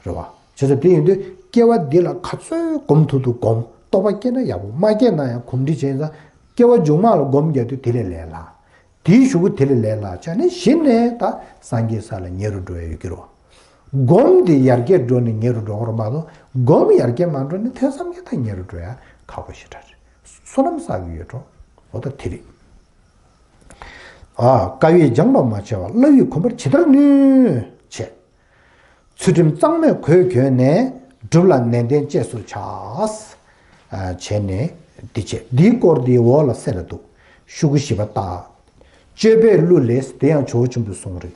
རེད་བ། བྱས་ཙང་དེ་ཡིན་དུས་སྐྱེ་བ་འདི་ལ་ག་ཚོད་སྒོམ་ཐུབ་ཐུབ་སྒོམ། རྟོགས་པ་སྐྱེས་ན་ཡག་པོ། མ་སྐྱེས་ན་ཡང་གོམས་འདྲིས་བྱས་ཙང་སྐྱེ་བ་མཇུག་མ་ལ་སྒོམ་རྒྱག་དུས་དེ་ལས་ལས་སླ། དེའི་གཞུག་གུ་དེ་ལས་ལས་སླ་ཆགས་ནས་གཞི་ནས་ད་སངས་རྒྱས་ས་ལ་ཉེ་རུ་འགྲོ་ཡ་ཡོད་ཀྱི་རེད་བ། སྒོམ་དེ་ཡར་རྒྱས་འགྲོ་ནས་ཉེ་རུ་འགྲོ་གི་རེད་མ་གཏོགས། སྒོམ་ཡར་རྒྱས་མ་འགྲོ་ནས་ཐོས་བསམ་གྱིས་ད་ཉེ་རུ་འགྲོ་ཡ་ཁག་པོ་ཞེ་དྲག་རེད། བསོད་ནམས་བསགས་ཀྱི་ཡོད་འགྲོ། འོ་ད་དེ་རེད། ཨ། དཀའ་བས་སྦྱངས་པ་མ་བྱས་པ། སླ་བས་གོམས་པར་ཇི་ལྟར་ནུས། བྱས། ཚུལ་ཁྲིམས་གཙང་མས་གོས་གྱོན་ནས། སྒྲུབ་ལ་ནན་ཏན་གཅེས་སུ་བྱ། ཨ། བྱས་ནས་འདི་བྱས། འདིའི་སྐོར་འདི་འོག་ལ་གསལ་ལ་འདུག་ཤོག་གུ་བཞི་པ་ལྟ། སྤྱོད་པའི་གླུ་ལས། དེ་ཡང་ཇོ་བོ་ཆེན་པོས་གསུངས་རེད།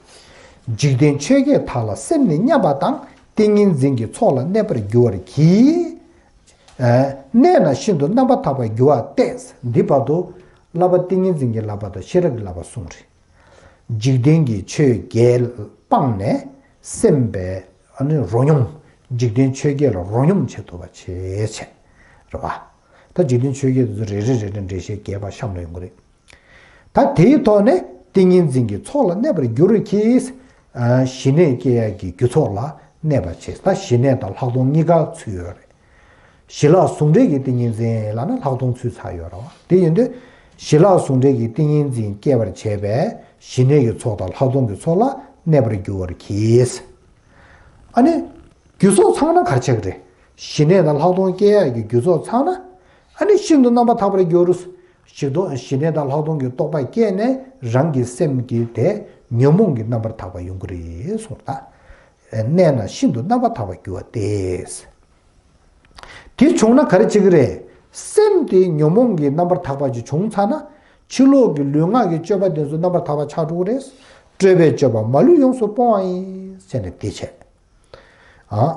འཇིག་རྟེན་ཆོས་བརྒྱད་དག་ལ་སེམས་ནི་མཉམ་པ་དང་། ཏིང་ངེ་འཛིན་གྱི་ཚོགས་ལ་གནས་པར་འགྱུར་བར་གྱིས། ཨ། གནས་ན་ཤིན་ཏུ་རྣམ་པར་དག་པར་འགྱུར་བ་སྟེ། འདི་བར་དུ་བསླབ་པ་ཏིང་ངེ་འཛིན་གྱི་བསླབ་པ་དང་ཤེས་རབ་ཀྱི་བསླབ་པ་གསུངས་རེད། འཇིག་རྟེན་གྱི་ཆོས་བརྒྱད་སྤངས་ནས་སེམས་པའི་ཨ་ནི་རོ་སྙོམས། འཇིག་རྟེན་ཆོས་བརྒྱད་ལ་རོ་སྙོམས་བྱེད་ཐུབ་པ་བྱེད་བྱེད། རེད་བ། ད་འཇིག་རྟེན་ཆོས་བརྒྱད་དེ་ཚོ་རེ་རེ་རེ་རེ་འགྲེལ་བཤད་རྒྱས་པ་གཤམ་ལ་ཡོང་གི་རེད། ད་དེའི་ཐོག་ནས་ཏིང་ངེ་འཛིན་གྱི་ཚོགས་ལ་གནས་པར་འགྱུར་བར་གྱིས། ཨ། ཞི་གནས་སྐྱེ་ཡག་གི་རྒྱུ་ཚོགས་ལ་གནས་པར་བྱེད། ད་ཞི་གནས་དང་ལྷག་མཐོང་གཉིས་ཀ་ཚུད་ཡོད་རེད། ཞི་ལྷག་ཟུང་འབྲེལ་གྱི་ཏིང་ངེ་འཛིན་ལབ་ན་ལྷག་མཐོང་ཚུད་ཚར་ཡོད་རེད་བ། དེ་ཡིན་དུས་ཞི་ལྷག་ཟུང་འབྲེལ་གྱི་ཏིང་ངེ་འཛིན་སྐྱེ་བར་བྱེད་པས་ཞི་གནས་ཀྱི་ཚོགས་དང་ལྷག་མཐོང་གི་ཚོགས་ལ་གནས་པར་འགྱུར་བར་གྱིས། ཨ་ནི། རྒྱུ་ཚོགས་ཚང་ན་ག་རེ་ཆགས་ཀྱི་རེད། ཞི་གནས་དང་ལྷག་མཐོང་སྐྱེ་ཡག་གི་རྒྱུ་ཚོགས་ཚང་ན། ཨ་ནི་ཤིན་ཏུ་རྣམ་པར་དག་པར་འགྱུར། ཞི་གནས་དང་ལྷག་མཐོང་གི་རྟོགས་པ་སྐྱེས་ནས་རང་གི་སེམས་ཀྱི་དེ་ཉོན་མོངས་ཀྱི་རྣམ་པར་དག་པ་ཡོང་གི་རེད་གསུངས་ད། གནས་ན་ཤིན་ཏུ་རྣམ་པར་དག་པར་འགྱུར་བ་སྟེ། དེ་བྱུང་ན་ག་རེ་བྱེད་ཀྱི་རེད། སེམས་དེ་ཉོན་མོངས་ཀྱི་རྣམ་པར་དག་པ་ཅིག་བྱུང་ཚར་ན། ཕྱི་ལོགས་ཀྱི་ལུས་ངག་གི་སྤྱོད་པ་དེ་ཚོ་རྣམ་པར་དག་པ་ཆགས་འགྲོ་གི་རེད། སྤྲོས་པའི་སྤྱོད་པ་མ་ལུས་ཡོངས་སུ་སྤོང་བ་ཡིན་ཟེར་ནས་དེ་བྱས། ཨ།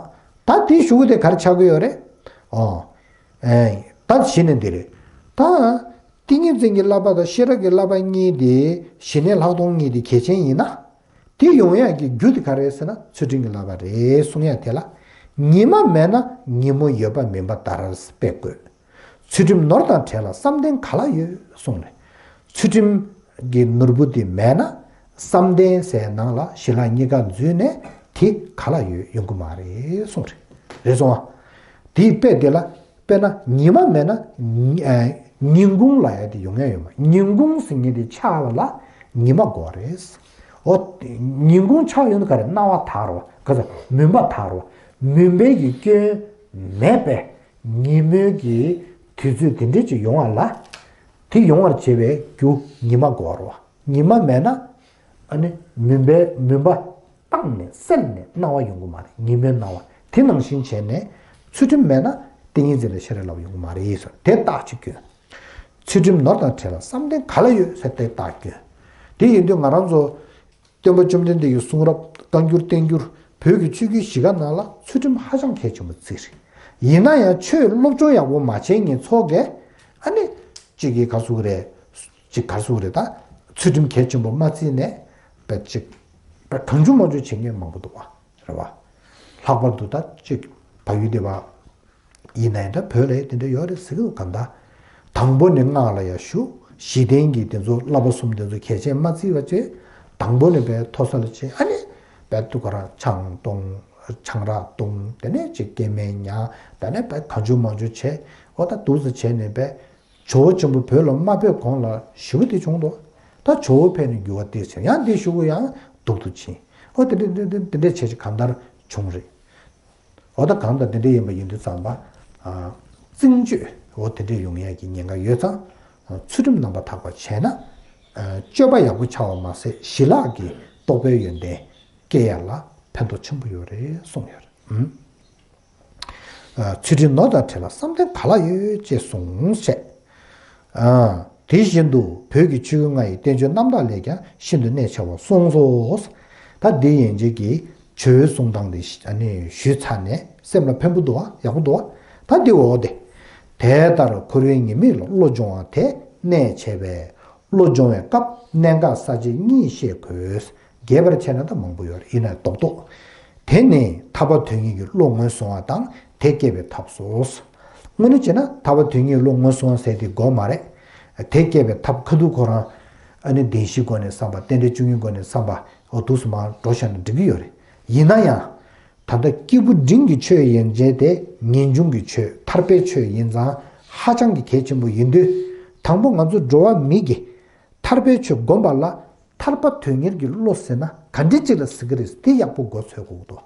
ད་དེའི་གཞུག་གུ་དེ་ག་རེ་ཆགས་ཀྱི་ཡོད་རེད། ཨོ། ཨེ། ད་གཞི་ནས་འདི་རེད། ད། ཏིང་ངེ་འཛིན་གྱི་བསླབ་པ་དང་ཤེས་རབ་ཀྱི་བསླབ་པ་གཉིས་དེ་ཞི་གནས་ལྷག་མཐོང་གཉིས་དེ་གལ་ཆེན་ཡིན་ན། དེ་ཡོང་ཡག་གི་རྒྱུ་དེ་ག་རེ་རེད་ཟེར་ན་ཚུལ་ཁྲིམས་ཀྱི་བསླབ་པ་རེད་གསུང་ཡག་དེ་ལ། ཉི་མ་མེད་ན་ཉིན་མོ་ཡོད་པ་མིན་པ་ལྟར་དཔེ་བཀོད། ཚུལ་ཁྲིམས་ནོར་དང་བྲལ་ལ་བསམ་གཏན་ག་ལ་ཡོད་གསུངས་ནས། ཚུལ་ཁྲིམས་ཀྱི་ནོར་བུ་དེ་མེད་ན། བསམ་གཏན་ཟེར་ནང་ལ་ཞི་ལྷག་གཉིས་ཀ་འཛུལ་ནས་དེ་ག་ལ་ཡོད་ཡོང་གི་མ་རེད་གསུངས་རེད། རེད་སོང་ཨ། དེའི་དཔེ་དེ་ལ། དཔེར་ན་ཉི་མ་མེད་ན་ཉི་ཨ་ཉིན་གུང་ལབ་ཡ་དེ་ཡོང་ཡ་ཡོད་མ་རེད། ཉིན་གུང་ཟེར་མཁན་དེ་ཆགས་པ་ལ་ཉི་མ་དགོས་རེད། འོ། ཉིན་གུང་ཆགས་ཡོང་དུས་ག་རེ་སྣང་བ་དག་རོ། ག་ཚོད་མུན་པ་དག་རོ། མུན་པའི་གི་སྐྱོན་མེད་པའི་ཉིན་མོའི་གི་དུས་ཚོད་དེ་འདྲས་ཅིག་ཡོང་བ་ལ། དེ་ཡོང་བར་བྱེད་པའི་རྒྱུ་ཉི་མ་དགོས་རོ། ཉི་མ་མེད་ན་ཨ་ནི་མུན་པའི་མུན་པ་སྤངས་ནས་སེལ་ནས་སྣང་བ་ཡོང་གི་མ་རེད། ཉི་མའི་སྣང་བ་དེ་ནང་བཞིན་བྱས་ནས་ཚུལ་ཁྲིམས་མེད་ན་ཏིང་ངེ་འཛིན་ལ་ཤེས་རབ་ལ་ཡོང་གི་མ་རེད་ཟེར། དེ་རྟགས་ཅིག་སྐྱོན། ཚུལ་ཁྲིམས་ནོར་དང་བྲལ་ལ་བསམ་གཏན་ག་ལ་ཡོད་ཟེར་དེ་རྟགས་སྐྱོན། དེ་ཡིན་དུས་ང་རང་ཚོ་སྟོན་པ་བཅོམ་ལྡན་འདས་ཀྱི་གསུང་རབ་བཀའ་འགྱུར་བསྟན་འགྱུར་བོད་ཀྱི་ཆོས་བརྒྱུད་བཞི་ཀ་ནང་ལ་ཚུལ་ཁྲིམས་ཧ་ཅང་གལ་ཆེན་པོ་བརྩི་རེད། ཡིན་ན་ཡང་ཆོས་སློབ་སྦྱོང་ཡག་པོ་མ་བྱས་མཁན་ཚོ་གས་ཨ་ནི་གཅིག་གིས་ག་ཟེར་རེད། གཅིག་ག་ཟེར་རེད། ད་ཚུལ་ཁྲིམས་གལ་ཆེན་པོ་མ་བརྩིས་ནས་པ་གཅིག་པ་གང་བྱུང་མང་བྱུང་བྱེད་མཁན་མང་པོ་འདུག་བ། རེད་བ། ལྷག་པར་དུ་ད་གཅིག་བལ་ཡུལ་སྡེ་བ་ཡིན་ན་ཡང་ད་བོད་ལ་ཡང་དེ་འདྲ་ཡོད་རེད་ཟེར་གི་འདུག་ག་ད་དང་པོ་ནས་སྔགས་ལ་ཡང་ཞུགས། གཞི་རྟེན་གྱི་དེ་ཚོ་བསླབ་པ་གསུམ་དེ་ཚོ་གལ་ཆེན་མ་བརྩིས་པ་བྱས། དང་པོ་ནས་པའི་མཐོ་ས་ལ་ཕྱིན། ཨ་ནི་པའི་ཏུ་ག་ར་ཆང་བཏུང་། ཆང་རག་བཏུང་། དེ་ནས་ཅིག་སྐྱེ་དམན་ཉར། དེ་ནས་པའི་གང་བྱུང་མང་བྱུང་བྱས། འོ་ད་འདུག་སེ་བྱས་ནས་པའི་ཇོ་བོ་ཆེན་པོ་བོད་ལ་མ་ཕེབས་གོང་ལ་ཞེ་པོ་དེ་བྱུང་འདུག་ད་ཇོ་བོ་ཕེབས་ནས་འགྱུར་བ་དེ་བྱས། ཡང་དེའི་གཞུག་གུ་ཡང་སྡུག་ཏུ་ཕྱིན། འོ་དེ་འདྲ་དེ་འདྲ་དེ་འདྲ་བྱས་ཅིག་གང་ལྟར་བྱུང་རེད། འོ་ད་གང་ལྟར་དེ་འདྲ་ཡིན་པ་ཡིན་དུས་ཙམ་པ། ཨ་རྩིང་སྤྱོད་འོ་དེ་འདྲ་ཡོང་ཡས་ཀྱི་ཉེན་ཁ་ཡོད་ཙང་། ཨ་ཚུལ་ཁྲིམས་རྣམ་པར་དག་པ་བྱས་ན། ཨ་སྤྱོད་པ་ཡག་པོ་ཆགས་པ་མ་ཟད་ཞི་ལྷག་གི་རྟོགས་པའི་ཡོན་ཏན་སྐྱེ་ཡ་ལ་ཕན་ཐོགས་ཆེན་པོ་ཡོད་རེད་གསུངས་ཡོད་རེད། ཨུམ། ཨ་ཚུལ་ཁྲིམས་ནོར་དང་བྲལ་ལ་བསམ་གཏན་ག་ལ་ཡོད་ཅེས་གསུངས་བཤད། ཨ་དེ་བཞིན་དུ་བོད་ཀྱི་ཆོས་ཀྱི་ལྔ་ཡི་བསྟན་བཅོས་རྣམ་དག་ལས་ཀྱང་ཤིན་ཏུ་གནད་ཆེ་བར་གསུངས་སོ། ད་འདི་ཡན་ཆད་ཀྱི་ཇོ་བོའི་གསུང་སྟངས་དེ་ཨ་ནི་ཞུས་ཚར་ནས་སེམས་ལ་ཕན་པོ་འདུག་བ། ཡག་པོ་འདུག་བ། ད་འདི་འོག་དེ། དེ་ལྟར་འཁོར་བའི་ཉེས་དམིགས་ལ་བློ་སྦྱོང་བ་དེ་གནད་ཆེ་བས། བློ་སྦྱོང་བའི་སྐབས་གནད་འགག་ས་བཅད་གཉིས་ཤེས་དགོས། རྒྱས་པར་བྱས་ན་ད་མང་པོ་ཡོད་རེད། ཡིན་ནའི་རྡོག་རྡོག་དེ་ནི་ཐར་པ་དོན་གཉེར་གྱི་བློ་ངོས་བཟུང་བ་དང་དེ་སྐྱེད་པའི་ཐབས་སོ། དངོས་གནས་བྱས་ན་ཐར་པ་དོན་གཉེར་བློ་ངོས་བཟུང་བ་ཟེར་དེ་དགོས་མ་རེད། དེ་སྐྱེད་པའི་ཐབས་ཁ་ཐུག་ཁོ་རང་ཨ་ནི་བདེན་བཞིའི་སྒོ་ནས་བསམ་པ། རྟེན་འབྲེལ་བཅུ་གཉིས་སྒོ་ནས་བསམ་པ། འོ་འདུག་སེ་མར་འགྲོ་བཞག་ན་འགྲིག་གི་ཡོད་རེད། ཡིན་ན་ཡང་། ད་ལྟ་སྐྱེས་བུ་འབྲིང་གི་ཆོས་ཡན་ཆད་དེ་ངེས་འབྱུང་གི་ཆོས། ཐར་པའི་ཆོས་ཡིན་ཙང་ཧ་ཅང་གི་གལ་ཆེན་པོ་ཡིན་དུས། དང་པོ་ང་ཚོ་འགྲོ་བ་མི་གིས་ཐར་པའི་ཆོས་བསྒོམ་པ་ལ་ཐར་པ་དོན་གཉེར་གྱི་བློ་ཟེར་ན་ག་འདྲ་ཅིག་ལ་ཟེར་གི་རེད། དེ་ཡག་པོ་མགོ་ཚོད་དགོས་འདུག་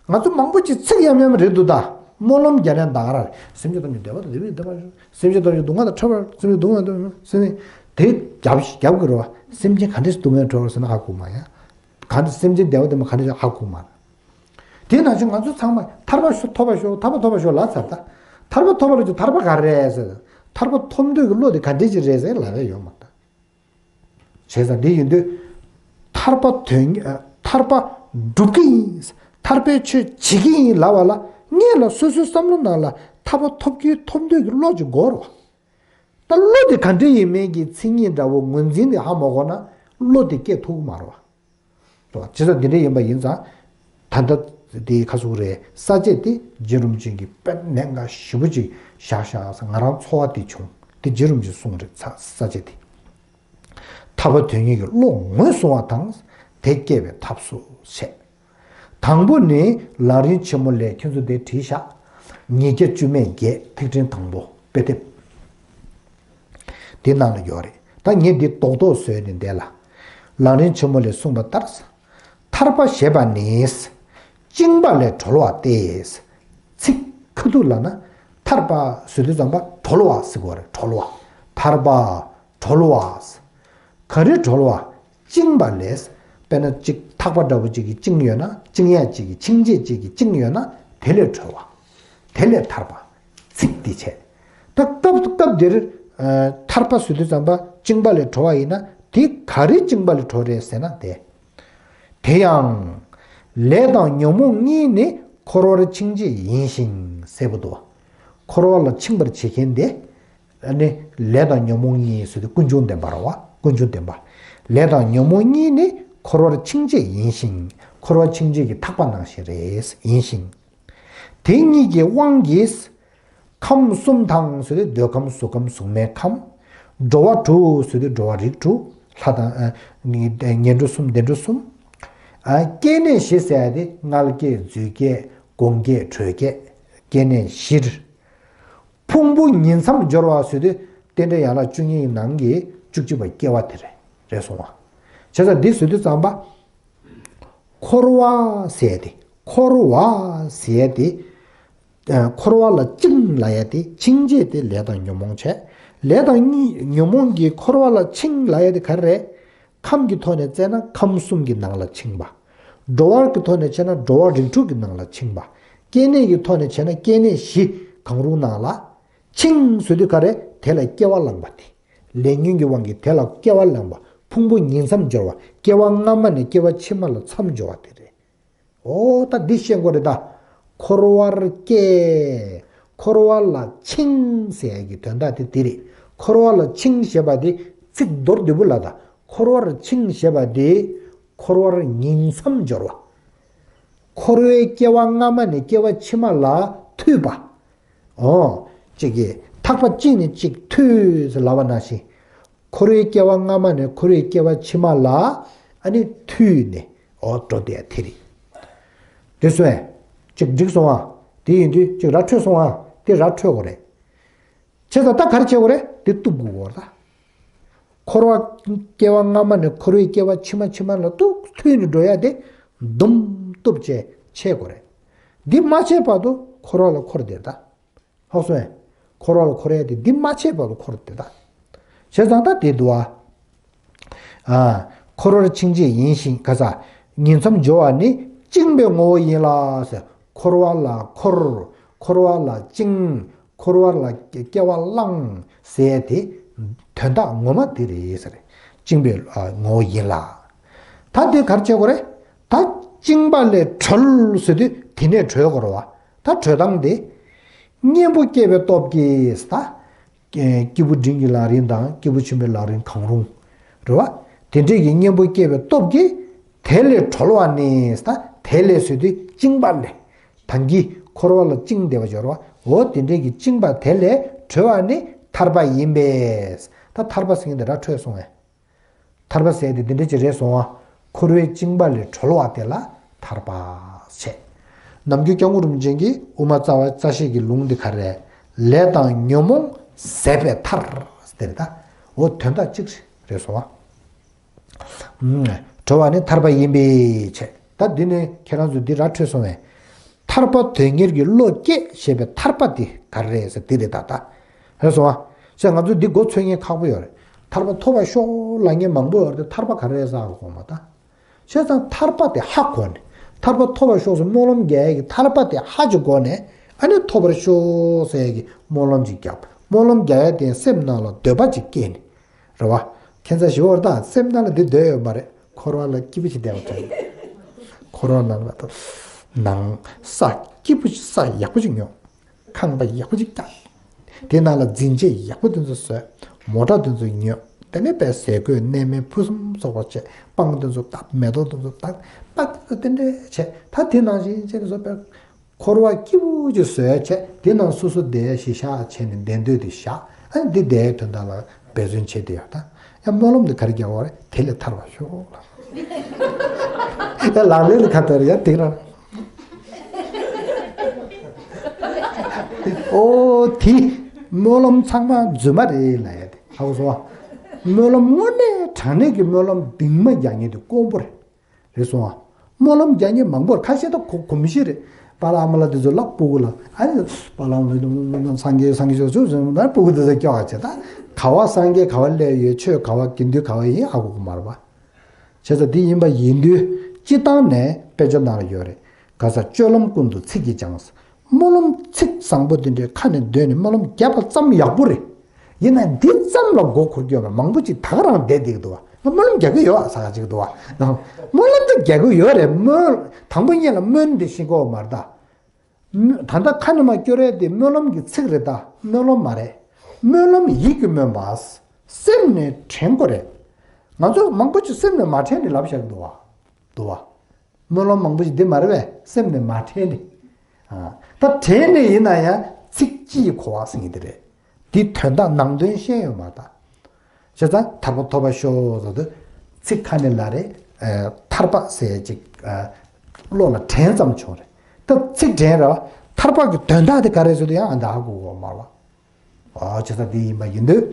ང་ཚོ་མང་པོ་ཅིག་ཚིག་ཡམ་ཡམ་རེད་འདུག་ད་སྨོན་ལམ་རྒྱག་ནས་ད་ག་ར་རེད། སེམས་ཅན་ཐམས་ཅད་བདེ་བ་དང་བདེ་བའི་བདེ་བ། སེམས་ཅན་ཐམས་ཅད་སྡུག་བསྔལ་དང་ཁྲོ་བ། སེམས་ཅན་སྡུག་བསྔལ་དང་སེམས་ཅན་དེ་རྒྱབ་རྒྱབ་གི་རེད་བ། སེམས་ཅན་ག་འདྲ་སྡུག་བསྔལ་ཁྲོ་བ་ཟེར་ན་ཧ་གོ་མ་ཡ། ག་འདྲ་སེམས་ཅན་བདེ་བ་བདེ་མ་ག་འདྲ་ཧ་གོ་མ། དེ་ནང་བཞིན་ང་ཚོ་ཚང་མ་ཐར་པ་ཤོག་ཐོབ་པ་ཤོག་ཐར་པ་ཐོབ་པ་ཤོག་ལབ་ཚར་ད། ཐར་པ་ཐོབ་པ་ལ་ཅིག་ཐར་པ་ག་རེ་རེད་ཟེར། ཐར་པ་ཐོབ་འདོད་ཀྱི་བློ་དེ་ག་འདྲས་ཅིག་རེད་ཟེར་ལབ་ཡ་ཡོད་མ་རེད། བྱས་ཙང་འདི་ཡིན་དུས། ཐར་པ་དོན་ཨ་ཐར་པ་སྒྲུབ་ཀྱི་ཡིན། ཐར་པའི་ཆོས་བྱེད་ཀྱི་ཡིན་ལབ་པ་ལ་སྔོན་ལ་སོ་སོའི་བསམ་བློ་ནང་ལ་ཐར་པ་ཐོབ་ཀྱི་ཐོབ་འདོད་ཀྱི་བློ་ཅིག་དགོས་རེད་བ། ད་བློ་དེ་ག་འདྲས་ཡིན་མིན་གྱི་མཚན་ཉིད་འདྲ་བོ་ངོས་འཛིན་དེ་ཧ་མ་གོ་ན་བློ་དེ་སྐྱེ་ཐུབ་ཀྱི་མ་རེད་བ། རེད་བ། བྱས་ཙང་འདི་འདྲ་ཡིན་པ་ཡིན་ཙང་། ད་ལྟ་དེའི་ཁ་ཟུག་རེད། ས་བཅད་དེ་རྗེ་རིན་པོ་ཆེ་གིས་དཔེ་གནད་འགག་ཞེ་པོ་ཅིག་བཞག་བཞག་ས། ང་རང་ཚོར་བ་དེ་བྱུང་། དེ་རྗེ་རིན་པོ་ཆེས་གསུངས་རེད། ས་ས་བཅད་དེ། ཐར་པ་དོན་གཉེར་གྱི་བློ་ངོས་བཟུང་བ་དང་། དེ་སྐྱེད་པའི་ཐབས་སུ་བཤད། དང་པོ་ནི་ལམ་རིམ་ཆེན་མོ་ལས། ཁྱེད་ཚོ་དེ་བྲིས་བཞག་ཉིས་བརྒྱ་བཅུ་མེད་བརྒྱད། ཐིག་ཕྲེང་དང་པོ་དཔེ་དེབ་དེ་ནང་ལ་ཡོད་རེད། ད་ངས་འདི་རྡོག་རྡོག་བཟོས་ནས་འདས་ལ། ལམ་རིམ་ཆེན་མོ་ལས་གསུངས་པ་ལྟར། ཐར་པ་ཞེས་པ་ནི། བཅིངས་པ་ལས་གྲོལ་བ་སྟེ། ཚིག་ཁ་ཐུག་ལབ་ན། ཐར་པ་ཟེར་དུས་ཙམ་པ་གྲོལ་བ་ཟེར་དགོས་རེད། གྲོལ་བ། ཐར་པ། གྲོལ་བ། ག་རེ་གྲོལ་བ། བཅིངས་པ་ལས། དཔེར་ན་གཅིག་ཐག་པ་འདྲ་བོ་གཅིག་གིས་བཅིངས་ཡོད་ན། བཅིངས་ཡ་གཅིག་གིས། བཅིངས་བྱེད་གཅིག་གིས་བཅིངས་ཡོད་ན་དེ་ལས་གྲོལ་བ། དེ་ལས་ཐར་པ། ཚིག་འདི་བྱས། ད་སྐབས་སྐབས་འདིར། ཨ་ཐར་པ་ཟེར་དུས་ཙམ་པ་བཅིངས་པ་ལས་གྲོལ་བ་ཡིན་ན་དེ་ག་རེ་བཅིངས་པ་ལས་གྲོལ་རེད་ཟེར་ན་དེ། དེ་ཡང་། ལས་དང་ཉོན་མོངས་གཉིས་ནི་འཁོར་བར་འཆིང་བྱེད་ཡིན་ཞིང་ཟེར་བ་འདུག་འཁོར་བ་ལ་འཆིང་བར་བྱེད་མཁན་དེ། ཨ་ནི་ལས་དང་ཉོན་མོངས་གཉིས་ཟེར་དུས་ཀུན་འབྱུང་བདེན་པ་རེད་བ། ཀུན་འབྱུང་བདེན་པ། ལས་དང་ཉོན་མོངས་གཉིས་ནི་འཁོར་བར་འཆིང་བྱེད་ཡིན་ཞིང་། འཁོར་བར་འཆིང་བྱེད་ཀྱི་ཐག་པ་ནང་བཞིན་རེད། ཡིན་ཞིང་། དེ་གཉིས་ཀྱི་དབང་གིས། ཁམས་གསུམ་དང་ཟེར་དུས་འདོད་ཁམས་གཟུགས་ཁམས་གཟུགས་མེད་ཁམས། འགྲོ་བ་དྲུག་ཟེར་དུས་འགྲོ་བ་རིགས་དྲུག་ལྷ་དང་ཨ་ངན་འགྲོ་གསུམ་བདེ་འགྲོ་གསུམ། ཨ་སྐྱེ་གནས་བཞི་ཟེར་ཡ་དེ་མངལ་སྐྱེས་རྫུས་སྐྱེས་སྒོང་སྐྱེས་དྲོད་སྐྱེས། སྐྱེ་གནས་བཞིར། ཕུང་པོ་ཉིང་མཚམས་སྦྱོར་བ་ཟེར་དུས་རྟེན་འབྲེལ་ཡན་ལག་བཅུ་གཉིས་ནང་གི་བཅུ་གཅིག་པ་སྐྱེ་བ་དེ་རེད། རེད་སོང་བ། བྱས་ཙང་འདི་ཟེར་དུས་ཙམ་པ། འཁོར་བ་ཟེར་ཏེ། འཁོར་བ་ཟེར་ཏེ། ཨ། འཁོར་བ་ལ་བཅིངས་ལབ་ཡ་དེ། བཅིངས་བྱས་ཏེ་ལས་དང་ཉོན་མོངས་བྱས། ལས་དང་གཉིས། ཉོན་མོངས་ཀྱི་འཁོར་བ་ལ་བཅིངས་ལབ་ཡ་དེ་ག་རེ་རེད། ཁམས་ཀྱི་ཐོག་ནས་བཙལ་ན་ཁམས་གསུམ་གྱི་ནང་ལ་བཅིངས་པ། འགྲོ་བ་གི་ཐོག་ནས་བྱས་ན་འགྲོ་བ་རིགས་དྲུག་གི་ནང་ལ་བཅིངས་པ། སྐྱེ་གནས་ཀྱི་ཐོག་ནས་བྱས་ན་སྐྱེ་གནས་བཞི་གང་རུང་ནང་ལ། བཅིངས་ཟེར་དུས་ག་རེ། དེ་ལ་སྐྱེ་བ་བླངས་པ་དེ། ལས་ཉོན་གྱི་དབང་གིས་དེ་ལ་སྐྱེ་བ་བླངས་པ། ཕུང་པོ་ཉིང་མཚམས་སྦྱོར་བ། སྐྱེ་བ་སྔ་མ་ནས་སྐྱེ་བ་ཕྱི་མ་ལ་མཚམས་སྦྱོར་བ་དེ་རེད། འོ་ད་འདི་ཤེས་དགོས་རེད་ད། འཁོར་བར་སྐྱེ། འཁོར་བ་ལ་བཅིངས་ཟེར་ཡ་གི་དོན་དག་དེ་འདི་རེད། འཁོར་བ་ལ་བཅིངས་ཞེས་པ་དེ་ཚིག་མདོར་བསྡུས་པ་ལ་ད། འཁོར་བར་བཅིངས་ཞེས་པ་དེ་འཁོར་བར་ཉིང་མཚམས་སྦྱོར་བ། འཁོར་བའི་སྐྱེ་བ་སྔ་མ་ནས་སྐྱེ་བ་ཕྱི་མ་ལ་མཐུད་པ། འོ། གཅིག་གིས་ཐག་པ་གཅིག་ནས་གཅིག་མཐུད་ཟེར་ལབ་པ་ནང་བཞིན། འཁོར་བའི་སྐྱེ་བ་སྔ་མ་ནས་འཁོར་བའི་སྐྱེ་བ་ཕྱི་མ་ལ་ཨ་ནི་མཐུད་ནས་འོ་འགྲོ་བསྡད་དེ་རེད། དེ་སོང་ངས། གཅིག་འགྲིག་སོང་ཨ། དེ་ཡིན་དུས་གཅིག་ར་འཕྲོད་སོང་ཨ། དེ་ར་འཕྲོད་དགོས་རེད། བྱས་ཙང་ད་ག་རེ་བྱེད་དགོས་རེད། དེ་གཏུབ་དགོས་རེད་ད། འཁོར་བ་སྐྱེ་བ་སྔ་མ་ནས་འཁོར་བའི་སྐྱེ་བ་ཕྱི་མ་ཕྱི་མ་ལ་གཏུབ་མཐུད་ནས་འགྲོ་ཡ་དེ་འདུམ་གཏུབ་བྱས་ཆད་དགོས་རེད། འདི་མ་བྱས་བར་དུ་འཁོར་བ་ལ་འཁོར་བསྡད་ད། ཧ་གོ་སོང་ངས། འཁོར་བ་ལ་འཁོར་ཡ་དེ་འདི་མ་བྱས་བར་དུ་འཁོར་བསྡད་ད། བྱས་ཙང་ད་དེ་འདུག་ཨ། ཨ། འཁོར་བར་བཅིངས་བྱེད་ཡིན་ཞིང་། ག་ས། ཉིང་མཚམས་སྦྱོར་བ་ནི་བཅིངས་པའི་ངོ་བོ་ཡིན་ལ་ཟེར། འཁོར་བ་ལ་འཁོར། འཁོར་བ་ལ་བཅིངས། འཁོར་བ་ལ་སྐྱེ་བ་བླངས་ཟེར་དེ་དོན་དག་ངོ་མ་དེ་རེད་ཟེར། བཅིངས་པའི་ངོ་བོ་ཡིན་ལ། ད་དེ་ག་རེ་བྱེད་དགོས་རེད། ད་བཅིངས་པ་ལས་གྲོལ་ཟེར་དུས་དེ་ནས་གྲོལ་དགོས་རེད་བ། ད་གྲོལ་སྟངས་དེ། གཉེན་པོ་སྐྱེས་པའི་སྟོབས་ཀྱིས་ད། སྐྱེས་བུ་འབྲིང་གི་ལམ་རིམ་དང་སྐྱེས་བུ་ཆེན་པོའི་ལམ་རིམ་གང་རུང་། རེད་བ། དེ་འདྲས་ཀྱི་གཉེན་པོ་སྐྱེས་པའི་སྟོབས་ཀྱིས། དེ་ལས་གྲོལ་བ་ནི་ད། དེ་ལས་ཟེར་དུས་བཅིངས་པ་ལས། ད་གིན་འཁོར་བ་ལ་བཅིངས་བསྡད་པ་སྦྱོར་བ། འོ་དེ་འདྲས་ཀྱི་བཅིངས་པ་དེ་ལས་གྲོལ་བ་ནི་ཐར་པ་ཡིན་པས། ད་ཐར་པ་ཟེར་མཁན་དེ་ར་འཕྲོད་སོང་ངས། ཐར་པ་ཟེར་དེ་འདི་འདྲ་ཅིག་རེད་སོང་ཨ། འཁོར་བའི་བཅིངས་པ་ལས་གྲོལ་བ་དེ་ལ་ཐར་པ་བྱས། ནམ་རྒྱུན་སྐྱབས་མགོན་རིན་པོ་ཆེ་གིས་དབུ་མ་རྩ་བ་རྩ་ཤེས་ཀྱི་ལུང་འདི་ག་རེ། ལས་དང་ཉོན་མོངས་ཟད་པས་ཐར། དེ་རེད་ད། འོ་དོན་དག་གཅིག་རེད་སོང་ཨ། གྲོལ་བ་ནི་ཐར་པ་ཡིན་པས་བྱས། ད་འདི་ནས་ཁྱེད་རང་ཚོ་འདི་ར་འཕྲོད་སོང་བས། ཐར་པ་དོན་གཉེར་གྱི་བློ་སྐྱེད་ཞེས་པའི་ཐར་པ་དེ་ག་རེ་རེད་ཟེར་འདི་རེད་ད་ད། ཧེ་སོང་ཨ། ཅེས་ང་ཚོ་འདི་མགོ་ཚོད་མཁན་ཁག་པོ་ཡོད་རེད། ཐར་པ་ཐོབ་པར་ཤོག་ལབ་མཁན་མང་པོ་ཡོད་རེད་དེ་ཐར་པ་ག་རེ་རེད་ཟེར་ཧ་གོ་མ་ད། བྱས་ཙང་ཐར་པ་དེ་ཧ་གོ་ནས་ཐར་པ་ཐོབ་པར་ཤོག་ཟེར་སྨོན་ལམ་རྒྱག་ཡས་ཀྱི་ཐར་པ་དེ་ཧ་ཅིག་གོ་ནས་ཨ་ནི་ཐོབ་པར་ཤོག་ཟེར་ཡས་ཀྱི་སྨོན་ལམ་ཅིག་རྒྱག་སྨོན་ལམ་རྒྱག་ཡས་དེ་སེམས་ནང་ལ་འདོད་པ་ཅིག་སྐྱེས་ནས། རེད་བ། ཁྱེད་ཚ་ཞི་བར་ད་སེམས་ནང་ལ་འདི་འདོད་ཡོད་མ་རེད། འཁོར་བ་ལ་སྐྱིད་པོ་ཞིག་བསྡད་པ་དྲན། འཁོར་བ་ནང་ལ་ད་ནང་ས་སྐྱིད་པོ་ཞིག་ས་ཡག་པོ་ཞིག་ཉོ། ཁང་པ་ཡག་པོ་ཞིག་བཏང་། དེ་ནང་ལ་འཛིན་ཆས་ཡག་པོ་དེ་ཚོ་བཟོས། མོ་ཊ་དེ་ཚོ་ཉོས། དེ་ནས་པའི་ཟས་གོས་གནས་མལ་ཕུན་སུམ་ཚོགས་པ་བྱས། སྤང་དེ་ཚོ་བཏབ། མེ་ཏོག་དེ་ཚོ་བཏབ། པ་དེ་ཚོ་དེ་འདྲས་བྱས། ད་དེ་ནང་བཞིན་བྱས་དེ་ཚོ་པའི། འཁོར་བ་སྐྱིད་པོ་ཅིག་བཟོས་བྱས་དེ་ནང་སོ་སོ་བསྡད་ཞིག་བཞག་བྱས་ནས་བསྡད་འདོད་དེ་བཞག་ཨ་ནི་འདི་བསྡད་དོན་དག་ལ་འབད་བརྩོན་བྱེད་དེ་ཡོད་ད། ཡང་སྨོན་ལམ་འདི་ག་རེ་རྒྱག་དགོས་རེད། དེ་ལས་ཐར་བར་ཤོག་ལ། ཡང་ལག་ལེན་ལ་ཁ་ཐར་ཡང་དེང་རང་། ཨོ་དེ་སྨོན་ལམ་ཚང་མ་རྫུན་མ་རེད་ལ་ཡ་དེ་ཧ་གོ་སོང་བ། སྨོན་ལམ་དངོས་གནས་དྲང་གནས་ཀྱི་སྨོན་ལམ་གདིང་མ་རྒྱག་མཁན་དེ་དཀོན་པོ་རེད། རེད་སོང་ཨ། སྨོན་ལམ་རྒྱག་མཁན་མང་པོར་ཁ་ཤས་ད་གོ་གོམས་གཤིས་རེད། པཱ་ལགས་ཨ་མ་ལགས་དེ་ཚོ་ལ་སྤུ་གུ་ལ་ཨ་ནི་པཱ་ལགས་ལ་སངས་རྒྱས་སངས་རྒྱས་ཆོས་ཆོས་ཟེར་ན་སྤུ་གུ་དེ་ཚོ་སྐྱོ་བ་བྱེད་ད། ག་བ་སངས་རྒྱས་ག་བ་སླེབས་ཡོད་ཆོས་ག་བ་དགེ་འདུན་ག་བ་ཡིན་ཧ་གོ་གི་མ་རེད་པ། བྱས་ཙང་དེ་ཡིན་པ་ཡིན་དུས་སྤྱི་བཏང་ནས་དཔེ་ཆ་ནང་ལ་ཡོད་རེད། ག་ས་སྤྱོད་ལམ་ཀུན་ཏུ་ཚིག་གིས་སྦྱངས། སྨོན་ལམ་ཚིག་བཟང་པོ་དེ་འདྲའི་ཁ་ནས་འདོན་ནས་སྨོན་ལམ་བརྒྱབ་པ་ཙམ་ཡག་པོ་རེད། ཡིན་ན་འདི་ཙམ་ལ་མགོ་འཁོར་རྒྱུ་ཡོད་མ་རེད། མང་པོ་ཅིག་ད་ག་རང་བསྡད་བསྡད་འདུག་བ། སྨོན་ལམ་རྒྱག་གི་ཡོད་ཨ་ཟེར་ག་ཅིག་འདུག་བ། སྨོན་ལམ་དེ་རྒྱག་གི་ཡོད་རེད། སྨོན་དང་པོ་ཉིད་ལ་སྨོན་དེ་ཤེས་དགོས་མ་རེད་ད། ད་ལྟ་ཁ་ནས་མར་སྐྱོར་ཡས་དེ་སྨོན་ལམ་གྱི་ཚིག་རེད་ད་སྨོན་ལམ་མ་རེད། སྨོན་ལམ་ཡིད་ཀྱིས་སྨོན་པ། སེམས་ནས་དྲན་དགོས་རེད། ང་ཚོ་མང་པོ་ཅིག་སེམས་ནས་མ་དྲན་ནས་ལབ་བཞག་གི་འདུག་བ། འདུག་བ། སྨོན་ལམ་མང་པོ་ཞིག་འདི་མ་རེད་པས་སེམས་ནས་མ་དྲན་ནས། ཨ། ད་དྲན་ནས་ཡིན་ན་ཡང་ཚིག་སྤྱི་ཡི་གོ་བ་ཟེར་གྱི་འདི་རེད། འདི་དོན་དག་ནང་དོན་ཤེས་ཡོད་མ་རེད་ད། བྱས་ཙང་ཐར་པ་ཐོབ་པར་ཤོག་ཟེར་དུས་ཚིག་ཁ་ནས་ལབ་རེད། ཨ། ཐར་པ་ཟེར་ཅིག་ཨ། བློ་ལ་དྲན་ཙམ་བྱུང་རེད། ད་ཚིག་དྲན་རེད་བ། ཐར་པ་གི་དོན་དག་དེ་ག་རེ་ཟེར་དུས་ཡང་ཨ་འདི་ཧ་གོ་གི་མ་རེད་བ། ཨོ་བྱས་ཙང་དེ་ཡིན་པ་ཡིན་དུས།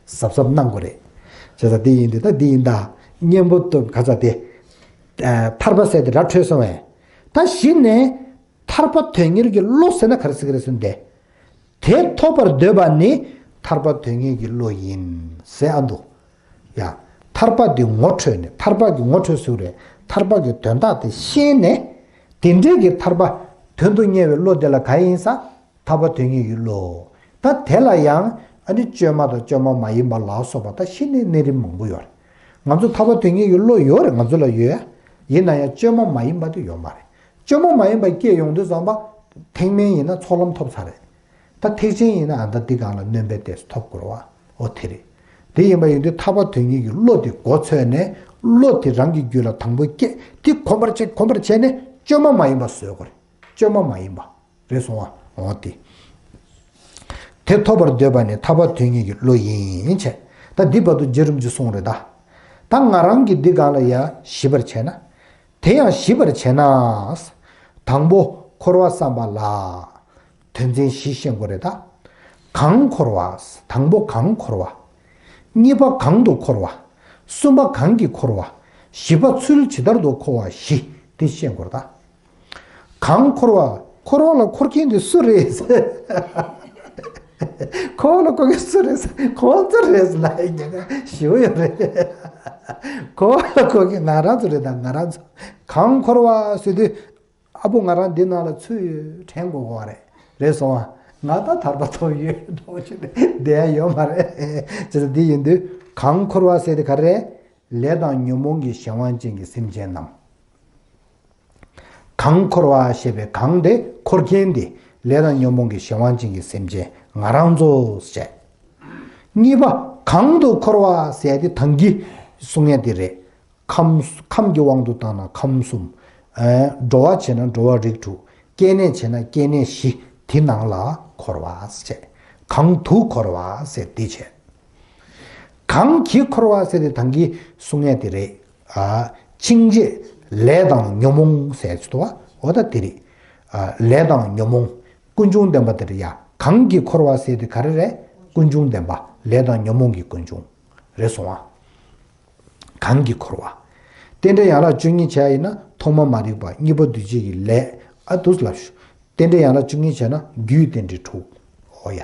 གཟབ་གཟབ་གནང་དགོས་རེད། བྱས་ཙང་དེ་ཡིན་དུས་ད་འདི་ཡིན་ད། གཉེན་པོ་སྟོབས་ག་ཚ་དེ། ཨ་ཐར་པ་ཟེར་དེ་ར་འཕྲོད་སོང་བས། ད་གཞི་ནས་ཐར་པ་དོན་གཉེར་གྱི་བློ་ཟེར་ན་ག་རེ་ཟེར་གི་རེད་ཟེར་ན་དེ། དེ་ཐོབ་པར་འདོད་པ་ནི་ཐར་པ་དོན་གཉེར་གྱི་བློ་ཡིན་ཟེར་ཨ་འདུག་ཡ། ཐར་པ་དེ་ངོ་འཕྲོད་ནས་ཐར་པ་གི་ངོ་འཕྲོད་ཟེར་རེད། ཐར་པ་གི་དོན་དག་དེ་ཤེས་ནས། དེ་འདྲའི་གི་ཐར་པ་དོན་དུ་གཉེར་བའི་བློ་དེ་ལ་ག་ཡིན་ས། ཐར་པ་དོན་གཉེར་གྱི་བློ། ད་དེ་ལ་ཡང་ཨ་ནི་བཅོས་མ་དང་བཅོས་མ་མ་ཡིན་པ་ལ་སོགས་པ་ད་ཤེས་ནས་གནས་རིམ་མང་པོ་ཡོད་རེད། ང་ཚོ་ཐར་པ་དོན་གཉེར་གྱི་བློ་ཡོད་རེད། ང་ཚོ་ལ་ཡོད། ཡིན་ན་ཡང་བཅོས་མ་མ་ཡིན་པ་དེ་ཡོད་མ་རེད། བཅོས་མ་མ་ཡིན་པ་སྐྱེས་ཡོང་དུས་ཙམ་པ། ཐེག་དམན་ཡིན་ན་ཚོགས་ལམ་ཐོབ་ཚར་རེད། ད་ཐེག་ཆེན་ཡིན་ན་ཨ་ད་འདི་སྒང་ལ་སྣོན་པའི་ལྟས་སུ་ཐོབ་དགོས་རེད་བ། ཨོ་དེ་རེད། དེ་ཡིན་པ་ཡིན་དུས་ཐར་པ་དོན་གཉེར་གྱི་བློ་དེ་མགོ་ཚོས་ནས། བློ་དེ་རང་གི་རྒྱུད་ལ་དང་པོ་སྐྱེས། དེ་གོམས་པར་བྱས་གོམས་པར་བྱས་ནས་བཅོས་མ་མ་ཡིན་པ་བཟོ་དགོས་རེད། བཅོས་མ་མ་ཡིན་པ། རེད་སོང་བ། འོ་དེ། དེ་ཐོབ་པར་འདོད་པ་ནི་ཐར་པ་དོན་གཉེར་གྱི་བློ་ཡིན་བྱས། ད་འདི་བར་དུ་བརྒྱུད་རིམ་གྱིས་གསུངས་རེད་ད། ད་ང་རང་གིས་འདི་སྒང་ལ་ཡང་ཞིབ་པར་བྱས་ན། དེ་ཡང་ཞིབ་པར་བྱས་ན། དང་པོ་འཁོར་བ་བསམ་པ་ལ། དོན་ཚན་བཞི་ཤེས་དགོས་རེད་ད། གང་འཁོར་བ། དང་པོ་གང་འཁོར་བ། གཉིས་པ་གང་དུ་འཁོར་བ། གསུམ་པ་གང་གིས་འཁོར་བ། བཞི་པ་ཚུལ་ཇི་ལྟར་དུ་འཁོར་བ་བཞི་དེ་ཤེས་དགོས་རེད་ད། གང་འཁོར་བ། འཁོར་བ་ལ་འཁོར་མཁན་དེ་སུ་རེད། འཁོར་བ་ལ་འཁོར་མཁན་སུ་རེད། ཁོང་ཚོ་རེད་ལབ་ཡ་ཞིག་ཡོད་རེད། འཁོར་བ་ལ་འཁོར་མཁན་ང་རང་ཚོ་རེད་ད། ང་རང་ཚོ། གང་འཁོར་བ་ཟེར་དུས། ཨ་བུ་ང་རང་འདི་ནང་ལ་ཚུད་ཡོད་དྲན་དགོས་གོ་རེད། རེད་སོང་ཨ། ང་ད་ཐར་པ་ཐོབ་ཡོད་འགྲོ་ཞིག་བསྡད་ཡ་ཡོད་མ་རེད། ཅེས་འདི་ཡིན་དུས་གང་འཁོར་བ་ཟེར་དེ་ག་རེ་རེད། ལས་དང་ཉོན་མོངས་ཀྱི་གཞན་དབང་ཅན་གྱི་སེམས་ཅན་རྣམས། གང་འཁོར་བ་ཞེས་པའི་གང་དེ་འཁོར་མཁན་དེ་ལས་དང་ཉོན་མོངས་ཀྱི་གཞན་དབང་ཅན་གྱི་སེམས་ཅན་ང་རང་ཚོ་བྱས། གཉིས་པ་གང་དུ་འཁོར་བ་ཟེར་དེ་ད་གིན་གསུང་ཡ་དེ་རེད། ཁམས་ཁམས་ཀྱི་དབང་དུ་བཏང་ན་ཁམས་གསུམ། ཨེ་འགྲོ་བ་བྱས་ན་འགྲོ་བ་རིགས་དྲུག་སྐྱེ་གནས་བྱས་ན་སྐྱེ་གནས་བཞི་དེ་ནང་ལ་འཁོར་བ་ཟེར། གང་དུ་འཁོར་བ་ཟེར་དེ་བྱས། གང་གིས་འཁོར་བ་ཟེར་དེ་ད་གིན་གསུང་ཡ་དེ་རེད། ཨ་ཕྱིན་ཆད་ལས་དང་ཉོན་མོངས་ཟེར་ཚུལ་བ་འོ་ད་དེ་རེད། ཨ་ལས་དང་ཉོན་མོངས་ཀུན་འབྱུང་བདེན་པ་དེ་རེད་ཡ། གང་གིས་འཁོར་བ་ཟེར་དེ་ག་རེ་རེད། ཀུན་འབྱུང་བདེན་པ་ལས་དང་ཉོན་མོངས་ཀྱི་ཀུན་འབྱུང་། རེད་སོང་ཨ། གང་གིས་འཁོར་བ། རྟེན་འབྲེལ་ཡན་ལག་བཅུ་གཉིས་བྱས་ཡིན་ན་ཐོག་མ་མ་རིག་པ། གཉིས་པ་འདུས་བྱས་ཀྱི་ལས། ཨ་དུས་ལབ་ཞུ། རྟེན་འབྲེལ་ཡན་ལག་བཅུ་གཉིས་བྱས་ན་རྒྱུའི་རྟེན་འབྲེལ་དྲུག་འོ་ཡ།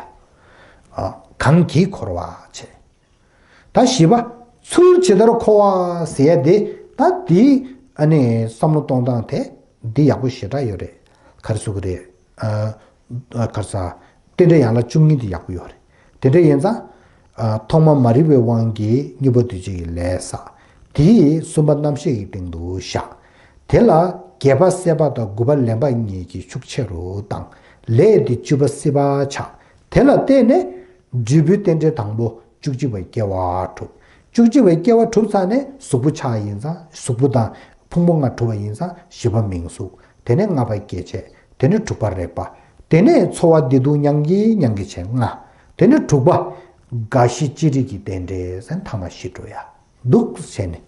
ཨ་གང་གིས་འཁོར་བ་བྱས། ད་བཞི་པ། ཚུལ་ཇི་ལྟར་འཁོར་བ་ཟེར་ཡ་དེ། ད་དེ་ཨ་ནི་བསམ་བློ་གཏོང་སྟངས་དེ་འདི་ཡག་པོ་ཞེ་དྲག་ཡོད་རེད། ག་རེ་ཟེར་གི་རེད། ཨ་ཨ་ག་རེ་ཟ། རྟེན་འབྲེལ་ཡན་ལག་བཅུ་གཉིས་དེ་ཡག་པོ་ཡོད་རེད། དེ་འདྲ་ཡིན་ཙང་། ཨ་ཐོག་མ་མ་རིག་པའི་དབང་གིས་གཉིས་པ་འདུས་བྱས་ཀྱི་ལས་བསགས། དེ་ཡིས་གསུམ་པ་རྣམ་ཤེས་ཀྱི་སྟེང་དུ་བཞག་དེ་ལ་རྒྱས་པ་སྲེད་པ་དང་དགུ་པ་ལེན་པ་གཉིས་ཀྱི་ཤུགས་ཆེ་རུ་བཏང་། ལས་དེ་བཅུ་པ་སྲིད་པ་ཆགས། དེ་ལ་བརྟེན་ནས་འབྲས་བུའི་རྟེན་འབྲེལ་དང་པོ་བཅུ་གཅིག་པའི་སྐྱེ་བ་གྲུབ། བཅུ་གཅིག་པའི་སྐྱེ་བ་གྲུབ་ཚར་ནས་གཟུགས་པོ་ཆགས་ཡིན་ཙང་། གཟུགས་པོ་དང་ཕུང་པོ་ལྔ་གྲུབ་པ་ཡིན་ཙང་བཞི་པ་མིང་གཟུགས། དེ་ནས་ལྔ་པ་སྐྱེ་མཆེད། དེ་ནས་དྲུག་པ་རེག་པ། དེ་ནས་ཚོར་བ་བདེ་སྡུག་མྱང་གི་མྱང་གི་བྱེད་ལྔ། དེ་ནས་དྲུག་པ། རྒ་ཤི་ཅི་རིགས་ཀྱི་རྟེན་འབྲེལ་ཟེར་ཐ་མ་བཞི་འགྲོ་ཡ། འདུག་བྱས་ནས།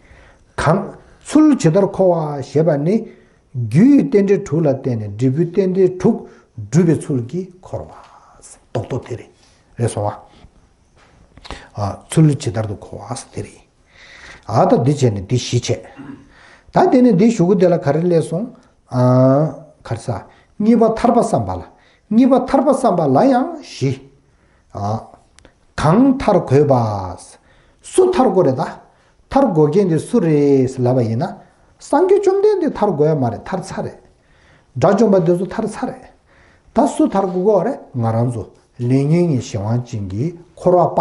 གང་། ཚུལ་ཇི་ལྟར་འཁོར་བ་ཞེས་པ་ནི། རྒྱུ་ཡི་རྟེན་འབྲེལ་དྲུག་ལ་བརྟེན་ནས་འབྲས་བུའི་རྟེན་འབྲེལ་དྲུག་གྲུབ་པའི་ཚུལ་གྱིས་འཁོར་བ། རྡོག་རྡོག་དེ་རེད། རེད་སོང་བ། ཨ་ཚུལ་ཇི་ལྟར་དུ་འཁོར་བ་དེ་རེད། ཨ་ད་འདི་བྱས་ནས་འདི་བཞི་བྱས། ད་དེ་ནས་འདི་གཞུག་གུ་དེ་ལ་ག་རེ་སླེབས་སོང་། ཨ་ག་རེ་ཟ། གཉིས་པ་ཐར་པ་བསམ་པ་ལ། གཉིས་པ་ཐར་པ་བསམ་པ་ལ་ཡང་བཞི། ཨ་གང་ཐར་དགོས་པ། སུ་ཐར་དགོས་རེད་ད། ཐར་དགོས་མཁན་དེ་སུ་རེད་ལབ་པ་ཡིན་ན། སངས་རྒྱས་བཅོམ་ལྡན་འདས་ཐར་དགོས་ཡ་མ་རེད། ཐར་ཚར་རེད། དགྲ་བཅོམ་པ་དེ་ཚོ་ཐར་ཚར་རེད། ད་སུ་ཐར་དགོས་ཀྱི་ཡོད་རེད། ང་རང་ཚོ་ལས་ཉོན་གྱི་གཞན་དབང་ཅན་གྱི་འཁོར་བ་པ།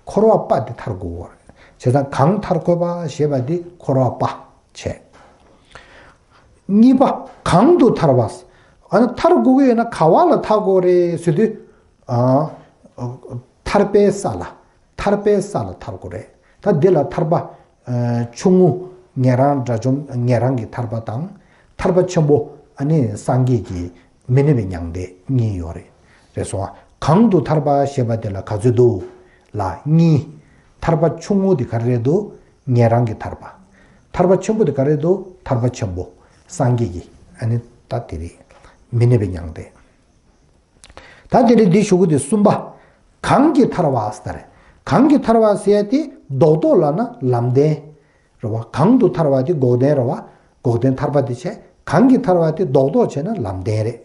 འཁོར་བ་པ་དེ་ཐར་དགོས་ཀྱི་ཡོད་རེད། བྱས་ཙང་གང་ཐར་དགོས་པ་ཞེས་པ་དེ་འཁོར་བ་པ་བྱས། གཉིས་པ་གང་དུ་ཐར་བ། ཨ་ནི་ཐར་དགོས་ཀྱི་ཡོད་ན་ག་བ་ལ་ཐར་དགོས་རེད་ཟེར་དུས། ཨ་ཐར་པའི་ས་ལ། ཐར་པའི་ས་ལ་ཐར་དགོས་རེད། ད་འདི་ལ་ཐར་པ་ཨ་ཆུང་ངུ་ཉན་རང་དགྲ་བཅོམ་ཉན་རང་གི་ཐར་པ་དང་། ཐར་པ་ཆེན་པོ་ཨ་ནི་སངས་རྒྱས་ཀྱི་མི་གནས་པའི་མྱང་འདས་གཉིས་ཡོད་རེད། རེད་སོང་ཨ། གང་དུ་ཐར་པ་ཞེས་པ་དེ་ལ་ག་ཚོད་འདུག་ལ་གཉིས། ཐར་པ་ཆུང་ངུ་དེ་ག་རེ་རེད་འདུག་ཉན་རང་གི་ཐར་པ། ཐར་པ་ཆེན་པོ་དེ་ག་རེ་རེད་འདུག་ཐར་པ་ཆེན་པོ་སངས་རྒྱས་ཀྱི་ཨ་ནི་ད་དེ་རེད། མི་གནས་པའི་མྱང་འདས། ད་ ད་དེ་ནས་འདི་ཞུ་གི་དེ་གསུམ་པ། གང་གིས་ཐར་བ་ཟེར་ད་རེད། གང་གིས་ཐར་བ་ཟེར་ཡ་དེ་རྡོག་རྡོག་ལབ་ན་ལམ་བདེན། རེད་བ། གང་དུ་ཐར་བ་དེ་འགོག་བདེན་རེད་བ། འགོག་བདེན་ཐར་པ་དེ་བྱས། གང་གིས་ཐར་བ་དེ་རྡོག་རྡོག་བྱས་ན་ལམ་བདེན་རེད།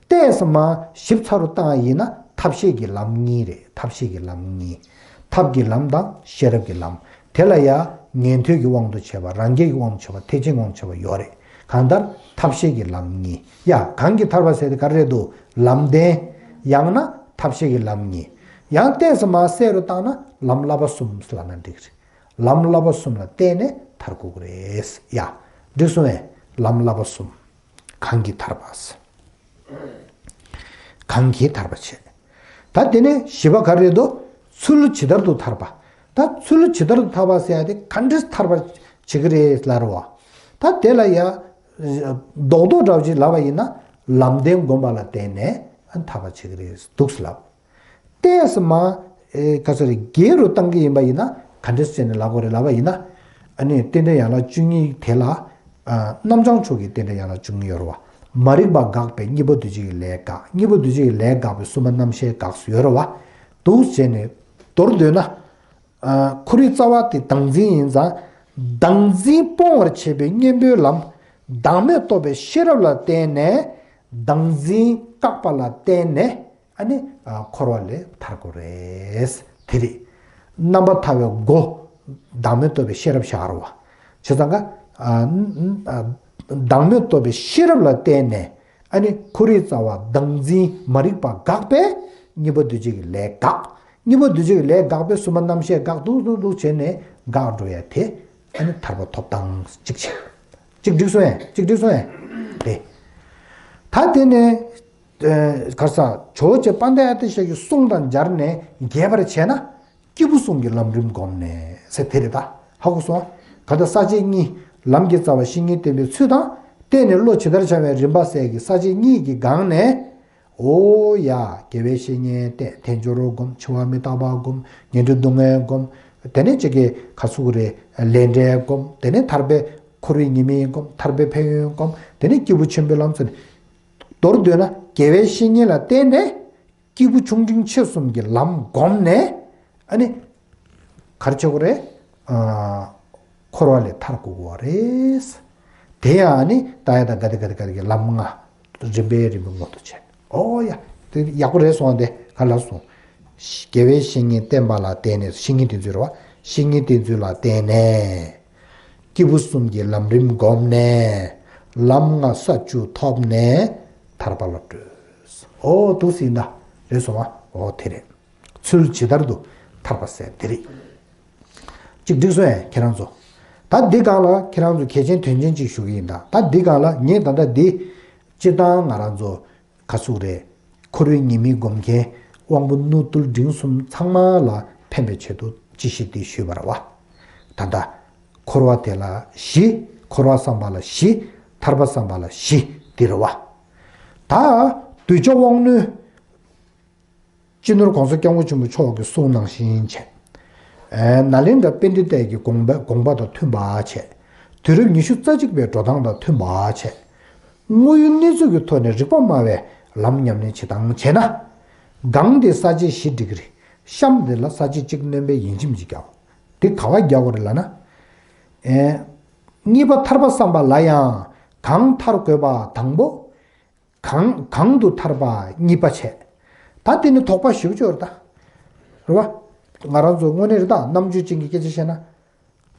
ཏོག་ཙམ་ཞིབ་ཚགས་རུ་བཏང་ཡིན་ན་ཐབས་ཤེས་ཀྱི་ལམ་གཉིས་རེད། ཐབས་ཤེས་ཀྱི་ལམ་གཉིས། ཐབས་ཀྱི་ལམ་དང་ཤེས་རབ་ཀྱི་ལམ། དེ་ལ་ཡང་ཉན་ཐོས་ཀྱི་དབང་དུ་བྱས་པ། རང་རྒྱལ་གྱི་དབང་དུ་བྱས་པ། ཐེག་ཆེན་དབང་དུ་བྱས་པ་ཡོད་རེད། གང་ལྟར་ཐབས་ཤེས་ཀྱི་ལམ་གཉིས། ཡ། གང་གིས་ཐར་བ་ཟེར་དེ་ག་རེ་རེད་འདུག་ལམ་བདེན། ཡང་ན་ཐབས་ཤེས་ཀྱི་ལམ་གཉིས། ཡང་ཏོག་ཙམ་གསལ་རུ་བཏང་ན་ལམ་བསླབ་པ་གསུམ་ལབ་ན་འགྲིག་རེད། ལམ་བསླབ་པ་གསུམ་ལ་བརྟེན་ནས་ཐར་དགོས་ཀྱི་རེད། ཡ། འགྲིག་སོང་ངས། ལམ་བསླབ་པ་གསུམ། གང་གིས་ཐར་པ་ཟེར། གང་གིས་ཐར་པ་བྱེད། ད་དེ་ནས་བཞི་པ་ག་རེ་རེད་འདུག་ཚུལ་ཇི་ལྟར་དུ་ཐར་པ། ད་ཚུལ་ཇི་ལྟར་དུ་ཐར་པ་ཟེར་ཡ་དེ་ག་འདྲས་ཐར་པ་བྱེད་ཀྱི་རེད་ལབ་རེད་བ། ད་དེ་ལ་ཡ། རྡོག་རྡོག་འདྲ་བོ་ཅིག་ལབ་པ་ཡིན་ན་ལམ་བདེན་སྒོམ་པ་ལ་བརྟེན་ནས་ཐར་པ་བྱེད་ཀྱི་རེད་འདུག་ཟེར་ལབ། ཏོག་ཙམ། ཨེ། ག་ཚོད་རེད། རྒྱས་རུ་བཏང་གི་ཡིན་པ་ཡིན་ན་ག་འདྲས་བྱས་ནས་ལབ་དགོས་རེད་ལབ་པ་ཡིན་ན། ཨ་ནི་རྟེན་འབྲེལ་ཡན་ལག་བཅུ་གཉིས་དེ་ལ། ཨ། རྣམ་བྱང་ཕྱོགས་ཀྱི་རྟེན་འབྲེལ་ཡན་ལག་བཅུ་གཉིས་ཡོད་རེད་བ། མ་རིག་པ་དགག་པའི་གཉིས་པ་འདུས་བྱས་ཀྱི་ལས་དགག་གཉིས་པ་འདུས་བྱས་ཀྱི་ལས་དགག་པའི་གསུམ་པ་རྣམ་ཤེས་དགག་ཡོད་རེད་བ། འདུག་བྱས་ནས་མདོར་བསྡུས་ན། ཨ། འཁོར་བའི་རྩ་བ་དེ་བདག་འཛིན་ཡིན་ཙང་། བདག་འཛིན་སྤོང་བར་བྱེད་པའི་གཉེན་པོའི་ལམ། བདག་མེད་རྟོགས་པའི་ཤེས་རབ་ལ་བརྟེན་ནས། བདག་འཛིན་བཀག་པ་ལ་བརྟེན་ནས། ཨ་ནི། ཨ། འཁོར་བ་ལས་ཐར་དགོས་རེད། དེ་རེད། རྣམ་པར་ཐར་བའི་སྒོ། བདག་མེད་རྟོགས་པའི་ཤེས་རབ་ཤར་བ། བྱས་ཙང་ཀ། ཨ། ཨ། བདག་མེད་རྟོགས་པའི་ཤེས་རབ་ལ་བརྟེན་ནས། ཨ་ནི་འཁོར་བའི་རྩ་བ་བདག་འཛིན་མ་རིག་པ་དགག་པས་གཉིས་པ་འདུས་བྱས་ཀྱི་ལས་དགག་གཉིས་པ་འདུས་བྱས་ཀྱི་ལས་དགག་པས་གསུམ་པ་རྣམ་ཤེས་དགག་འདུག་འདུག་འདུག་བྱས་ནས་དགག་འགྲོ་ཡ་དེ། ཨ་ནི་ཐར་པ་ཐོབ་སྟངས་གཅིག་བྱས། གཅིག་འགྲིག་སོང་ཡ། གཅིག་འགྲིག་སོང་ཡ། རེད། ད་དེ་ནས། ཨ། ག་རེ་ཟ། ཇོ་བོ་རྗེ་དཔལ་ལྡན་ཨ་ཏི་ཤ་གི་གསུང་དང་སྦྱར་ནས་རྒྱས་པར་བྱས་ན། སྐྱེས་བུ་གསུམ་གྱི་ལམ་རིམ་བསྒོམས་ནས་ཟེར་དེ་རེད་ད། ཧ་གོ་སོང་། ག་ད་ས་བཅད་གཉིས། ལམ་གྱི་རྩ་བ་བཤེས་གཉེན་བསྟེན་པའི་ཚུལ་དང་། བརྟེན་ནས་བློ་ཇི་ལྟར་བྱ་བའི་རིམ་པ་སོགས་ཀྱི་ས་བཅད་གཉིས་ཀྱི་སྒང་ནས། འོ་ཡ། དགེ་བའི་བཤེས་གཉེན་བསྟེན། དལ་འབྱོར་བསྒོམ། འཆི་བ་མི་རྟག་པ་བསྒོམ། ངན་འགྲོའི་སྡུག་བསྔལ་བསྒོམ། དེ་ནས་ཅིག་གི་ག་ཚོད་རེད། ལས་འབྲས་བསྒོམ། དེ་ནས་ཐར་པའི་འཁོར་བའི་ཉེས་དམིགས་བསྒོམ། ཐར་པའི་ཕན་ཡོན་བསྒོམ། དེ་ནས་སྐྱེས་བུ་ཆེན་པོའི་ལམ་ཟེར་ནས། མདོར་བསྡུས་ན་དགེ་བའི་བཤེས་གཉེན་ལ་བརྟེན་ནས། སྐྱེས་བུ་ཆུང་འབྲིང་ཆེ་གསུམ་གྱི་ལམ་བསྒོམས་ནས། ཨ་ནི། ག་རེ་བྱེད་དགོས་རེད། ཨ། འཁོར་བ་ལས་ཐར་དགོས་ཀྱི་རེད། དེ་ཡང་ཨ་ནི་ད་ཡ་ད་ག་དེ་ག་དེ་ག་དེ་གི་ལམ་ལྔ། རིམ་པས་རིམ་པས་མངོན་དུ་བྱས། ཨོ་ཡ། དེ་ཡག་པོ་རེད་སོང་དེ་ག་ལ་སོང་། དགེ་བའི་བཤེས་གཉེན་བསྟེན་པ་ལ་བརྟེན་ནས། བཤེས་གཉེན་དེ་ཚོས་རེད་བ། བཤེས་གཉེན་དེ་ཚོ་ལ་བརྟེན་ནས། སྐྱེས་བུ་གསུམ་གྱི་ལམ་རིམ་བསྒོམས་ནས། ལམ་ལྔ་ས་བཅུ་ཐོབ་ནས་ཐར་པ་ལ་བགྲོད། ཨོ་འདུག་སེ་ཡིན་ད། རེད་སོང་བ། ཨོ་དེ་རེད། ཚུལ་ཇི་ལྟར་དུ་ཐར་པ་ཟེར་དེ་རེད། གཅིག་འགྲིག་སོང་ངས་ཁྱེད་རང་ཚོ། ད་འདི་སྒང་ལ་ཁྱེད་རང་ཚོ་གལ་ཆེན་དོན་ཆེན་གཅིག་ཞུ་གི་ཡིན་ད། ད་འདི་སྒང་ལ་ངས་ད་ལྟ་འདི། སྤྱིར་བཏང་ང་རང་ཚོ། ག་ཚོད་རེད། འཁོར་བའི་ཉེས་དམིགས་སྒོམ་མཁན། དབང་པོ་རྣོ་རྟུལ་འབྲིང་གསུམ་ཚང་མ་ལ་ཕན་པའི་ཆེད་དུ་ཅི་ཞིག་འདི་ཞུས་པ་རེད་བ། ད་ལྟ། འཁོར་བ་དེ་ལ་ཞི། འཁོར་བ་བསམ་པ་ལ་ཞི། ཐར་པ་བསམ་པ་ལ་ཞི། འདི་རེད་བ། ད། གདུལ་བྱ་དབང་རྣོན། སྤྱི་ནོར་༸གོང་ས་༸སྐྱབས་མགོན་ཆེན་པོ་མཆོག་གི་གསུང་ནང་བཞིན་བྱས། ཨེ། ནཱ་ལེནྡྲ་པཎྜི་ཏའི་གི་དགོངས་པ་དགོངས་པ་དང་མཐུན་པ་བྱས། དུས་རབས་ཉི་ཤུ་རྩ་གཅིག་པའི་འགྲོ་སྟངས་དང་མཐུན་པ་བྱས། དངོས་ཡོད་གནས་ཚུལ་གྱི་ཐོག་ནས་རིག་པ་སྨྲ་བའི་ལམ་ཉམས་ལེན་བྱེད་སྟངས་བྱས་ན། སྒང་དེ་ས་བཅད་བཞི་འགྲིག་གི་རེད། གཤམ་དེ་ལ་ས་བཅད་གཅིག་སྣོན་པའི་ཡིན་གཅིག་མིན་གཅིག་རྒྱག་དེ་ག་བ་རྒྱག་དགོས་རེད་ལབ་ན། ཨེ། གཉིས་པ་ཐར་པ་བསམ་པ་ལ་ཡང་གང་ཐར་དགོས་པ་དང་པོ། གང་གང་དུ་ཐར་པ་གཉིས་པ་བྱས། ད་དེ་ནི་དོགས་པ་ཞེ་པོ་ཅིག་ཡོད་རེད་ད། རེད་བ། ང་རང་ཚོ་དངོས་གནས་རེད་ད། རྣམ་དཔྱོད་ཅན་གྱི་སྐད་ཆ་བཤད་ན།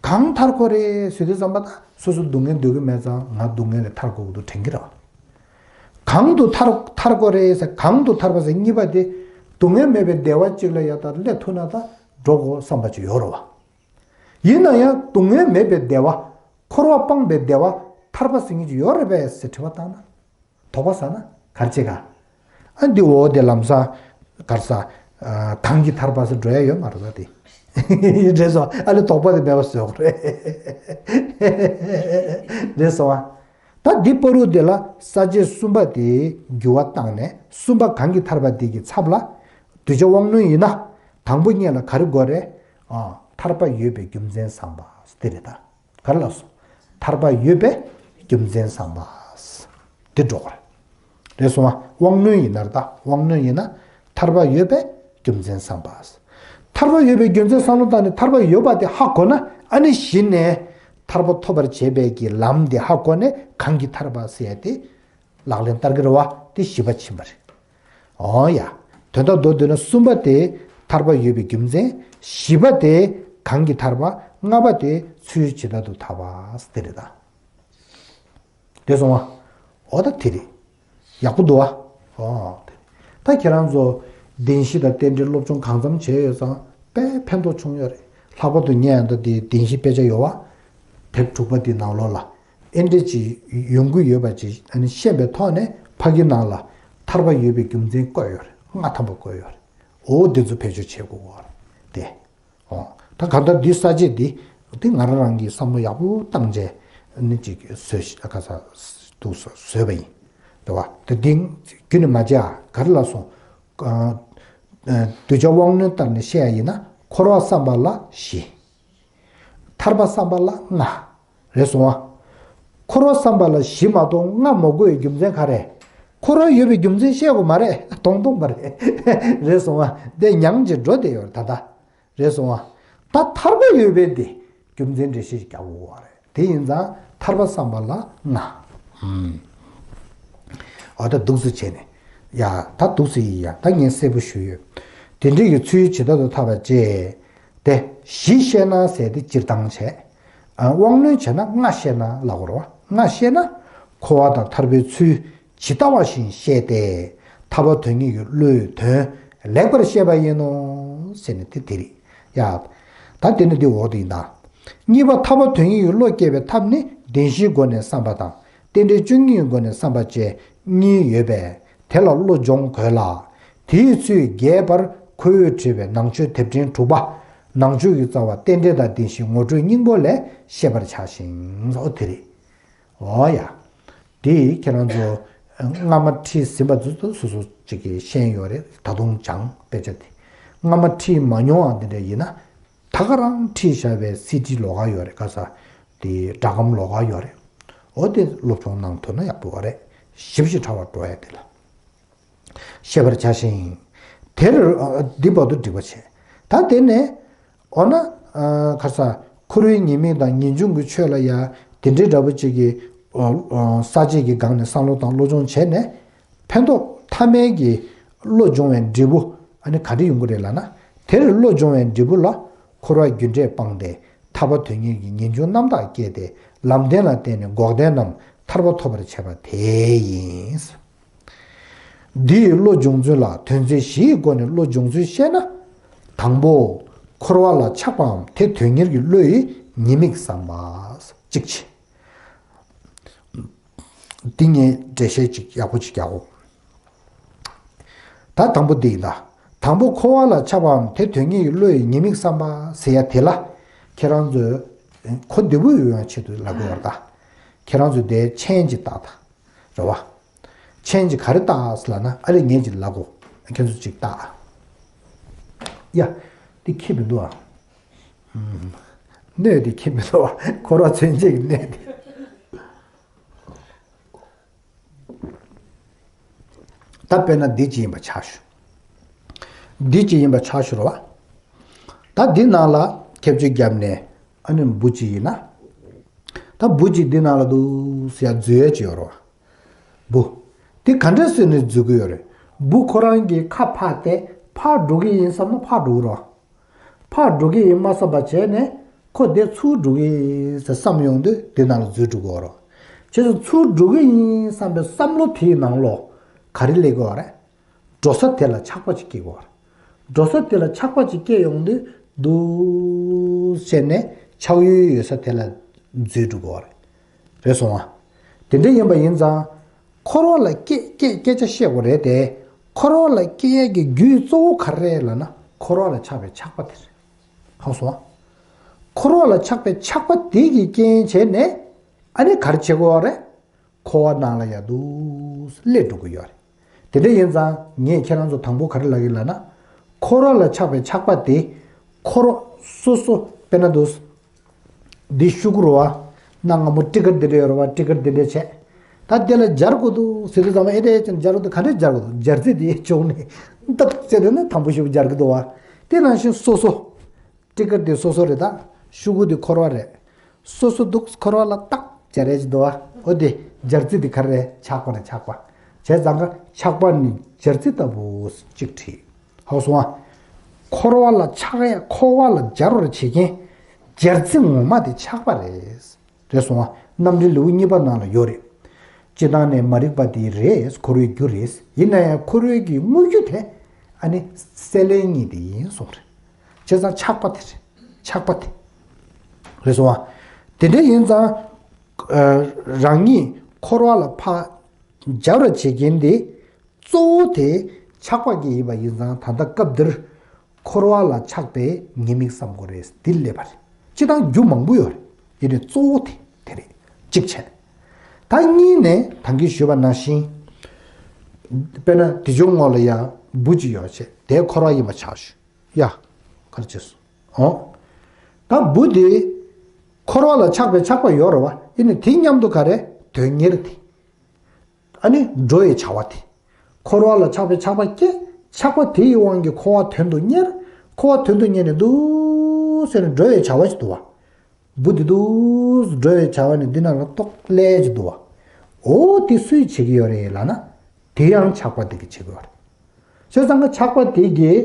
གང་ཐར་དགོས་རེད་ཟེར་དུས་ཙམ་པ་ད་སོ་སོ་སྡུག་བསྔལ་འདོད་ཀྱི་མེད་ཙང་ང་སྡུག་བསྔལ་ལས་ཐར་དགོས་ཀྱི་འདུག་དྲན་གྱི་རེད་བ། གང་དུ་ཐར་ཐར་དགོས་རེད་ཟེར། གང་དུ་ཐར་པ་ཟེར་གཉིས་པ་དེ་སྡུག་བསྔལ་མེད་པའི་བདེ་བ་ཅིག་ལ་ཡ་ད་སླེབས་ཐུབ་ན་ད་འགྲོ་དགོས་བསམ་པ་ཅིག་ཡོད་རེད་བ། ཡིན་ན་ཡང་སྡུག་བསྔལ་མེད་པའི་བདེ་བ། འཁོར་བ་སྤངས་པའི་བདེ་བ་ཐར་པ་ཟེར་མཁན་ཅིག་ཡོད་རེད་པས་ཟེར་དྲི་བ་བཏང་ན། དོགས་པ་ཟ་ན་ག་རེ་བྱེད་ག་ཨ་འདི་འོ་དེ་ལམ་སང་ག་རེ་ཟ། ཨ། གང་གིས་ཐར་པ་ཟེར་འགྲོ་ཡ་ཡོད་མ་རེད་ད་དེ། རེད་སོང་། ཨ་ནི་དོགས་པ་དེ་མེད་པ་བཟོ་དགོས་རེད། རེད་སོང་ཨ། ད་འདི་བར་དུ་དེ་ལ་ས་བཅད་གསུམ་པ་དེ་འགྱུར་བ་བཏང་ནས། གསུམ་པ་གང་གིས་ཐར་པ་དེ་གི་ཚབ་ལ། གདུལ་བྱ་དབང་རྣོན་ཡིན་ན་དང་པོ་ཉིད་ལ་ག་རེ་དགོས་རེད། ཨ། ཐར་པ་ཡོད་པའི་རྒྱུ་མཚན་བསམ་པ་དེ་རེད་ད། ག་རེ་ལབ་སོང་། ཐར་པ་ཡོད་པའི་རྒྱུ་མཚན་བསམ་པ། དེ་འགྲོ་གི་རེད། རེད་སོང་ཨ། དབང་རྣོན་ཡིན་ན་རེད་ད། དབང་རྣོན་ཡིན་ན། ཐར་པ་ཡོད་པའི་རྒྱུ་མཚན་བསམ་པ། ཐར་པ་ཡོད་པའི་རྒྱུ་མཚན་བསམ་བློ་བཏང་ནས་ཐར་པ་ཡོད་པ་དེ་ཧ་གོ་ན། ཨ་ནི་གཞི་ནས་ཐར་པ་ཐོབ་པར་བྱེད་པའི་གི་ལམ་དེ་ཧ་གོ་ནས་གང་གིས་ཐར་པ་ཟེར་ཡ་དེ་ལག་ལེན་བསྟར་གྱི་རེད་བ། དེ་བཞི་པ་ཕྱིན་པ་རེད། འོ་ཡ། དོན་དག་མདོར་བསྡུས་ན་གསུམ་པ་དེ་ཐར་པ་ཡོད་པའི་རྒྱུ་མཚན། བཞི་པ་དེ་གང་གིས་ཐར་པ། ལྔ་པ་དེ་ཚུལ་ཇི་ལྟར་དུ་ཐར་པ་དེ་རེད་ད། དེ་སོང་བ། འོ་ད་དེ་རེད། ཡག་པོ་འདུག་བ། འོ་དེ་རེད། ད་ཁྱེད་རང་ཚོ་བདེན་བཞི་དང་རྟེན་འབྲེལ་སློབ་སྦྱོང་གང་འཚམ་བྱས་ཡོད་ཙང་དཔེ་ཕན་ཐོགས་བྱུང་ཡོད་རེད། ལྷག་པར་དུ་ངས་ད་དེ་བདེན་བཞི་དཔེ་ཆ་ཡོད་བ། དེབ་དྲུག་པ་དེ་ནང་ལོགས་ལ་ཨེ་འདྲ་ཅིག་ཡོང་གི་ཡོད་པ་ཅིག་ཨ་ནི་ཤེས་པའི་ཐོག་ནས་ཕ་གི་ནང་ལ་ཐར་པ་ཡོད་པའི་རྒྱུ་མཚན་བཀོད་ཡོད་རེད། ལྔ་ཐམ་པ་བཀོད་ཡོད་རེད། འོ་འདི་ཚོ་བེད་སྤྱོད་བྱེད་དགོས་པ་རེད་དེ། འོ། ད་གང་ལྟར་འདི་ས་བཅད་འདི། འདི་ང་རང་རང་གིས་བསམ་བློ་ཡག་པོ་བཏང་རྗེས་ནི་ཅིག་བཟོས་ཤ་ག་ས་འདུག་བཟོས་པ་ཡིན། རེད་བ། དེ་འདི་རྒྱུན་ནས་མ་བརྗེད་ཨ། ག་རེ་ལབ་སོང་། ཨ། ཨ། གདུལ་བྱ་དབང་རྣོན་ལྟར་ནས་བཤད་ཡ་ཡིན་ན། འཁོར་བ་བསམ་པ་ལ་བཞི། ཐར་པ་བསམ་པ་ལ་ལྔ། རེད་སོང་ཨ། འཁོར་བ་བསམ་པ་ལ་བཞི་མ་གཏོགས་ལྔ་མ་དགོས་པའི་རྒྱུ་མཚན་ག་རེ། འཁོར་བ་ཡོད་པའི་རྒྱུ་མཚན་བཤད་དགོས་མ་རེད། མཐོང་མཐོང་པ་རེད། རེད་སོང་ཨ། དེ་མྱངས་ཀྱི་འགྲོ་བསྡད་ཡོད་རེད་ད་ལྟ། རེད་སོང་ཨ། ད་ཐར་པ་ཡོད་པའི་དེ་རྒྱུ་མཚན་འགྲེལ་བཤད་རྒྱག་དགོས་པ་རེད། དེ་ཡིན་ཙང་ཐར་པ་བསམ་པ་ལ་ལྔ། ཨུམ། འོ་ད་འདུག་སེ་བྱས་ནས། ཡ་ད་འདུག་སེ་ཡིན་ཡ། ད་ངས་གསལ་པོ་ཞུས་ཡོད། དེ་འདྲའི་གི་ཚུལ་ཇི་ལྟར་དུ་ཐར་པར་བྱེད། དེ་བཞི་བཤད་ན་ཟེར་ཏེ་སྤྱིར་བཏང་བྱས། ཨ། དབང་རྣོན་བྱས་ན་ལྔ་བཤད་ན་ལབ་དགོས་རེད་བ། ལྔ་བཤད་ན། འཁོར་བ་དང་ཐར་པའི་ཚུལ་ཇི་ལྟ་བ་བཞིན་བཤད་དེ། ཐར་པ་དོན་གཉེར་གྱི་བློའི་དོན་ལེགས་པར་བཤད་པ་ཡིན་ནོ། ཟེར་ནས་དེ་དེ་རེད་ཡ། ད་དེ་ནི་འདི་འོག་ཏུ་ཡིན་ད། གཉིས་པ་ཐར་པ་དོན་གཉེར་གྱི་བློ་སྐྱེ་བའི་ཐབས་ནི་བདེན་བཞིའི་སྒོ་ནས་བསམ་པ་དང་། རྟེན་འབྲེལ་བཅུ་གཉིས་ཀྱི་སྒོ་ནས་བསམ་པ་བཅས་གཉིས་ཡོད་པས། དེ་ལ་བློ་སྦྱོང་དགོས་ལ། དེའི་ཚུལ་རྒྱས་པར་ཁོ་བོས་བྲིས་པའི་ནང་ཆོས་དེབ་ཕྲེང་དྲུག་པ། ནང་ཆོས་ཀྱི་རྩ་བ་རྟེན་འབྲེལ་དང་བདེན་བཞིའི་ངོ་སྤྲོད་སྙིང་པོ་ལས་ཤེས་པར་བྱ་ཞིང་། འོ་དེ་རེད། འོ་ཡ། དེ་ཁྱེད་རང་ཚོ་སྔ་མ་ཁྲིད་ཟིན་པ་ཚོ་སོ་སོ་ཅིག་གིས་ཤེས་ཡོད་རེད། ད་དུང་སྦྱང་དཔེ་ཆ་དེ། སྔ་མ་ཁྲིད་མ་མྱོང་བ་འདི་འདྲ་ཡིན་ན། ད་ག་རང་ཁྲིད་བཞག་པའི་སི་ཌི་ལོགས་ཀ་ཡོད་རེད། ག་ས་དེ་སྒྲ་སྒམ་ལོགས་ཀ་ཡོད་རེད། འོ་དེ་སློབ་སྦྱོང་གནང་ཐུབ་ན་ཡག་པོ་རེད། ཞིབ་ཞིབ་ཕྲ་བ་འགྲོ་ཡ་དེ་ལ། ཤེས་པར་བྱ་ཞིང་། དེར་འདི་བར་དུ་འགྲིག་པ་བྱས། ད་དེ་ནས། འོ་ན། ཨ། ཁ་ས་འཁོར་བའི་ཉེས་དམིགས་དང་ངེས་འབྱུང་གི་ཆོས་ལ་ཡ་དེ་འདྲའི་འདྲ་པོ་ཅིག་གི། ཨ། ཨ། ས་བཅད་ཀྱི་སྒང་ནས་བསམ་བློ་དང་བློ་སྦྱོང་བྱས་ནས། ཕན་ཐོགས་ཐ་མའི་གི་བློ་སྦྱོང་བའི་འབྲས་བུ་ཨ་ནི་ག་འདྲ་ཡོང་གི་རེད་ལབ་ན། དེར་བློ་སྦྱོང་བའི་འབྲས་བུ་ལ་འཁོར་བ་རྒྱུ་འབྲས་སྤངས་ཏེ་ཐར་པ་དོན་གཉེར་གྱི་ངེས་འབྱུང་རྣམ་དག་སྐྱེས་ཏེ་ལམ་བདེན་ལ་བརྟེན་ནས་འགོག་བདེན་རྣམས་ཐར་པ་ཐོབ་པར་བྱེད་པ་དེ་ཡིན། འདི་ཡི་བློ་སྦྱོང་ཚུལ་ལ་དོན་ཚན་བཞིའི་སྒོ་ནས་བློ་སྦྱོང་ཚུལ་བཤད་ན། དང་པོ། འཁོར་བ་ལ་ཆགས་པའམ་དེ་དོན་གཉེར་གྱི་བློ་ཡི་ཉེས་དམིགས་བསམ་པ། གཅིག་བྱས། འདི་ངས་འགྲེལ་བཤད་ཅིག་ཡག་པོ་ཅིག་རྒྱག་གོ། ད་དང་པོ་འདི་ཡིན་ད། དང་པོ་འཁོར་བ་ལ་ཆགས་པའམ་དེ་དོན་གཉེར་གྱི་བློ་ཡི་ཉེས་དམིགས་བསམ་པ་ཟེར་ཡ་དེ་ལ། ཁྱེད་རང་ཚོས་གོ་བདེ་པོ་ཡོང་ཡ་ཆེད་དུ་ལབ་དགོས་པ་རེད་ད། ཁྱེད་རང་ཚོས་དེ་མཆན་ཅིག་བཏགས་ད། རེད་བ། མཆན་གྱིས་ག་རེ་བཏགས་ལབ་ན། ཨ་རེ་ངས་ཅིག་ལབ་གོ། ཁྱེད་ཚོ་ཅིག་བལྟ་ཨ། ཡ། འདི་ཁྱི་མི་འདུག་ཨ། ཨུམ། སྣོད་འདི་ཁྱི་མི་འདུག་ཨ། འཁོར་བ་མཚོན་བྱེད་ཀྱི་སྣོད་འདི། ད་དཔེར་ན་འདི་ཅིག་ཡིན་པ་ཆ་ཞུ། འདི་ཅིག་ཡིན་པ་ཆ་ཞུ་རེད་བ། ད་འདི་ནང་ལ་ཁྱབ་བྱེད་བརྒྱབ་ནས་ཨ་ནི་འབུ་ཅིག་ཡིན་ན། ད་འབུ་ཅིག་འདི་ནང་ལ་འདུག་ཟེར་ཡ་འཛུལ་ཡ་ཅིག་ཡོད་རེད་བ། འབུ། འདི་ག་འདྲ་བཟོས་ནས་འཛུལ་གི་ཡོད་རེད། འབུ་ཁོ་རང་གི་ཁ་ཕར་བལྟས་ཕར་འགྲོ་གི་ཡིན་བསམ་ན་ཕར་འགྲོ་གི་རེད་བ། ཕར་འགྲོ་གི་ཡིན་མ་བསམ་པ་བྱས་ནས་ཁོ་དེ་ཚུར་འགྲོ་གི་ཡིན་ཟེར་བསམ་ཡོང་དུས་དེ་ནང་ལ་འཛུལ་འགྲོ་གི་ཡོད་རེད་བ། བྱས་ཙང་ཚུར་འགྲོ་གི་ཡིན་བསམ་པའི་བསམ་བློ་དེའི་ནང་ལོགས་ག་རེ་སླེབས་ཀྱི་ཡོད་རེད། འགྲོ་ས་དེ་ལ་ཆགས་པ་ཅིག་སྐྱེ་དགོས་པ་རེད། འགྲོ་ས་དེ་ལ་ཆགས་པ་ཅིག་སྐྱེ་ཡོང་དུས་འདུག་ཟེར་ནས་ཆགས་ཡུལ་ཡོད་ས་དེ་ལ་འཛུལ་འགྲོ་དགོས་པ་རེད། རེད་སོང་ང་། དེ་འདྲ་ཡིན་པ་ཡིན་ཙང་། འཁོར་བ་ལ་སྐྱེ་སྐྱེ་སྐད་ཆ་བཤད་དགོས་རེད་དེ། འཁོར་བ་ལ་སྐྱེ་ཡས་ཀྱི་རྒྱུ་གཙོ་བོ་ག་རེ་རེད་ལབ་ན། འཁོར་བ་ལ་ཆགས་པའི་ཆགས་པ་དེ་རེད། ཧ་གོ་སོང་ང་། འཁོར་བ་ལ་ཆགས་པའི་ཆགས་པ་དེ་གི་རྐྱེན་བྱས་ནས་ཨ་ནི་ག་རེ་བྱེད་དགོས་པ་རེད། འཁོར་བ་ནང་ལ་ཡ་འདུག་སླེབས་འགྲོ་གི་ཡོད་རེད། དེ་འདྲ་ཡིན་ཙང་ངས་ཁྱེད་རང་ཚོ་དང་པོ་ག་རེ་ལབ་ཀྱི་ལབ་ན། འཁོར་བ་ལ་ཆགས་པའི་ཆགས་པ་དེ། འཁོར་བ་སོ་སོ་དཔེར་ན་འདུག་འདི་ཤུ་གུ་རེད་བ། གནའ་སྔ་མོ་སྤྲི་དཀར་འདི་འདྲ་ཡོད་རེད་བ། སྤྲི་དཀར་འདི་འདྲ་བྱས། ད་དེ་ལ་སྦྱར་དགོས་འདུག་ཟེར་དུས་ཙམ་པ་ཨེ་འདྲ་ཅན་སྦྱར་དགོས་འདུག་ག་འདྲ་སྦྱར་དགོས་འདུག་སྦྱར་རྩི་དེ་བྱུང་ནས། ཏག་བྱས་དེ་ནི་དང་པོ་ཞེ་པོ་སྦྱར་གི་འདུག་བ། དེ་ནང་བཞིན་སོ་སོ། སྤྲི་དཀར་དེ་སོ་སོ་རེད་ད། ཤུ་གུ་དེ་འཁོར་བ་རེད། སོ་སོ་འདུག་འཁོར་བ་ལ་ཏག་སྦྱར་ཡས་ཅིག་འདུག་བ། འོ་དེ་སྦྱར་རྩི་དེ་ག་རེ་རེད། ཆགས་པ་རེད། ཆགས་པ། བྱས་ཙང་ཀ་ཆགས་པ་ནི་སྦྱར་རྩི་ལྟ་བུ་གཅིག་བྲིས། ཧ་གོ་སོང་ཨ། འཁོར་བ་ལ་ཆགས་ཡ། འཁོར་བ་ལ་སྦྱར་བར་བྱེད་མཁན་སྦྱར་རྩི་ངོ་མ་དེ་ཆགས་པ་རེད། རེད་སོང་ཨ། རྣམ་འགྲེལ་ལེའུ་གཉིས་པ་ནང་ལ་ཡོད་རེད། སྤྱིར་བཏང་ནས་མ་རིག་པ་དེ་རེད། འཁོར་བའི་རྒྱུ་རེད། ཡིན་ན་ཡང་འཁོར་བའི་གི་དངོས་རྒྱུ་དེ་ཨ་ནི་སྲེད་ལེན་གཉིས་དེ་ཡིན་གསུངས་རེད། བྱས་ཙང་ཆགས་པ་དེ་རེད། ཆགས་པ་དེ་རེད་སོང་ཨ། དེ་འདྲ་ཡིན་ཙང་། ཨ། རང་ཉིད་འཁོར་བ་ལ་ཕར་སྦྱར་བར་བྱེད་མཁན་དེ། གཙོ་བོ་དེ་ཆགས་པ་གི་ཡིན་པ་ཡིན་ཙང་། ད་ལྟ་སྐབས་འདིར་འཁོར་བ་ལ་ཆགས་པའི་ཉེས་དམིགས་བསམ་དགོས་རེད། འདི་སླེབས་པ་རེད། སྤྱིར་བཏང་རྒྱུ་མང་པོ་ཡོད་རེད། ཡིན་ནའི་གཙོ་བོ་དེ་དེ་རེད། གཅིག་བྱས། ད་གཉིས་ནས་ད་གིན་ཞུས་པ་ནང་བཞིན། དཔེར་ན་དེ་ཆུང་ངོ་ལ་ཡ་འབུ་ཅིག་ཡོད་བྱས། དེ་འཁོར་བ་ཡིན་པ་ཆགས་ཞུ། ཡ། ག་རེ་བྱས་སོང་། འོ། ད་འབུ་དེ་འཁོར་བ་ལ་ཆགས་པའི་ཆགས་པ་ཡོད་རེད་བ། ཡིན་ནའི་དེ་མཉམ་དུ་ག་རེ། དོན་གཉེར་དེ། ཨ་ནི་འགྲོ་བའི་བྱ་བ་དེ། འཁོར་བ་ལ་ཆགས་པའི་ཆགས་པ་སྐྱེ། ཆགས་པ་དེ་ཡི་དབང་གིས་འཁོར་བ་དོན་དུ་གཉེར། འཁོར་བ་དོན་དུ་གཉེར་ནས་འདུག་ཟེར་ནས་འགྲོ་བའི་བྱ་བ་ཞིག་འདུག་བ། འབུ་དེ་འདུག་འགྲོ་བའི་བྱ་བ་ནི་འདི་ནང་ལ་ཏོག་ཙམ་སླེབས་ཀྱི་འདུག་བ། འོ་དེ་སུས་བྱེད་ཀྱི་ཡོད་རེད་ལབ་ན། དེ་ཡང་ཆགས་པ་དེ་གིས་བྱེད་ཀྱི་ཡོད་རེད། བྱས་ཙང་ཀ་ཆགས་པ་དེ་གིས་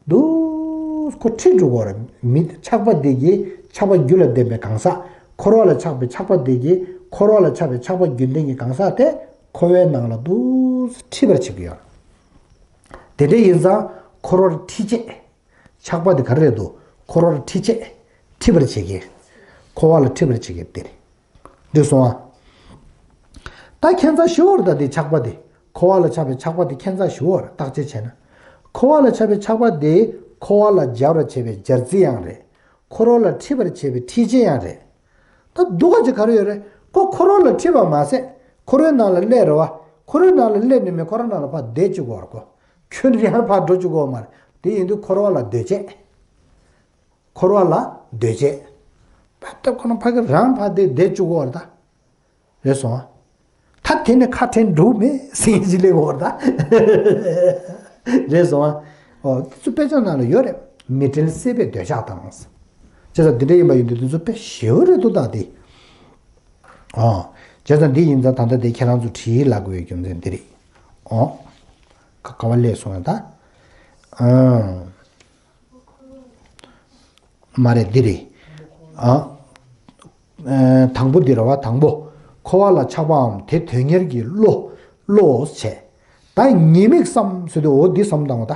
འདུག་ཁོ་ཁྲིད་འགྲོ་གི་ཡོད་རེད། མི་ཆགས་པ་དེ་གིས་ཆགས་པ་རྒྱུད་ལ་ལྡན་པའི་གང་ཟག་འཁོར་བ་ལ་ཆགས་པའི་ཆགས་པ་དེ་གིས། འཁོར་བ་ལ་ཆགས་པའི་ཆགས་པ་རྒྱུན་ལྡན་གྱི་གང་ཟག་དེ་འཁོར་བའི་ནང་ལ་འདུག་ཁྲིད་པར་བྱེད་ཀྱི་ཡོད་རེད། དེ་འདྲ་ཡིན་ཙང་འཁོར་བར་ཁྲིད་བྱེད། ཆགས་པ་དེ་ག་རེ་རེད་འདུག་འཁོར་བར་ཁྲིད་བྱེད། ཁྲིད་པར་བྱེད་མཁན། འཁོར་བ་ལ་ཁྲིད་པར་བྱེད་མཁན་དེ་རེད། འགྲིག་སོང་ཨ། ད་ཁྱད་མཚར་ཞེ་པོ་རེད། ད་དེ་ཆགས་པ་དེ། འཁོར་བ་ལ་ཆགས་པའི་ཆགས་པ་དེ་ཁྱད་མཚར་ཞེ་པོ་རེད། བརྟག་དཔྱད་བྱས་ན། འཁོར་བ་ལ་ཆགས་པའི་ཆགས་པ་དེ་འཁོར་བ་ལ་སྦྱར་བར་བྱེད་པའི་སྦྱར་རྩི་ཡང་རེད། འཁོར་བ་ལ་ཁྲིད་པར་བྱེད་པའི་ཁྲིད་བྱེད་ཡང་རེད། ད་སྡུག་ག་ཅིག་ག་རེ་ཡོད་རེད། ཁོ་འཁོར་བ་ལ་ཁྲིད་པ་མ་ཟད། འཁོར་བའི་ནང་ལ་སླེབས་རེད་བ། འཁོར་བའི་ནང་ལ་སླེབས་ནས་མི་འཁོར་བ་ནང་ལ་ཕར་བསྡད་བཅུག་གི་ཡོད་རེད་ཁོ། ཁྱོད་ཡང་ཕར་འགྲོ་བཅུག་གི་ཡོད་མ་རེད། དེ་ཡིན་དུས་འཁོར་བ་ལ་སྡོད་བྱེད། འཁོར་བ་ལ་སྡོད་བྱེད། ཕར་སྟབས་ཁོ་ན་ཕ་གི་རང་ཕར་བསྡད་བསྡད་བཅུག་གི་ཡོད་རེད་ད། རེད་སོང་ཨ། ད་དེ་ནས་ཁ་བྲལ་འགྲོ་མེད་ཟེར་གྱི་ལེ་གོ་ད། རེད་སོང་ཨ། ཨོ་དེ་ཚོ་དཔེ་ཆ་ནང་ལ་ཡོད་རེད། མི་འབྲལ་སྲེད་པའི་འདོད་ཆགས་དང་། བྱས་ཙང་འདི་འདྲ་ཡིན་པ་ཡིན་དུས་དེ་ཚོ་དཔེ་ཞེ་པོ་རེད་འདུག་ད་དེ། ཨོ། བྱས་ཙང་འདི་ཡིན་ཙང་ད་ལྟ་དེ་ཁྱེད་རང་ཚོ་བྲིས་ལབ་དགོས་པའི་རྒྱུ་མཚན་འདི་རེད། ཨོ། ཁ་ཁ་བ་ལས་སོང་ཡ་ད། ཨང་། མ་རེད་འདི་རེད། ཨ། ཨ། དང་པོ་འདི་རེད་བ། དང་པོ། འཁོར་བ་ལ་ཆགས་པའམ་དེ་དོན་གཉེར་གྱི་བློ། བློ་བྱས། ད་ཉེས་དམིགས་བསམ་ཟེར་དུས་འོ་འདི་བསམ་བཏང་བ་ད།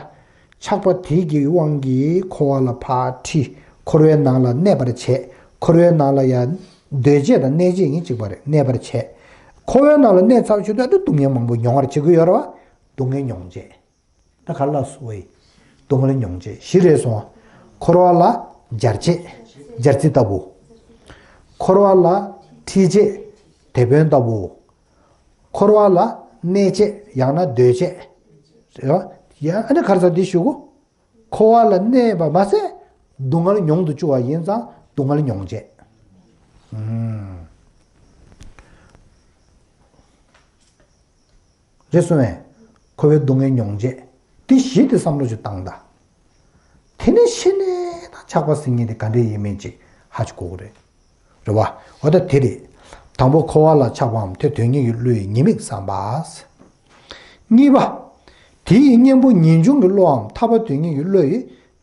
ཆགས་པ་དེ་གི་དབང་གིས་འཁོར་བ་ལ་ཕར་ཁྲིད། འཁོར་བའི་ནང་ལ་གནས་པར་བྱེད། འཁོར་བའི་ནང་ལ་ཡང་སྡོད་བྱེད་དང་གནས་བྱེད་གཉིས་གཅིག་པ་རེད། གནས་པར་བྱེད། འཁོར་བའི་ནང་ལ་གནས་ཚར་ཆུ་དུས་སྡུག་བསྔལ་མང་པོ་མྱོང་བར་བྱེད་ཀྱི་ཡོད་རེད་བ། སྡུག་བསྔལ་མྱོང་བྱེད། ད་ག་ལ་སོ་བའི་སྡུག་བསྔལ་མྱོང་བྱེད་བཞི་རེད་སོང་། འཁོར་བ་ལ་སྦྱར་བྱེད། སྦྱར་རྩི་ལྟ་བུ། འཁོར་བ་ལ་ཁྲིད་བྱེད། དེད་དཔོན་ལྟ་བུ། འཁོར་བ་ལ་གནས་བྱེད་ཡང་ན་སྡོད་བྱེད། རེད་བ། ཡང་ཨ་ནི་ག་རེ་ཟེར་འདི་ཞུ་གོ། འཁོར་བ་ལ་གནས་པ་མ་ཟད་སྡུག་བསྔལ་མྱོང་དུ་བཅུག་པ་ཡིན་ཙང་སྡུག་བསྔལ་མྱོང་བྱེད། ཨུམ། རེད་སོང་བས། འཁོར་བའི་སྡུག་བསྔལ་མྱོང་བྱེད། འདི་བཞི་དེ་བསམ་བློ་ཞིག་བཏང་ད། དེ་ནས་ཤི་ནས་ད་ཆགས་པ་ཟེར་མཁན་དེ་ག་འདྲས་ཡིན་མིན་ཅིག་ཧ་ཅིག་གོ་གི་རེད། རེད་བ། འོ་ད་དེ་རེད། དང་པོ་འཁོར་བ་ལ་ཆགས་པའམ་དེ་དོན་གཉེར་གྱི་བློ་ཡི་ཉེས་དམིགས་བསམ་པ། གཉིས་པ། དེ་ཡི་གཉེན་པོ་ངེས་འབྱུང་གི་བློའམ་ཐར་པ་དོན་གཉེར་གྱི་བློ་ཡི་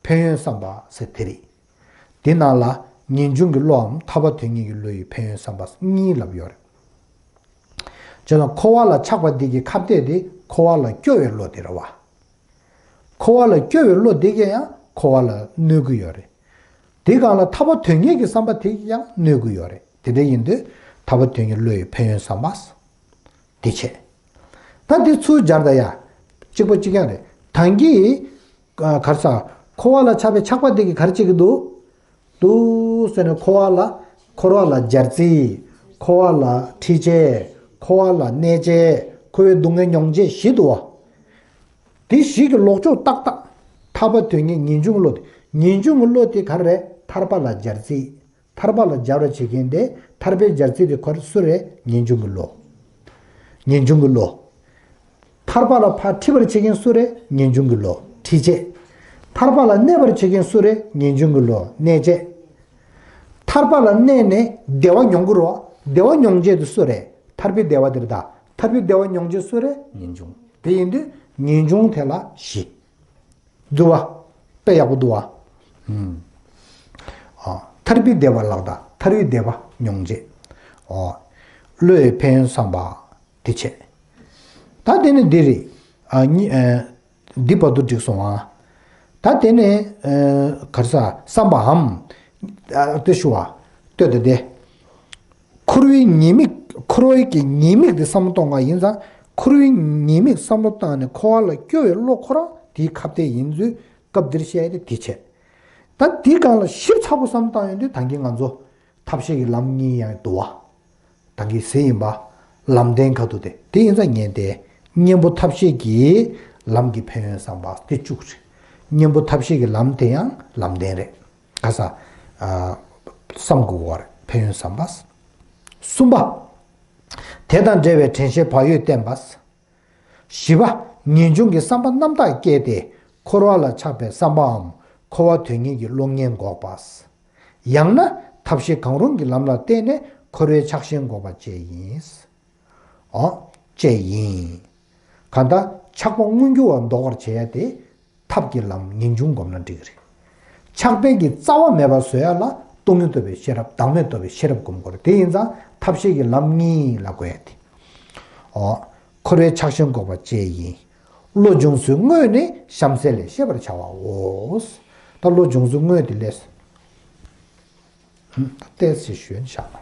ཕན་ཡོན་བསམ་པ་ཟེར་དེ་རེད། དེ་ནང་ལ་ངེས་འབྱུང་གི་བློའམ་ཐར་པ་དོན་གཉེར་གྱི་བློ་ཡི་ཕན་ཡོན་བསམ་པ་གཉིས་ལབ་ཡོད་རེད། བྱས་ཙང་འཁོར་བ་ལ་ཆགས་པ་འདི་གི་ཁ་གཏད་དེ་འཁོར་བ་ལ་སྐྱོ་བའི་བློ་དེ་རེད་བ། འཁོར་བ་ལ་སྐྱོ་བའི་བློ་འདི་གས་ཡང་འཁོར་བ་ལ་གནོད་ཀྱི་ཡོད་རེད། དེ་སྒང་ལ་ཐར་པ་དོན་གཉེར་གྱི་བསམ་པ་དེ་ཡང་གནོད་ཀྱི་ཡོད་རེད། དེ་འདྲ་ཡིན་དུས་ཐར་པ་དོན་གཉེར་བློ་ཡི་ཕན་ཡོན་བསམ་པ། དེ་བྱས། ད་འདི་ཚུར་སྦྱར་ད་ཡ། གཅིག་པ་གཅིག་རྐྱང་རེད། ད་གིན། ག་རེ་ཟ། འཁོར་བ་ལ་ཆགས་པའི་ཆགས་པ་འདི་གིས་ག་རེ་བྱེད་ཀྱི་འདུག་འདུག་ཟེར་ནས་འཁོར་བ་ལ། འཁོར་བ་ལ་སྦྱར་རྩི། འཁོར་བ་ལ་ཁྲིད་བྱེད། འཁོར་བ་ལ་གནས་བྱེད། འཁོར་བའི་སྡུག་བསྔལ་མྱོང་བྱེད་བཞི་འདུག་བ། དེ་བཞི་གི་ལོག་ཕྱོགས་ཏག་ཏག་ཐར་པ་དོན་གཉེར་ངེས་འབྱུང་གི་བློ་དེ། ངེས་འབྱུང་གི་བློ་དེ་ག་རེ་རེད། ཐར་པ་ལ་སྦྱར་རྩི། ཐར་པ་ལ་སྦྱར་བར་བྱེད་མཁན་དེ་ཐར་པའི་སྦྱར་རྩི་དེ་ག་རེ་སུ་རེད། ངེས་འབྱུང་གི་བློ། ངེས་འབྱུང་གི་བློ། ཐར་པ་ལ་ཕར་ཁྲིད་པར་བྱེད་མཁན་སུ་རེད། ངེས་འབྱུང་གི་བློ། དྲི་བྱེད། ཐར་པ་ལ་གནས་པར་བྱེད་མཁན་སུ་རེད། ངེས་འབྱུང་གི་བློ། གནས་བྱེད། ཐར་པ་ལ་གནས་ནས་བདེ་བ་མྱོང་གི་རེད་བ། བདེ་བ་མྱོང་བྱེད་དེ་སུ་རེད། ཐར་པའི་བདེ་བ་དེ་རེད་ད། ཐར་པའི་བདེ་བ་མྱོང་བྱེད་སུ་རེད། ངེས་འབྱུང་། དེ་ཡིན་དུས་ངེས་འབྱུང་དེ་ལ་བཞི། འདུག་བ། དཔེ་ཡག་པོ་འདུག་བ། ཨ། ཐར་པའི་བདེ་བ་ལགས་ད། ཐར་པའི་བདེ་བ་མྱོང་བྱེད། ཨོ། བློའི་ཕན་ཡོན་བསམ་པ། དེ་བྱས། ད་དེ་ནི་འདི་རེད། ཨ་ནི། ཨ། འདི་བར་དུ་འགྲིག་སོང་ཨ། ད་དེ་ནི། ཨ། ག་རེ་ཟ། བསམ་པའམ། ཨ། དེ་ཞུ་བ། ལྟོས་ད་དེ། འཁོར་བའི་ཉེས་དམིགས། འཁོར་བའི་གི་ཉེས་དམིགས་དེ་བསམ་བློ་གཏོང་བ་ཡིན་ཙང་། འཁོར་བའི་ཉེས་དམིགས་བསམ་བློ་བཏང་ནས་འཁོར་བ་ལ་སྐྱོ་བའི་བློ་ཁོ་རང་དེའི་ཁ་གཏད་ཡིན་ཚུལ་སྐབས་འདིར་བཤད་དེ་དེ་བྱས། ད་དེའི་སྒང་ལ་ཞིབ་ཚགས་པོ་བསམ་བློ་བཏང་ཡོང་དུས་ད་གིན་ང་ཚོ་ཐབས་ཤེས་ཀྱི་ལམ་གཉིས་ཡང་འདུག་བ། ད་གིན་ཟེར་ཡིན་པ། ལམ་བདེན་ཁ་ཐུག་དེ་དེ་ཡིན་ཙང་ངས་དེ་གཉེན་པོ་ཐབས་ཤེས་ཀྱི་ལམ་གྱི་ཕན་ཡོན་བསམ་པ་དེ་བཅུག་རེད། གཉེན་པོ་ཐབས་ཤེས་ཀྱི་ལམ་དེ་ཡང་ལམ་བདེན་རེད། ག་ས། ཨ། བསམ་དགོས་པ་རེད། ཕན་ཡོན་བསམ་པ། གསུམ་པ། དེ་དང་འབྲེལ་བའི་དྲན་ཤེས་བག་ཡོད་བསྟེན་པ། བཞི་པ། ངེས་འབྱུང་གི་བསམ་པ་རྣམ་དག་སྐྱེས་ཏེ་འཁོར་བ་ལ་ཆགས་པའི་བསམ་པའམ་འཁོར་བ་དོན་གཉེར་གྱི་བློ་ངན་འགོག་པ། ཡང་ན་ཐབས་ཤེས་གང་རུང་གི་ལམ་ལ་བརྟེན་ནས་འཁོར་བའི་ཆགས་ཞེན་འགོག་པ་བཅས་ཡིན། འོ། བཅས་ཡིན། གང་ལྟར་ཆགས་པ་མངོན་གྱུར་བ་ཟློག་པར་བྱེད་ཡ་དེ། ཐབས་ཀྱི་ལམ་ངེས་འབྱུང་སྒོམ་ན་འགྲིག་གི་རེད། ཆགས་པའི་གི་རྩ་བ་མེད་པ་བཟོ་ཡ་ལ་སྟོང་ཉིད་རྟོགས་པའི་ཤེས་རབ། བདག་མེད་རྟོགས་པའི་ཤེས་རབ་སྒོམ་དགོས་རེད། དེ་ཡིན་ཙང་ཐབས་ཤེས་ཀྱི་ལམ་གཉིས་ལ་གོ་ཡ་དེ། འོ། འཁོར་བའི་ཆགས་ཞེན་འགོག་པ་བཅས་ཡིན། བློ་སྦྱོང་ཚུལ་དངོས་ནི་གཤམ་གསལ་ལས་ཤེས་པར་བྱའོ། ད་བློ་སྦྱོང་ཚུལ་དངོས་དེ་ལས། ཏོག་ཙམ་ཞུས་ན་བཞག་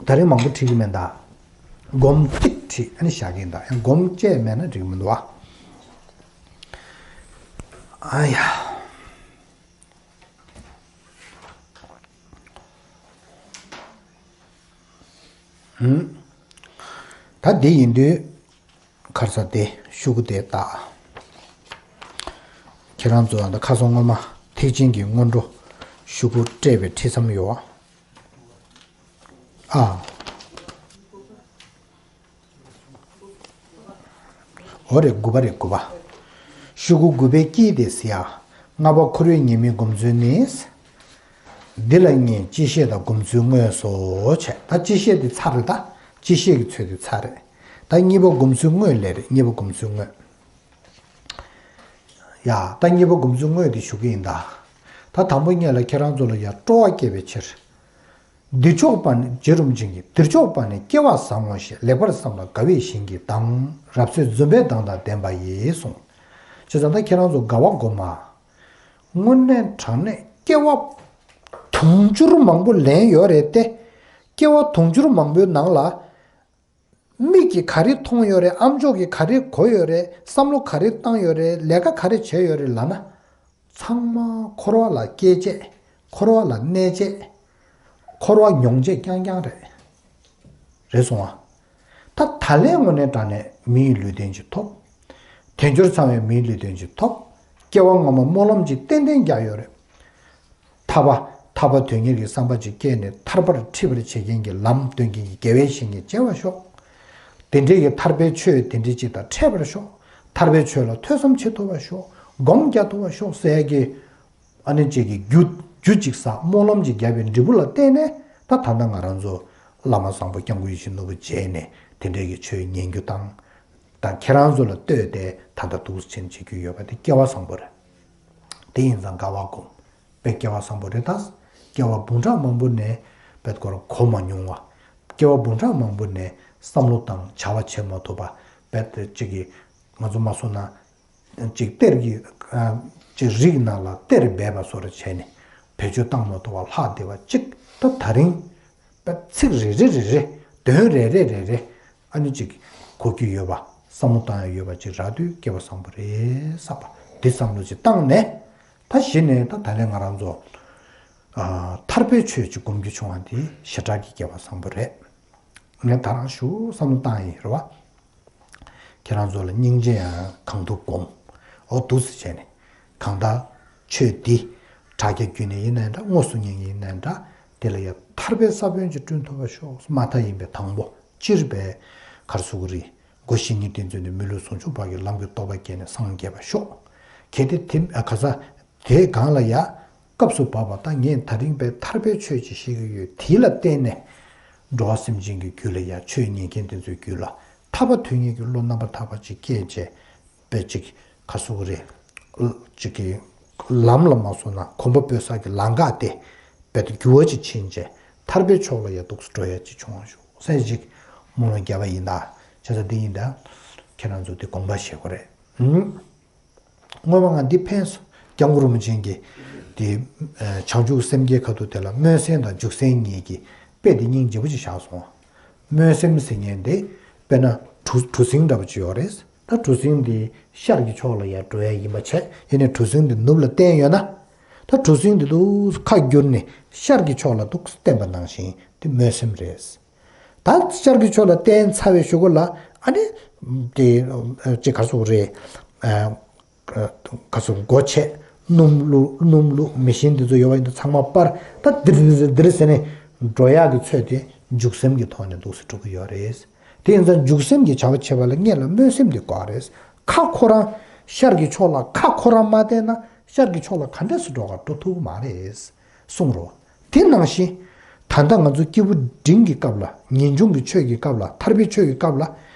ད་རིང་མང་པོ་བྲིས་ཀྱི་མེད་ད། སྒོམ་གཅིག་བྲིས་ཨ་ནི་བཞག་གི་ཡིན་ད། ཡང་སྒོམ་བཅས་མེད་ན་འགྲིག་གི་མི་འདུག་བ། ཨ་ཡ། ཧུམ། ད་འདི་ཡིན་དུས། ཁར་ས་དེ་ཤུ་གུ་དེ་བཏགས། ཁྱེད་རང་ཚོ་ཨ་ད་ཁ་སང་སྔོན་མ་ཐེག་ཆེན་གྱི་སྔོན་འགྲོ་ཤུ་གུ་སྤྲད་པའི་ཁྲིད་མཚམས་ཡོད་ཨ། འོ་རེད། དགུ་པ་རེད། དགུ་པ། ཤུ་གུ་དགུ་པའི་དཀྱིལ་དེ་ཟེར་ཡ། ལྔ་པ་འཁོར་བའི་ཉེས་དམིགས་སྒོམ་ཚུལ་ནི། འདི་ལ་གཉིས། སྤྱི་བཤད་དང་སྒོམ་ཚུལ་དངོས་སོ་བྱས། ད་སྤྱི་བཤད་དེ་ཚར་རེད་ད། སྤྱི་བཤད་ཀྱི་ཚུལ་དེ་ཚར་རེད། ད་གཉིས་པ་སྒོམ་ཚུལ་དངོས་ལས་རེད། གཉིས་པ་སྒོམ་ཚུལ་དངོས། ཡ། ད་གཉིས་པ་སྒོམ་ཚུལ་དངོས་དེ་ཞུ་གི་ཡིན་ད། ད་དང་པོ་ཉིད་ལ་ཁྱེད་རང་ཚོ་ལ་ཡ་སྤྲོ་བ་སྐྱེ་བའི་ཕྱིར། འདིར་ཕྱོགས་པ་ནི། རྗེ་རིན་པོ་ཆེ་གིས་འདིར་ཕྱོགས་པ་ནི་སྐྱེ་བ་བཟང་ངོ་ཞེས་ལེགས་པར་བསམ་ལ་དགའ་བའི་ཞིང་གི་མདངས། རབ་གསལ་འཛུམ་པའི་མདངས་དང་ལྡན་པ་ཡིས་གསུངས། བྱས་ཙང་ད་ཁྱེད་རང་ཚོ་དགའ་བ་སྒོམ་མ། དངོས་གནས་དྲང་གནས་སྐྱེ་བ་དུང་ཕྱུར་མང་པོ་ལེན་ཡོད་རེད་དེ། སྐྱེ་བ་དུང་ཕྱུར་མང་པོའི་ནང་ལ། མིག་གིས་ག་རེ་མཐོང་ཡོད་རེད། ཨ་མཆོག་གིས་ག་རེ་གོ་ཡོད་རེད། བསམ་བློ་ག་རེ་བཏང་ཡོད་རེད། ལས་ཀ་ག་རེ་བྱས་ཡོད་རེད་ལབ་ན། ཚང་མ་འཁོར་བ་ལ་སྐྱེ་བྱེད། འཁོར་བ་ལ་གནས་བྱེད། འཁོར་བ་མྱོང་བྱེད་རྐྱང་རྐྱང་རེད། རེད་སོང་ཨ། ད་ད་ལན་དངོས་གནས་དྲང་གནས་མིའི་ལུས་རྟེན་ཅིག་ཐོབ། དལ་འབྱོར་ཚང་བའི་མིའི་ལུས་རྟེན་ཅིག་ཐོབ། སྐྱེ་བ་སྔ་མ་སྨོན་ལམ་ཅིག་ཏན་ཏན་རྒྱག་ཡོད་རེད། ཐར་པ། ཐར་པ་དོན་གཉེར་གྱི་བསམ་པ་ཅིག་སྐྱེས་ནས་ཐར་པར་ཁྲིད་པར་བྱེད་མཁན་གྱི་ལམ་སྟོན་མཁན་གྱི་དགེ་བའི་བཤེས་གཉེན་མཇལ་བར་ཤོག། དེ་འདྲའི་གི་ཐར་པའི་ཆོས་དེ་འདྲའི་ཅིག་དང་འཕྲད་པར་ཤོག། ཐར་པའི་ཆོས་ལ་ཐོས་བསམ་བྱེད་ཐུབ་པར་ཤོག། སྒོམ་རྒྱག་ཐུབ་པར་ཤོག་ཟེར་ཡ་གི། ཨ་ནི་ཅིག་གི་རྒྱུ། རྒྱུ་ཅིག་བསགས། སྨོན་ལམ་ཅིག་བརྒྱབ་པའི་འབྲས་བུ་ལ་བརྟེན་ནས། ད་ད་ལྟ་ང་རང་ཚོ་བླ་མ་བཟང་པོ་སྐྱབས་མགོན་ཡིད་བཞིན་ནོར་བུ་མཇལ་ནས་དེ་འདྲའི་གི་ཆོས་ཉན་རྒྱུ་དང་། ད་ཁྱེད་རང་ཚོ་ལ་ལྟོས་ཏེ་ད་ལྟ་འདུག་སེ་བྱེད་རྒྱུ་ཡོད་པ་དེ་སྐལ་བ་བཟང་པོ་རེད། དེ་ཡིན་ཙང་དགའ་བ་སྒོམ། དཔེ་སྐལ་བ་བཟང་པོ་རེད་ད། སྐྱེ་བ་འབུམ་ཕྲག་མང་པོ་ནས་དཔེ་སྐོར་གོ་མ་མྱོང་བ། སྐྱེ་བ་འབུམ་ཕྲག་མང་པོ་ནས་བསམ་བློ་དང་བྱ་བ་བྱེད་མ་ཐུབ་པ། དཔེ་དེ་གཅིག་གིས་ང་ཚོ་མ་སོང་ན། གཅིག་གཏེར་གྱི། ཨ། གཅིག་རིགས་ནང་ལ་གཏེར་སྦས་པ་བཟོ་འདྲ་བྱས་ནས་བེད་སྤྱོད་བཏང་མ་ཐུབ་པ་ལྷག་བསྡད་པ་གཅིག་ད་ད་རིང་། པ། ཚིག་རེ་རེ་རེ་རེ། དོན་རེ་རེ་རེ་རེ། ཨ་ནི་ཅིག་གོ་རྒྱུ་ཡོད་པ། བསམ་བློ་བཏང་ཡ་ཡོད་པ་ཅིག་རག་དུས་སྐལ་བ་བཟང་པོ་རེད་བསམ་པ། འདི་བསམ་བློ་ཅིག་བཏང་ནས། ད་གཞི་ནས་ད་ད་ལན་ང་རང་ཚོ། ཨ། ཐར་པའི་ཆོས་ཅིག་སྒོམ་རྒྱུ་བྱུང་བ་འདི་ཞེ་དྲག་གི་སྐལ་བ་བཟང་པོ་རེད། ངས་ད་རང་ཞུ་བསམ་བློ་བཏང་ཡིན་རེད་བ། ཁྱེད་རང་ཚོ་ལ་སྙིང་རྗེ་ཡང་གང་ཐུབ་སྒོམ། འོ་འདུག་སེ་བྱས་ནས། གང་ལྟར་ཆོས་འདི་དྲ་རྒྱ་བརྒྱུད་ནས་ཡིན་ནའི་འདྲ། དངོས་སུ་ཉན་ཡིན་ནའི་འདྲ། དེ་ལ་ཡང་ཐར་པའི་ས་བོན་ཅིག་བསྐྲུན་ཐུབ་པ་ཤོག། མ་མཐའ་ཡིན་པའི་དང་པོ་སྤྱིར་པའི་ གར་སོང་གི་རེད། སྒོ་བཞི་ཉིད་དེ་ཚོ་ནི་མི་ལུས་ཟུངས་ཆུང་བར་གྱི་ལམ་གྱི་རྟོགས་པ་སྐྱེས་ནས་སངས་རྒྱས་པར་ཤོག་གལ་ཏེ་དེ་ཨ་ག་ས་དེའི་སྒང་ལ་ཡ། སྐབས་སུ་བབ་པ་དང་ངས་ད་རིང་བས་ཐར་པའི་ཆོས་ཅིག་བཤད་ཀྱི་ཡོད། དེ་ལ་བརྟེན་ནས་འགྲོ་བ་སེམས་ཅན་གྱི་རྒྱུད་ལ་ཡ་ཆོས་ཉན་མཁན་དེ་ཚོའི་རྒྱུད་ལ་ཐར་པ་དོན་གཉེར་གྱི་བློ་རྣམ་པར་དག་པ་ཅིག་སྐྱེས་བྱས་པའི་ཅིག་ག་སོགས་རེད། ཅིག་གི་ལམ་ལ་མ་སོང་ན་གོམ་པ་སྤོས་ས་གི་ལམ་ཁ་དེ་བེད་དུ་འགྱུར་བ་ཅིག་ཕྱིན་བྱས་ཐར་པའི་ཕྱོགས་ལ་ཡ་འདུག་སེ་འགྲོ་ཡ་ཅིག་བྱུང་བ་ཞུ་སེམས་ཅིག་སྨོན་ལམ་བརྒྱབ་པ་ཡིན་ད། བྱས་ཙང་འདི་ཡིན་ད། ཁྱེད་རང་ཚོ་འདི་དགོངས་པ་བཞེས་དགོས་རེད། ཨུམ། སྔོན་མ་ང་འདི་ཕན་སོང་། སྐྱབས་མགོན་རིན་པོ་ཆེ་གིས་དེ་བྱང་ཆུབ་སེམས་བསྐྱེད་ཁ་ཐུག་དེ་ལ་སྨོན་སེམས་དང་འཇུག་སེམས་གཉིས་ཀྱི་དཔེ་དེ་སྙིང་རྗེ་པོ་ཅིག་བཞག་སོང་། སྨོན་སེམས་ཟེར་མཁན་དེ་དཔེར་ན་གྲུ་གྲུ་གཟིངས་འདྲ་པོ་ཅིག་ཡོད་རེད། ད་གྲུ་གཟིངས་དེ་ཤར་གྱི་ཕྱོགས་ལ་ཡར་འགྲོ་ཡ་ཡིན་པ་བྱས་ཡིན་ནའི་གྲུ་གཟིངས་དེ་ནུབ་ལ་བསྟན་ཡོད་ན། ད་གྲུ་གཟིངས་དེ་འདུག་སེ་ཁ་བསྒྱུར་ནས་ཤར་གྱི་ཕྱོགས་ལ་འདུག་སེ་བསྟན་པ་ནང་བཞིན་དེ་སྨོན་སེམས་རེད། ད་ཤར་གྱི་ཕྱོགས་ལ་བསྟན་ཚར་བའི་གཞུག་གུ་ལ་ཨ་ནི་དེ་ཅིག་ག་སོགས་རེད། ག་སོགས་སྒོ་ཕྱེ། སྣུམ་བླུགས། སྣུམ་བླུགས། མེ་ཤིང་དེ་ཚོ་ཡོད་པ་ཡིན་ན་ཚང་མ་སྤར། ད་འདིར་འདིར་ཟེར་ནས་འགྲོ་ཡག་གི་ཚོད་དེ་འཇུག་སེམས་ཀྱི་ཐོག་ནས་འདུག་སེ་འགྲོ་གི་ཡོད་རེད། དེ་ཡིན་ཙང་འཇུག་སེམས་ཀྱི་བྱ་བ་བྱེད་པ་ལ་སྔོན་ལ་སྨོན་སེམས་དེ་དགོས་རེད། ཁ་ཁོ་རང་ཤར་གྱི་ཕྱོགས་ལ་ཁ་ཁོ་རང་མ་བསྟན་ན་ཤར་གྱི་ཕྱོགས་ལ་ག་འདྲས་སེ་འགྲོ་ག་འགྲོ་ཐུབ་ཀྱི་མ་རེད། གསུངས་རོ། དེ་ནང་བཞིན། ད་ལྟ་ང་ཚོ་སྐྱེས་བུ་འབྲིང་གི་སྐབས་ལ་ངེས་འབྱུང་གི་ཆོས་ཀྱི་སྐབས་ལ་ཐར་པའི་ཆོས་ཀྱི་སྐབས་ལ།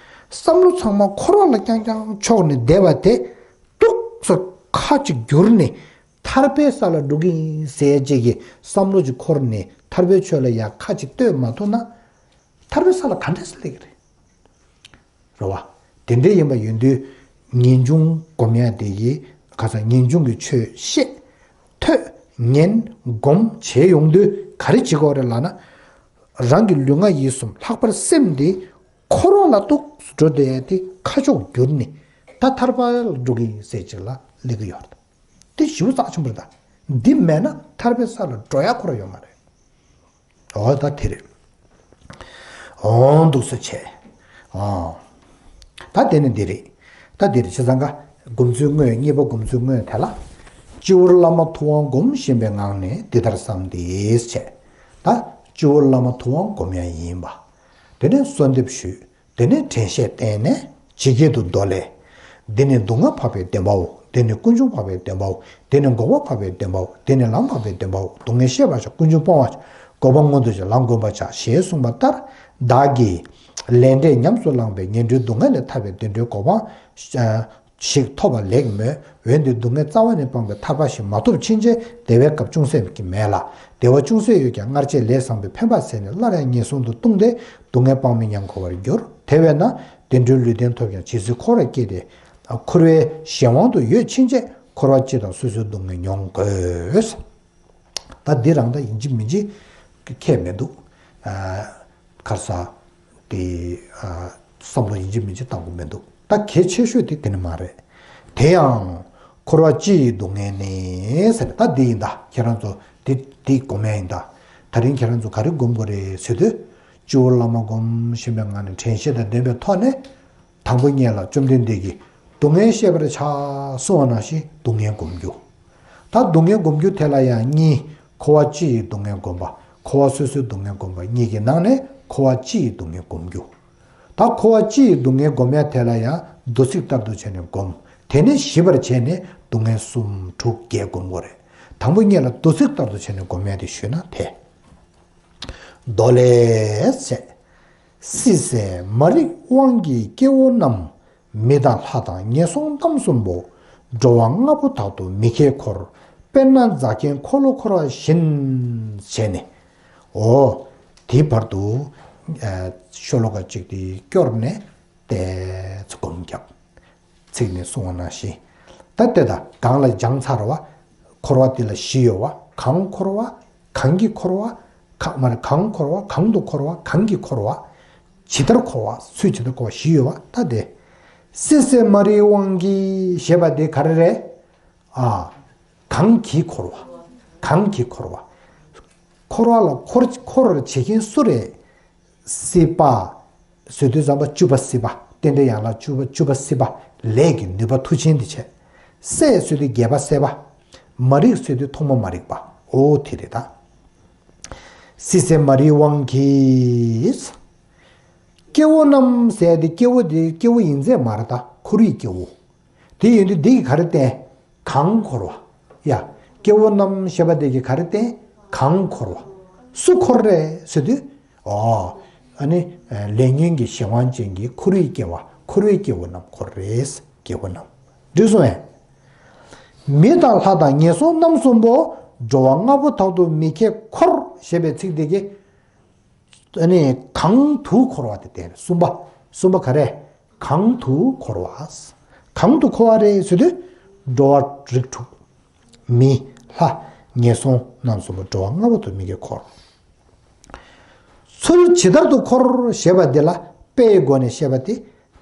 བསམ་བློ་ཚང་མ་འཁོར་བ་ལ་རྐྱང་རྐྱང་ཕྱོགས་ནས་བསྡད་པ་དེ། ཏོག་ཙམ་ཁ་ཅིག་བསྒྱུར་ནས་ཐར་པའི་ས་ལ་འགྲོ་གི་ཡིན་ཟེར་ཅིག་གི་བསམ་བློ་ཅིག་འཁོར་ནས་ཐར་པའི་ཆོས་ལ་ཡ་ཁ་ཅིག་གཏོད་མ་ཐུབ་ན། ཐར་པའི་ས་ལ་ག་འདྲས་སེ་སླེབས་ཀྱི་རེད། རེད་བ། དེ་འདྲ་ཡིན་པ་ཡིན་དུས། ངེས་འབྱུང་སྒོམ་ཡ་དེ་ཡི། ཁ་སང་ངེས་འབྱུང་གི་ཆོས་ཤེས། ཐོས། ཉན། སྒོམ་བྱས་ཡོང་དུས་ག་རེ་བྱེད་དགོས་རེད་ལབ་ན། རང་གི་ལུས་ངག་ཡིད་གསུམ་ལྷག་པར་སེམས་འདི་འཁོར་བ་ལ་ཏོག་ཙམ་འགྲོ་བསྡད་ཡ་དེ་ཁ་ཕྱོགས་བསྒྱུར་ནས་ད་ཐར་པ་ལ་འགྲོ་གི་ཡིན་ཟེར་ཅིག་ལ་སླེབས་ཀྱི་ཡོད་རེད། དེ་ཞེ་པོ་རྩ་ཆེན་པོ་རེད་ད། འདི་མེད་ན་ཐར་པའི་ས་ལ་འགྲོ་ཡ་ཁོ་རང་ཡོད་མ་རེད། འོ་ད་དེ་རེད། འོ་འདུག་སེ་བྱས། འོ། ད་དེ་ནི་འདི་རེད། ད་འདི་རེད་བྱས་ཙང་ཀ། སྒོམ་ཚུལ་དངོས། གཉིས་པ་སྒོམ་ཚུལ་དངོས་དེ་ལ། སྤྱི་བོར་བླ་མ་ཐུབ་དབང་བསྒོམ་བཞིན་པའི་ངང་ནས་འདི་ལྟར་བསམས་ཏེ་བྱས། ད་སྤྱི་བོར་བླ་མ་ཐུབ་དབང་བསྒོམ་ཡ་ཡིན་པ། དེ་ནས་གསོལ་འདེབས་ཞུས། དེ་ནས་དྲན་ཤེས་བསྟེན་ནས་ཇི་སྐད་དུ་མདོ་ལས། འདི་ནི་སྡུག་བསྔལ་འཕགས་པའི་བདེན་པའོ། འདི་ནི་ཀུན་འབྱུང་འཕགས་པའི་བདེན་པའོ། འདི་ནི་འགོག་པ་འཕགས་པའི་བདེན་པའོ། འདི་ནི་ལམ་འཕགས་པའི་བདེན་པའོ། སྡུག་བསྔལ་ཤེས་པར་བྱ། ཀུན་འབྱུང་སྤོང་བར་བྱ། འགོག་པ་མངོན་དུ་བྱ། ལམ་བསྒོམ་པར་བྱ་ཞེས་གསུངས་པ་ལྟར། བདག་གིས་ལས་འབྲས་ཉམས་སུ་བླངས་པས་ངན་འགྲོའི་སྡུག་བསྔལ་ལས་ཐར་བའི་བདེ་འགྲོའི་གོ་འཕང་ཞིག་ཐོབ་པ་ལེགས་མོད། འོན་ཏེ་སྡུག་བསྔལ་རྩ་བ་ནས་སྤངས་པའི་ཐར་པ་ཞིག་མ་ཐོབ་ཕྱིན་ཆད་བདེ་བའི་སྐབས་ཅུང་ཟད་ཀྱང་མེད་ལ། བདེ་བ་ཅུང་ཟད་ཡོད་ཀྱང་སྔར་བྱས་ལས་བཟང་པོའི་ཕན་པ་ཟད་ནས་སླར་ཡང་ངན་སོང་དུ་ལྟུང་སྟེ་སྡུག་བསྔལ་དཔག་མེད་མྱང་དགོས་པར་འགྱུར། དེ་བས་ན་བདེ་འགྲོའི་ལུས་རྟེན་ཐོབ་ཀྱང་ཇི་སྲིད་འཁོར་བར་སྐྱེས་ཏེ། འཁོར་བའི་གཞན་དབང་དུ་ཡོད་ཕྱིན་ཆད་འཁོར་བ་སྤྱི་དང་སོ་སོའི་སྡུག་བསྔལ་མྱོང་དགོས། ད་འདི་རང་ད་ཡིན་གཅིག་མིན་གཅིག་ཁྱད་མི་འདུག་ཨ། ག་རེ་ཟེར། དེ། ཨ། བསམ་བློ་ཡིན་གཅིག་མིན་གཅིག་བཏང་དགོས་མི་འདུག་ད་གལ་ཆེ་ཤོས་དེ་དེ་ནི་མ་རེད། དེ་ཡང་། འཁོར་བ་སྤྱི་ཡི་སྡུག་བསྔལ་ནི་ཟེར། ད་འདི་ཡིན་ད། ཁྱེད་རང་ཚོ་འདི་འདི་སྒོམ་ཡ་ཡིན་ད། ད་རིང་ཁྱེད་རང་ཚོ་ག་རེ་སྒོམ་དགོས་རེད་ཟེར་དུས། སྤྱི་བོར་བླ་མ་བསྒོམ་བཞིན་པའི་ངང་ནས་དྲན་ཤེས་དང་ལྡན་པའི་ཐོག་ནས། དང་པོ་ཉིད་ལ་བཅོམ་ལྡན་འདས་ཀྱིས་སྡུག་བསྔལ་ཤེས་པར་བྱ་གསུངས་པ་ནང་བཞིན་སྡུག་བསྔལ་སྒོམ་རྒྱུ། ད་སྡུག་བསྔལ་སྒོམ་རྒྱུ་དེ་ལ་ཡང་གཉིས། འཁོར་བ་སྤྱི་ཡི་སྡུག་བསྔལ་སྒོམ་པ། འཁོར་བ་སོ་སོའི་སྡུག་བསྔལ་སྒོམ་པ་གཉིས་ཀྱི་ནང་ནས་འཁོར་བ་སྤྱི་ཡི་སྡུག་བསྔལ་སྒོམ་རྒྱུ། ད་འཁོར་བ་སྤྱི་ཡི་སྡུག་བསྔལ་སྒོམ་ཡ་དེ་ལ་ཡང་འདུ་ཚིག་ལྟར་དུ་བྱས་ནས་སྒོམ། དེ་ནས་ཞི་བར་བྱས་ནས་སྡུག་བསྔལ་གསུམ་དྲུག་བརྒྱད་སྒོམ་དགོས་རེད། དང་པོ་ཉིད་ལ་འདུ་ཚིག་ལྟར་དུ་བྱས་ནས་སྒོམ་ཡ་དེ་ཞུས་ན་དེ། མདོ་ལས་ཟེར། སྲིད་ཟད་མ་རིག་དབང་གིས་སྐྱེ་བོ་རྣམས། མི་དང་ལྷ་དང་ངན་སོང་རྣམ་གསུམ་པོ། འགྲོ་བ་ལྔ་པོ་དག་ཏུ་མི་སྐྱེ་འཁོར། དཔེར་ན་རྫ་མཁན་འཁོར་ལོ་འཁོར་བ་བཞིན། བྱས་ནས། འོ། དེའི་བར་དུ། ཨ། ཤོ་ལོ་ཀ་གཅིག་དེ་སྐྱོར་ནས་ཏོག་ཙམ་སྒོམ་བརྒྱབ། ཚིག་ནས་གསུངས་པ་ནང་བཞིན། ད་ལྟ་ད་གང་ལ་སྦྱངས་ཚར་བ། འཁོར་བ་དེ་ལ་བཞི་ཡོད་བ། གང་འཁོར་བ། གང་གིས་འཁོར་བ། གང་མ་རེད། གང་འཁོར་བ། གང་དུ་འཁོར་བ། གང་གིས་འཁོར་བ། ཇི་ལྟར་འཁོར་བ། ཚུལ་ཇི་ལྟར་འཁོར་བ་བཞི་ཡོད་བ། ད་དེ། སྲིད་ཟད་མ་རིག་དབང་གིས་ཞེས་པ་དེ་ག་རེ་རེད། ཨ། གང་གིས་འཁོར་བ། གང་གིས་འཁོར་བ། འཁོར་བ་ལ་འཁོར་འཁོར་བར་བྱེད་མཁན་སུ་རེད། སྲིད་པ། ཟེར་དུས་ཙམ་པ་བཅུ་པ་སྲིད་པ། རྟེན་འབྲེལ་ཡན་ལག་བཅུ་པ་བཅུ་པ་སྲིད་པ། ལས་ཀྱི་ནུས་པ་མཐུ་ཆེན་དེ་བྱས། སྲས་ཟེར་དུས་བརྒྱད་པ་སྲས་པ། མ་རིག་ཟེར་དུས་ཐོག་མ་མ་རིག་པ། འོ་དེ་རེད་ད། སྲིད་ཟད་མ་རིག་དབང་གིས། སྐྱེ་བོ་རྣམས་ཟེར་ཡ་དེ་སྐྱེ་བོ་དེ་སྐྱེ་བོ་ཡིན་ཚད་མ་རེད་ད། འཁོར་བའི་སྐྱེ་བོ། དེ་ཡིན་དུས་འདི་གིས་ག་རེ་བསྟན། གང་འཁོར་བ། ཡ། སྐྱེ་བོ་རྣམས་ཞེས་པ་དེ་གིས་ག་རེ་བསྟན། གང་འཁོར་བ། སུ་འཁོར་རེད་ཟེར་དུས། ཨོ། ཨ་ནི། ལས་ཉོན་གྱི་གཞན་དབང་ཅན་གྱི་འཁོར་བའི་སྐྱེ་བོ། འཁོར་བའི་སྐྱེ་བོ་རྣམས་འཁོར་རེད། སྐྱེ་བོ་རྣམས། འགྲིག་སོང་ངས། མི་དང་ལྷ་དང་ངན་སོང་རྣམ་གསུམ་པོ། འགྲོ་བ་ལྔ་པོ་དག་ཏུ་མི་ཁྱད་འཁོར་ཞེས་པའི་ཚིག་དེ་གིས། ཨ་ནི་གང་དུ་འཁོར་བ་དེ་བསྟན་རེད། གསུམ་པ། གསུམ་པ་ག་རེ། གང་དུ་འཁོར་བ། གང་དུ་འཁོར་བ་རེད་ཟེར་དུས། འགྲོ་བ་རིགས་དྲུག་མི། ལྷ། ངན་སོང་རྣམ་གསུམ་པོ་འགྲོ་བ་ལྔ་པོ་དུ་མི་ཁྱད་འཁོར། ཚུལ་ཇི་ལྟར་དུ་འཁོར་ཞེས་པ་འདི་ལ་དཔེའི་སྒོ་ནས་བཤད་པ་སྟེ།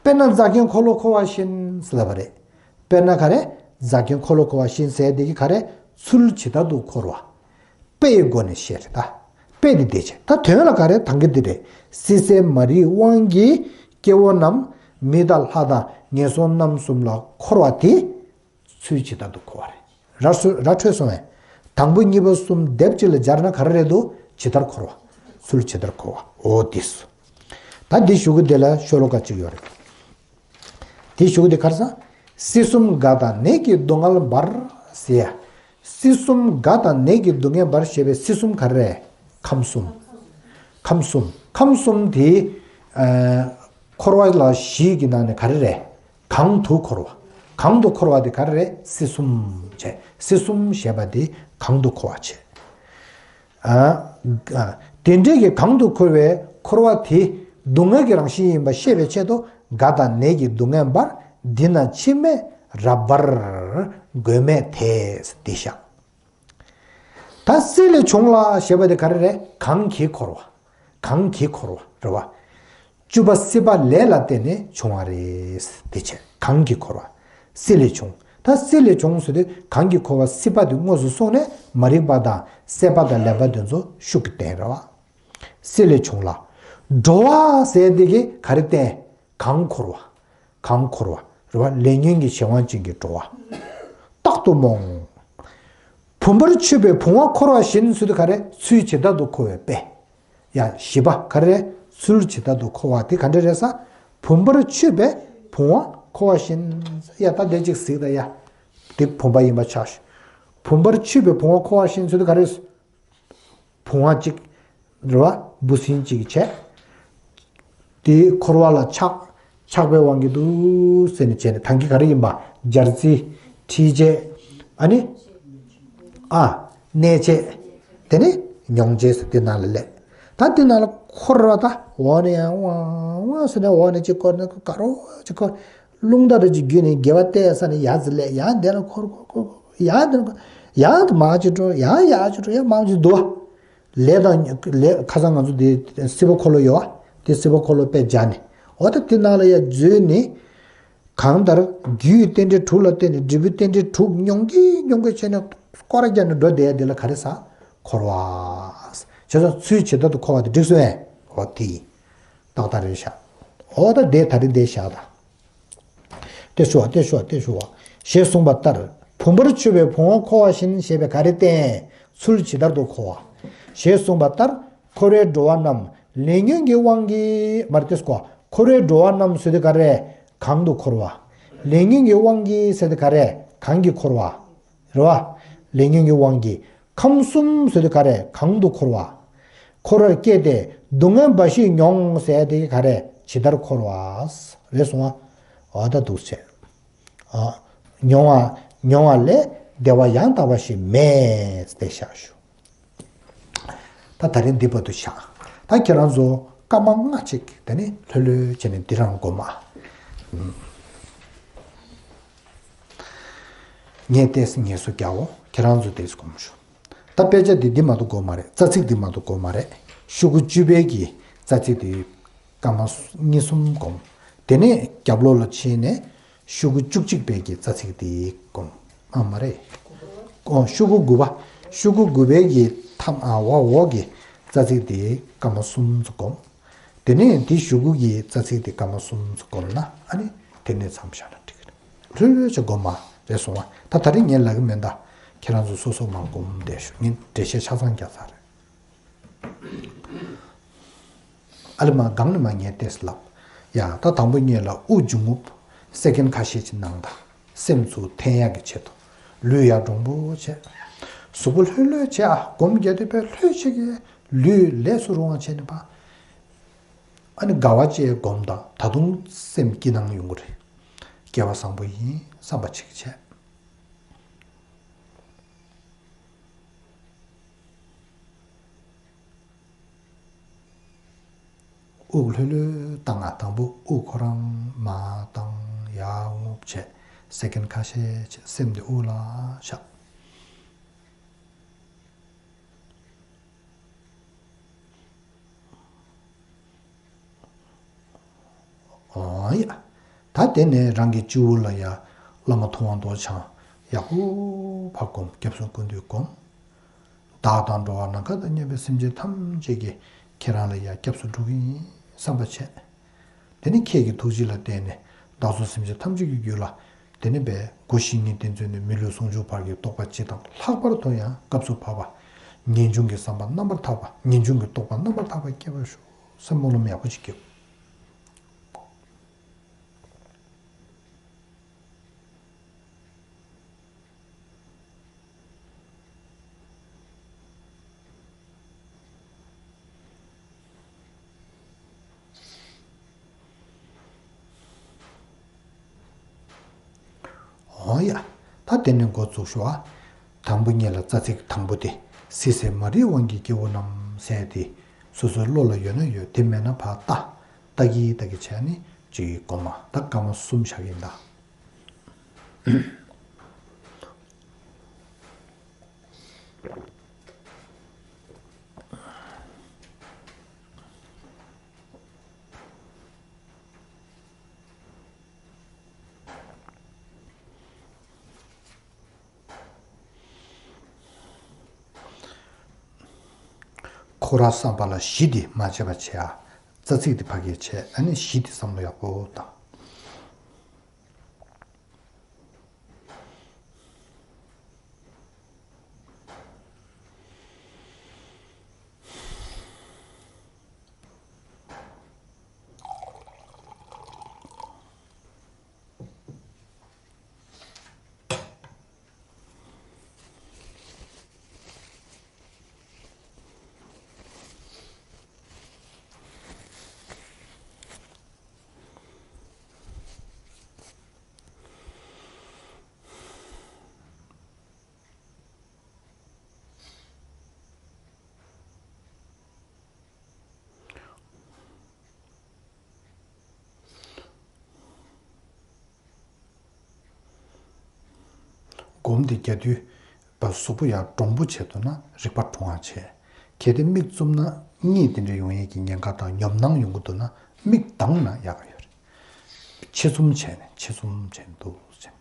དཔེར་ན་རྫ་མཁན་འཁོར་ལོ་འཁོར་བ་བཞིན་ཟེར་བ་རེད། དཔེར་ན་ག་རེ། རྫ་མཁན་འཁོར་ལོ་འཁོར་བ་བཞིན་ཟེར་དེ་གི་ག་རེ། ཚུལ་ཇི་ལྟར་དུ་འཁོར་བ། དཔེའི་སྒོ་ནས་བཤད་རེད་ད། དཔེ་འདི་བདེ་ཆེ་ད། དོན་ལ་ག་རེ་དང་གི་འདི་རེད། སྲིད་རྩེ་མ་རིག་དབང་གིས་སྐྱེ་བོ་རྣམས་མི་དང་ལྷ་དང་ངན་སོང་རྣམ་གསུམ་ལ་འཁོར་བ་དེ། ཚུལ་ཇི་ལྟར་དུ་འཁོར་བ་རེད། ར་སོ་ར་འཕྲོད་སོང་བས། དང་པོ་གཉིས་པ་གསུམ་སྡེབ་གཅིག་ལ་སྦྱར་ན་ག་རེ་རེད་འདུག་ཇི་ལྟར་འཁོར་བ། ཚུལ་ཇི་ལྟར་འཁོར་བ། འོ་དེ་སོ། ད་འདི་ཞུ་གི་འདི་ལ་ཤོ་ལོ་ཀ་གཅིག་ཡོད་རེད། དེ་ཞུ་གི་དེ་ག་རེ་ཟེར། སྲིད་གསུམ་རྒ་དང་ནད་ཀྱི་སྡུག་བསྔལ་འབར་ཟེར་ཡ། སྲིད་གསུམ་རྒ་དང་ནད་ཀྱི་སྡུག་བསྔལ་འབར་ཞེས་པའི་སྲིད་གསུམ་ག་རེ་རེད། ཁམས་གསུམ། ཁམས་གསུམ། ཁམས་གསུམ་དེ། ཨ། འཁོར་བ་ལ་བཞི་གི་ནང་ནས་ག་རེ་རེད། གང་དུ་འཁོར་བ། གང་དུ་འཁོར་བ་དེ་ག་རེ་རེད། སྲིད་གསུམ་བྱས། སྲིད་གསུམ་ཞེས་པ་དེ་གང་དུ་འཁོར་བ་བྱས། ཨ། ཨ། དེ་འདྲའི་གི་གང་དུ་འཁོར་བའི་འཁོར་བ་དེ་སྡུག་བསྔལ་གྱི་རང་བཞིན་ཡིན་པ་ཤེས་པའི་ཆེད་དུ་རྒ་དང་ནད་ཀྱི་སྡུག་བསྔལ་འབར། འདི་ན་འཆི་མེད་རབ་འབར་མགོན་མེད་དེ། དེ་བཞག་ད་སྲིད་ལས་བྱུང་ལ་ཞེས་པ་དེ་ག་རེ་རེད། གང་གིས་འཁོར་བ། གང་གིས་འཁོར་བ་རེད་བ། བཅུ་པ་སྲིད་པ་ལས་ལ་བརྟེན་ནས་བྱུང་བ་རེད། དེ་བྱས་གང་གིས་འཁོར་བ། སྲིད་ལས་བྱུང་། ད་སྲིད་ལས་བྱུང་ཟེར་དུས་གང་གིས་འཁོར་བ་སྲིད་པ་དེ་དངོས་སུ་གསུངས་ནས་མ་རིག་པ་དང་སྲེད་པ་དང་ལེན་པ་དེ་ཚོ་ཤུགས་ཀྱིས་བསྟན་རེད་བ། སྲིད་ལས་བྱུང་ལ། འགྲོ་བ་ཟེར་དེ་གིས་ག་རེ་བསྟན། གང་འཁོར་བ། གང་འཁོར་བ་རེད་བ། ལས་ཉོན་གྱི་གཞན་དབང་ཅན་གྱི་འགྲོ་བ། རྟག་ཏུ་རྨོངས། བུམ་པར་ཆུད་པའི་བུང་བ་འཁོར་བ་བཞིན་ཟེར་དུས་ག་རེ། ཚུལ་ཇི་ལྟར་དུ་འཁོར་བའི་དཔེ། ཡ་བཞི་པ་ག་རེ། ཚུལ་ཇི་ལྟར་དུ་འཁོར་བ་དེ་ག་འདྲ་རེད་ཟེར། བུམ་པར་ཆུད་པའི་བུང་བ་འཁོར་བ་བཞིན། ཡ་ད་དེ་གཅིག་གཟིགས་དང་ཡ། དེ་བུམ་པ་ཡིན་པ་ཆགས་ཤིག་བུམ་པར་ཆུད་པའི་བུང་བ་འཁོར་བ་བཞིན་ཟེར་དུས་ག་རེ། བུང་བ་གཅིག་རེད་བ། འབུ་སྲིན་གཅིག་བྱས། དེ་འཁོར་བ་ལ་ཆགས། ཆགས་པའི་དབང་གིས་འདུག་ཟེར་ནས་བྱས་ནས་ཐང་གི་ག་རེ་ཡིན་པ། སྦྱར་རྩི། མཁྲིས་བྱས། ཨ་ནི། ཨ། གནས་བྱས། དེ་ནས་མྱོང་བྱས་ཟེར་དེ་ནང་ལ་སླེབས། ད་དེ་ནང་ལ་འཁོར་བ་ད་འོག་ནས་ཡང་ཝང་ཝང་ཟེར་ནས་འོག་ནས་གཅིག་འཁོར་ནས་དཀར་པོ་གཅིག་འཁོར། རླུང་རྟ་རེ་གཅིག་བརྒྱུད་ནས་དགེ་བ་བལྟས་ས་ནས་ཡར་ཙམ་སླེབས། ཡང་དེ་ལ་འཁོར་འཁོར་འཁོར་འཁོར། ཡང་དེ་ལ་འཁོར། ཡང་དེ་མར་གཅིག་འགྲོ། ཡང་ཡར་གཅིག་འགྲོ། ཡང་མར་གཅིག་འདུག་བ། ལས་དང་ལས་ཁ་སང་ང་ཚོ་དེ་སྲིད་པ་འཁོར་ལོ་ཡོད་བ། དེ་སྲིད་པ་འཁོར་ལོ་དཔེ་སྦྱར་ནས་འོ་ད་དེ་ནང་ལ་ཡ་འཛུལ་ནས། གང་ལྟར་རྒྱུའི་རྟེན་འབྲེལ་དྲུག་ལ་བརྟེན་ནས་འབྲས་བུའི་རྟེན་འབྲེལ་དྲུག་མྱོང་གི་མྱོང་གི་བྱས་ནས་སྐོར་ར་བརྒྱབ་ནས་འགྲོ་བསྡད་ཡ་དེ་ལ་ག་རེ་ཟེར། འཁོར་བ། བྱས་ཙང་ཚུལ་ཇི་ལྟར་དུ་འཁོར་བ་དེ་འགྲིག་སོང་ངས། འོ་དེ་ཡིན། ཏག་ཏག་རེད་ཤག་འོ་ད་དེ་ད་རེས་དེ་བཞག་ད། དེ་ཞུ་བ་དེ་ཞུ་བ་དེ་ཞུ་བ། ཞེས་གསུངས་པ་ལྟར་བུམ་པར་ཆུད་པའི་བུང་བ་འཁོར་བ་བཞིན་ཞེས་པས་ག་རེ་བསྟན། ཚུལ་ཇི་ལྟར་དུ་འཁོར་བ། ཞེས་གསུངས་པ་ལྟར་འཁོར་བའི་འགྲོ་བ་རྣམས་ལས་ཉོན་གྱི་དབང་གིས་མར་ཏེ་སྐོ། འཁོར་བའི་འགྲོ་བ་རྣམས་ཟེར་དུས་ག་རེ། གང་དུ་འཁོར་བ། ལས་ཉོན་གྱི་དབང་གིས་ཟེར་དུས་ག་རེ། གང་གིས་འཁོར་བ། རེད་བ། ལས་ཉོན་གྱི་དབང་གིས། ཁམས་གསུམ་ཟེར་དུས་ག་རེ། གང་དུ་འཁོར་བ། འཁོར་བར་སྐྱེས་ཏེ་སྡུག་བསྔལ་འབའ་ཞིག་མྱོང་ཟེར་དེ་ག་རེ། ཇི་ལྟར་འཁོར་བ། རེད་སོང་བ། འོ་ད་འདུག་བྱས། ཨ། མྱོང་བ་མྱོང་བ་ལས་བདེ་བ་ཡང་དག་པ་ཞིག་མེད་དེ་བཞག་ཞུ། ད་ད་རིང་འདི་བར་དུ་བཞག་ད་ཁྱེད་རང་ཚོ་སྐར་མ་ལྔ་ཅིག་དེ་ནི་ལྷོད་ལྷོད་བྱས་ནས་འདི་རང་སྒོམ་མ། ངས་ཏོག་ཙམ་ངལ་གསོ་རྒྱག་འོ། ཁྱེད་རང་ཚོ་ཏོག་ཙམ་སྒོམ་ཤོག་ད་དཔེ་ཆ་འདི་འདི་མ་གཏོགས་དགོས་མ་རེད། རྩ་ཚིག་འདི་མ་གཏོགས་དགོས་མ་རེད། ཤོག་གུ་བཅུ་པའི་གི་རྩ་ཚིག་འདི་སྐར་མ་གཉིས་གསུམ་སྒོམ། དེ་ནས་རྒྱབ་ལོགས་ལ་ཕྱིན་ནས་ཤོག་གུ་བཅུ་གཅིག་པའི་གི་རྩ་ཚིག་འདི་སྒོམ། ཨ་མ་རེད། ཨོ་ཤོག་གུ་དགུ་པ། ཤོག་གུ་དགུ་པའི་གི་མཐའ་མ་འོག་འོག་གི་རྩ་ཚིག་འདི་སྐར་མ་གསུམ་ཙམ་སྒོམ། དེ་ནས་འདི་ཤོག་གུ་གི་རྩ་ཚིག་འདི་སྐར་མ་གསུམ་ཙམ་སྒོམ་ན་ཨ་ནི་དེ་ནས་མཚམས་བཞག་ན་འགྲིག་གི་རེད། ལྷོད་ལྷོད་བྱས་སྒོམ་མ་རེད་སོང་བ། ད་ད་རིང་ངས་ལབ་གི་མིན་ད། ཁྱེད་རང་ཚོ་སོ་སོ་མར་སྒོམ་བསྡད་ཤོག་ངས་འགྲེལ་བཤད་ཆ་ཚང་རྒྱག་ཚར་རེད། ཨ་ལེ་མ་སྒང་ནས་མ་ངས་ཏེས་ལབ། ཡ་ད་དང་པོ་ཉིད་ལ་དབུགས་འབྱུང་རྔུབ་སེ་ཀེན་ཁ་ཤས་ཅིག་གནང་དང་། སེམས་ཚུར་འཐེན་ཡག་གི་ཆེད་དུ། ལུས་ཡར་འདྲོང་པོ་བྱས། གཟུགས་པོ་ལྷོད་ལྷོད་བྱས། ཨ་སྒོམ་རྒྱག་དུས་པས་ལྷོད་ཆེ་གེ། ལུས་ལས་སུ་རུང་བ་བྱས་ནས་པ། ཨ་ནི་དགའ་བ་བཅས་སྒོམ་དང་། ད་དུང་སེམས་སྐྱིད་སྣང་ཡོང་གི་རེད། སྐལ་བ་བཟང་པོ་ཡིན་བསམ་པ་ཅིག་བྱས། དབུགས་ལྷོད་ལྷོད་བཏང་། ང་དང་པོ་དབུགས་ཁོ་རང་མར་བཏང་། ཡར་རྔུབ་བྱས། སེ་ཀེན་ཁ་ཤས་བྱས། སེམས་དེ་དབུགས་ལ་བཞག། ཨོ་ཡ། ད་དེ་ནས་རང་གི་སྤྱི་བོ་ལ་ཡ་བླ་མ་ཐུབ་དབང་རྡོ་རྗེ་འཆང་ཡག་པོ་ཕར་བསྒོམ། སྐྱབས་སུ་སྐུ་མདུན་བསྒོམ། བདག་དང་འགྲོ་བ་ནམ་མཁའ་དང་མཉམ་པའི་སེམས་ཅན་ཐམས་ཅད་ཀྱིས་ཁྱེད་རང་ལ་ཡ་སྐྱབས་སུ་འགྲོ་གི་ཡིན་བསམ་པ་བྱས། དེ་ནས་ཁྱེད་ཀྱི་ཐུགས་རྗེ་ལ་བརྟེན་ནས་བདག་སོགས་སེམས་ཅན་ཐམས་ཅད་ཀྱི་རྒྱུད་ལ། དེ་ནས་པས་སྒོ་བཞི་ཉིད་དེ་མཛོད་ནས་མི་ལུས་ཟུང་འཇུག་བར་གྱི་རྟོགས་པ་སྤྱི་དང་ལྷག་པར་དུ་ཡང་སྐབས་སུ་བབ་པ། ངེས་འབྱུང་གི་བསམ་པ་རྣམ་པར་དག་པ། ངེས་འབྱུང་གི་རྟོགས་པ་རྣམ་པར་དག་པ་སྐྱེ་བར་ཤོག་ཟེར་སྨོན་ལམ་ཡག་པོ་ཅིག་རྒྱོབ། འོ་ཡ། ད་དེ་ནས་འགོ་ཚུགས་ཤོག་ཨ། དང་པོ་ཉིད་ལ་རྩ་ཚིག་དང་པོ་དེ། སྲིད་ཟེར་མ་རིག་དབང་གིས་སྐྱེ་བོ་རྣམས་ཟེར་དེ། སོ་སོའི་བློ་ལ་ཡོད་ན་ཡོད། དེ་མེད་ན་ཕར་ལྟ། ལྟ་གི་ལྟ་གི་བྱས་ནས་ཅིག་སྒོམ། ད་སྐར་མ་གསུམ་བཞག་གི་ཡིན་ད། ཁོ་རང་བསམ་པ་ལ་གཞི་དེ་མ་བྱས་པ་བྱས་ཨ། རྩ་ཚིག་དེ་ཕ་གིར་བྱས། ཨ་ནི་གཞི་དེ་བསམ་བློ་ཡག་པོ་བཏང་། སྒོམ་དེ་རྒྱག་དུས་ད་གཟུགས་པོ་ཡར་འདྲོང་པོ་བྱས་འདུག་ན་རིག་པ་འཁྲུག་པ་བྱས། གལ་ཏེ་མིག་བཙུམ་ན་གཉིད་དེ་འདྲ་ཡོང་ཡས་ཀྱི་ཉེན་ཁ་དང་ཉོབ་སྣང་ཡོང་གི་འདུག་ན་མིག་གདངས་ན་ཡག་ག་ཡོད་རེད། ཕྱེ་བཙུམ་བྱས་ནས་ཕྱེ་བཙུམ་བྱས་འདུག་བྱས་ནས།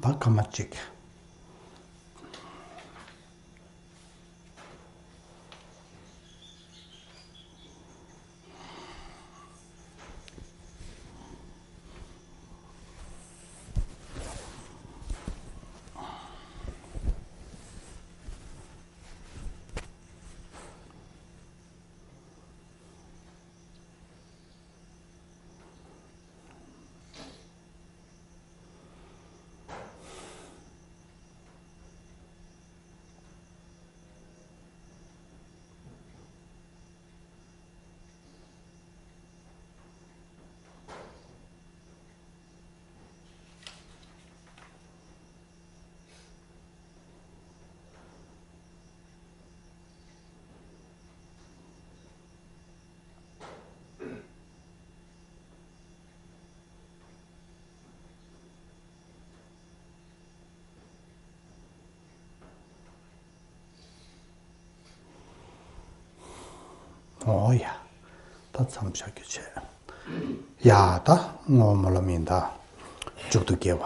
ད་སྐར་མ་གཅིག་ཨོ་ཡ། ད་མཚམས་བཞག་རྒྱུ་བྱས། ཡ་ད་བསྔོ་སྨོན་ལམ་ཡིན་ད། མཇུག་ཏུ་དགེ་བ།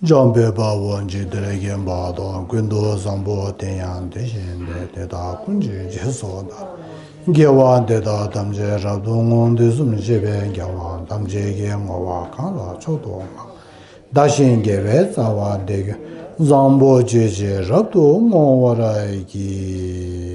འཇམ་དཔལ་དཔའ་བོས་འཇིག་རྟེན་མཁྱེན་པ་དང་། ཀུན་ཏུ་བཟང་པོ་དེ་ཡང་དེ་བཞིན་ཏེ། དེ་དག་ཀུན་གྱི་རྗེས་སུ་བདག་དགེ་བ་འདི་དག་ཐམས་ཅད་རབ་ཏུ་བསྔོ། དུས་གསུམ་གཤེགས་པའི་རྒྱལ་བ་ཐམས་ཅད་ཀྱིས། བསྔོ་བ་གང་ལ་མཆོག་ཏུ་བསྔགས། བདག་གཞན་དགེ་བའི་རྩ་བ་འདི་ཀུན། བཟང་པོ་སྤྱོད་ཕྱིར་རབ་ཏུ་བསྔོ་བར་བགྱི།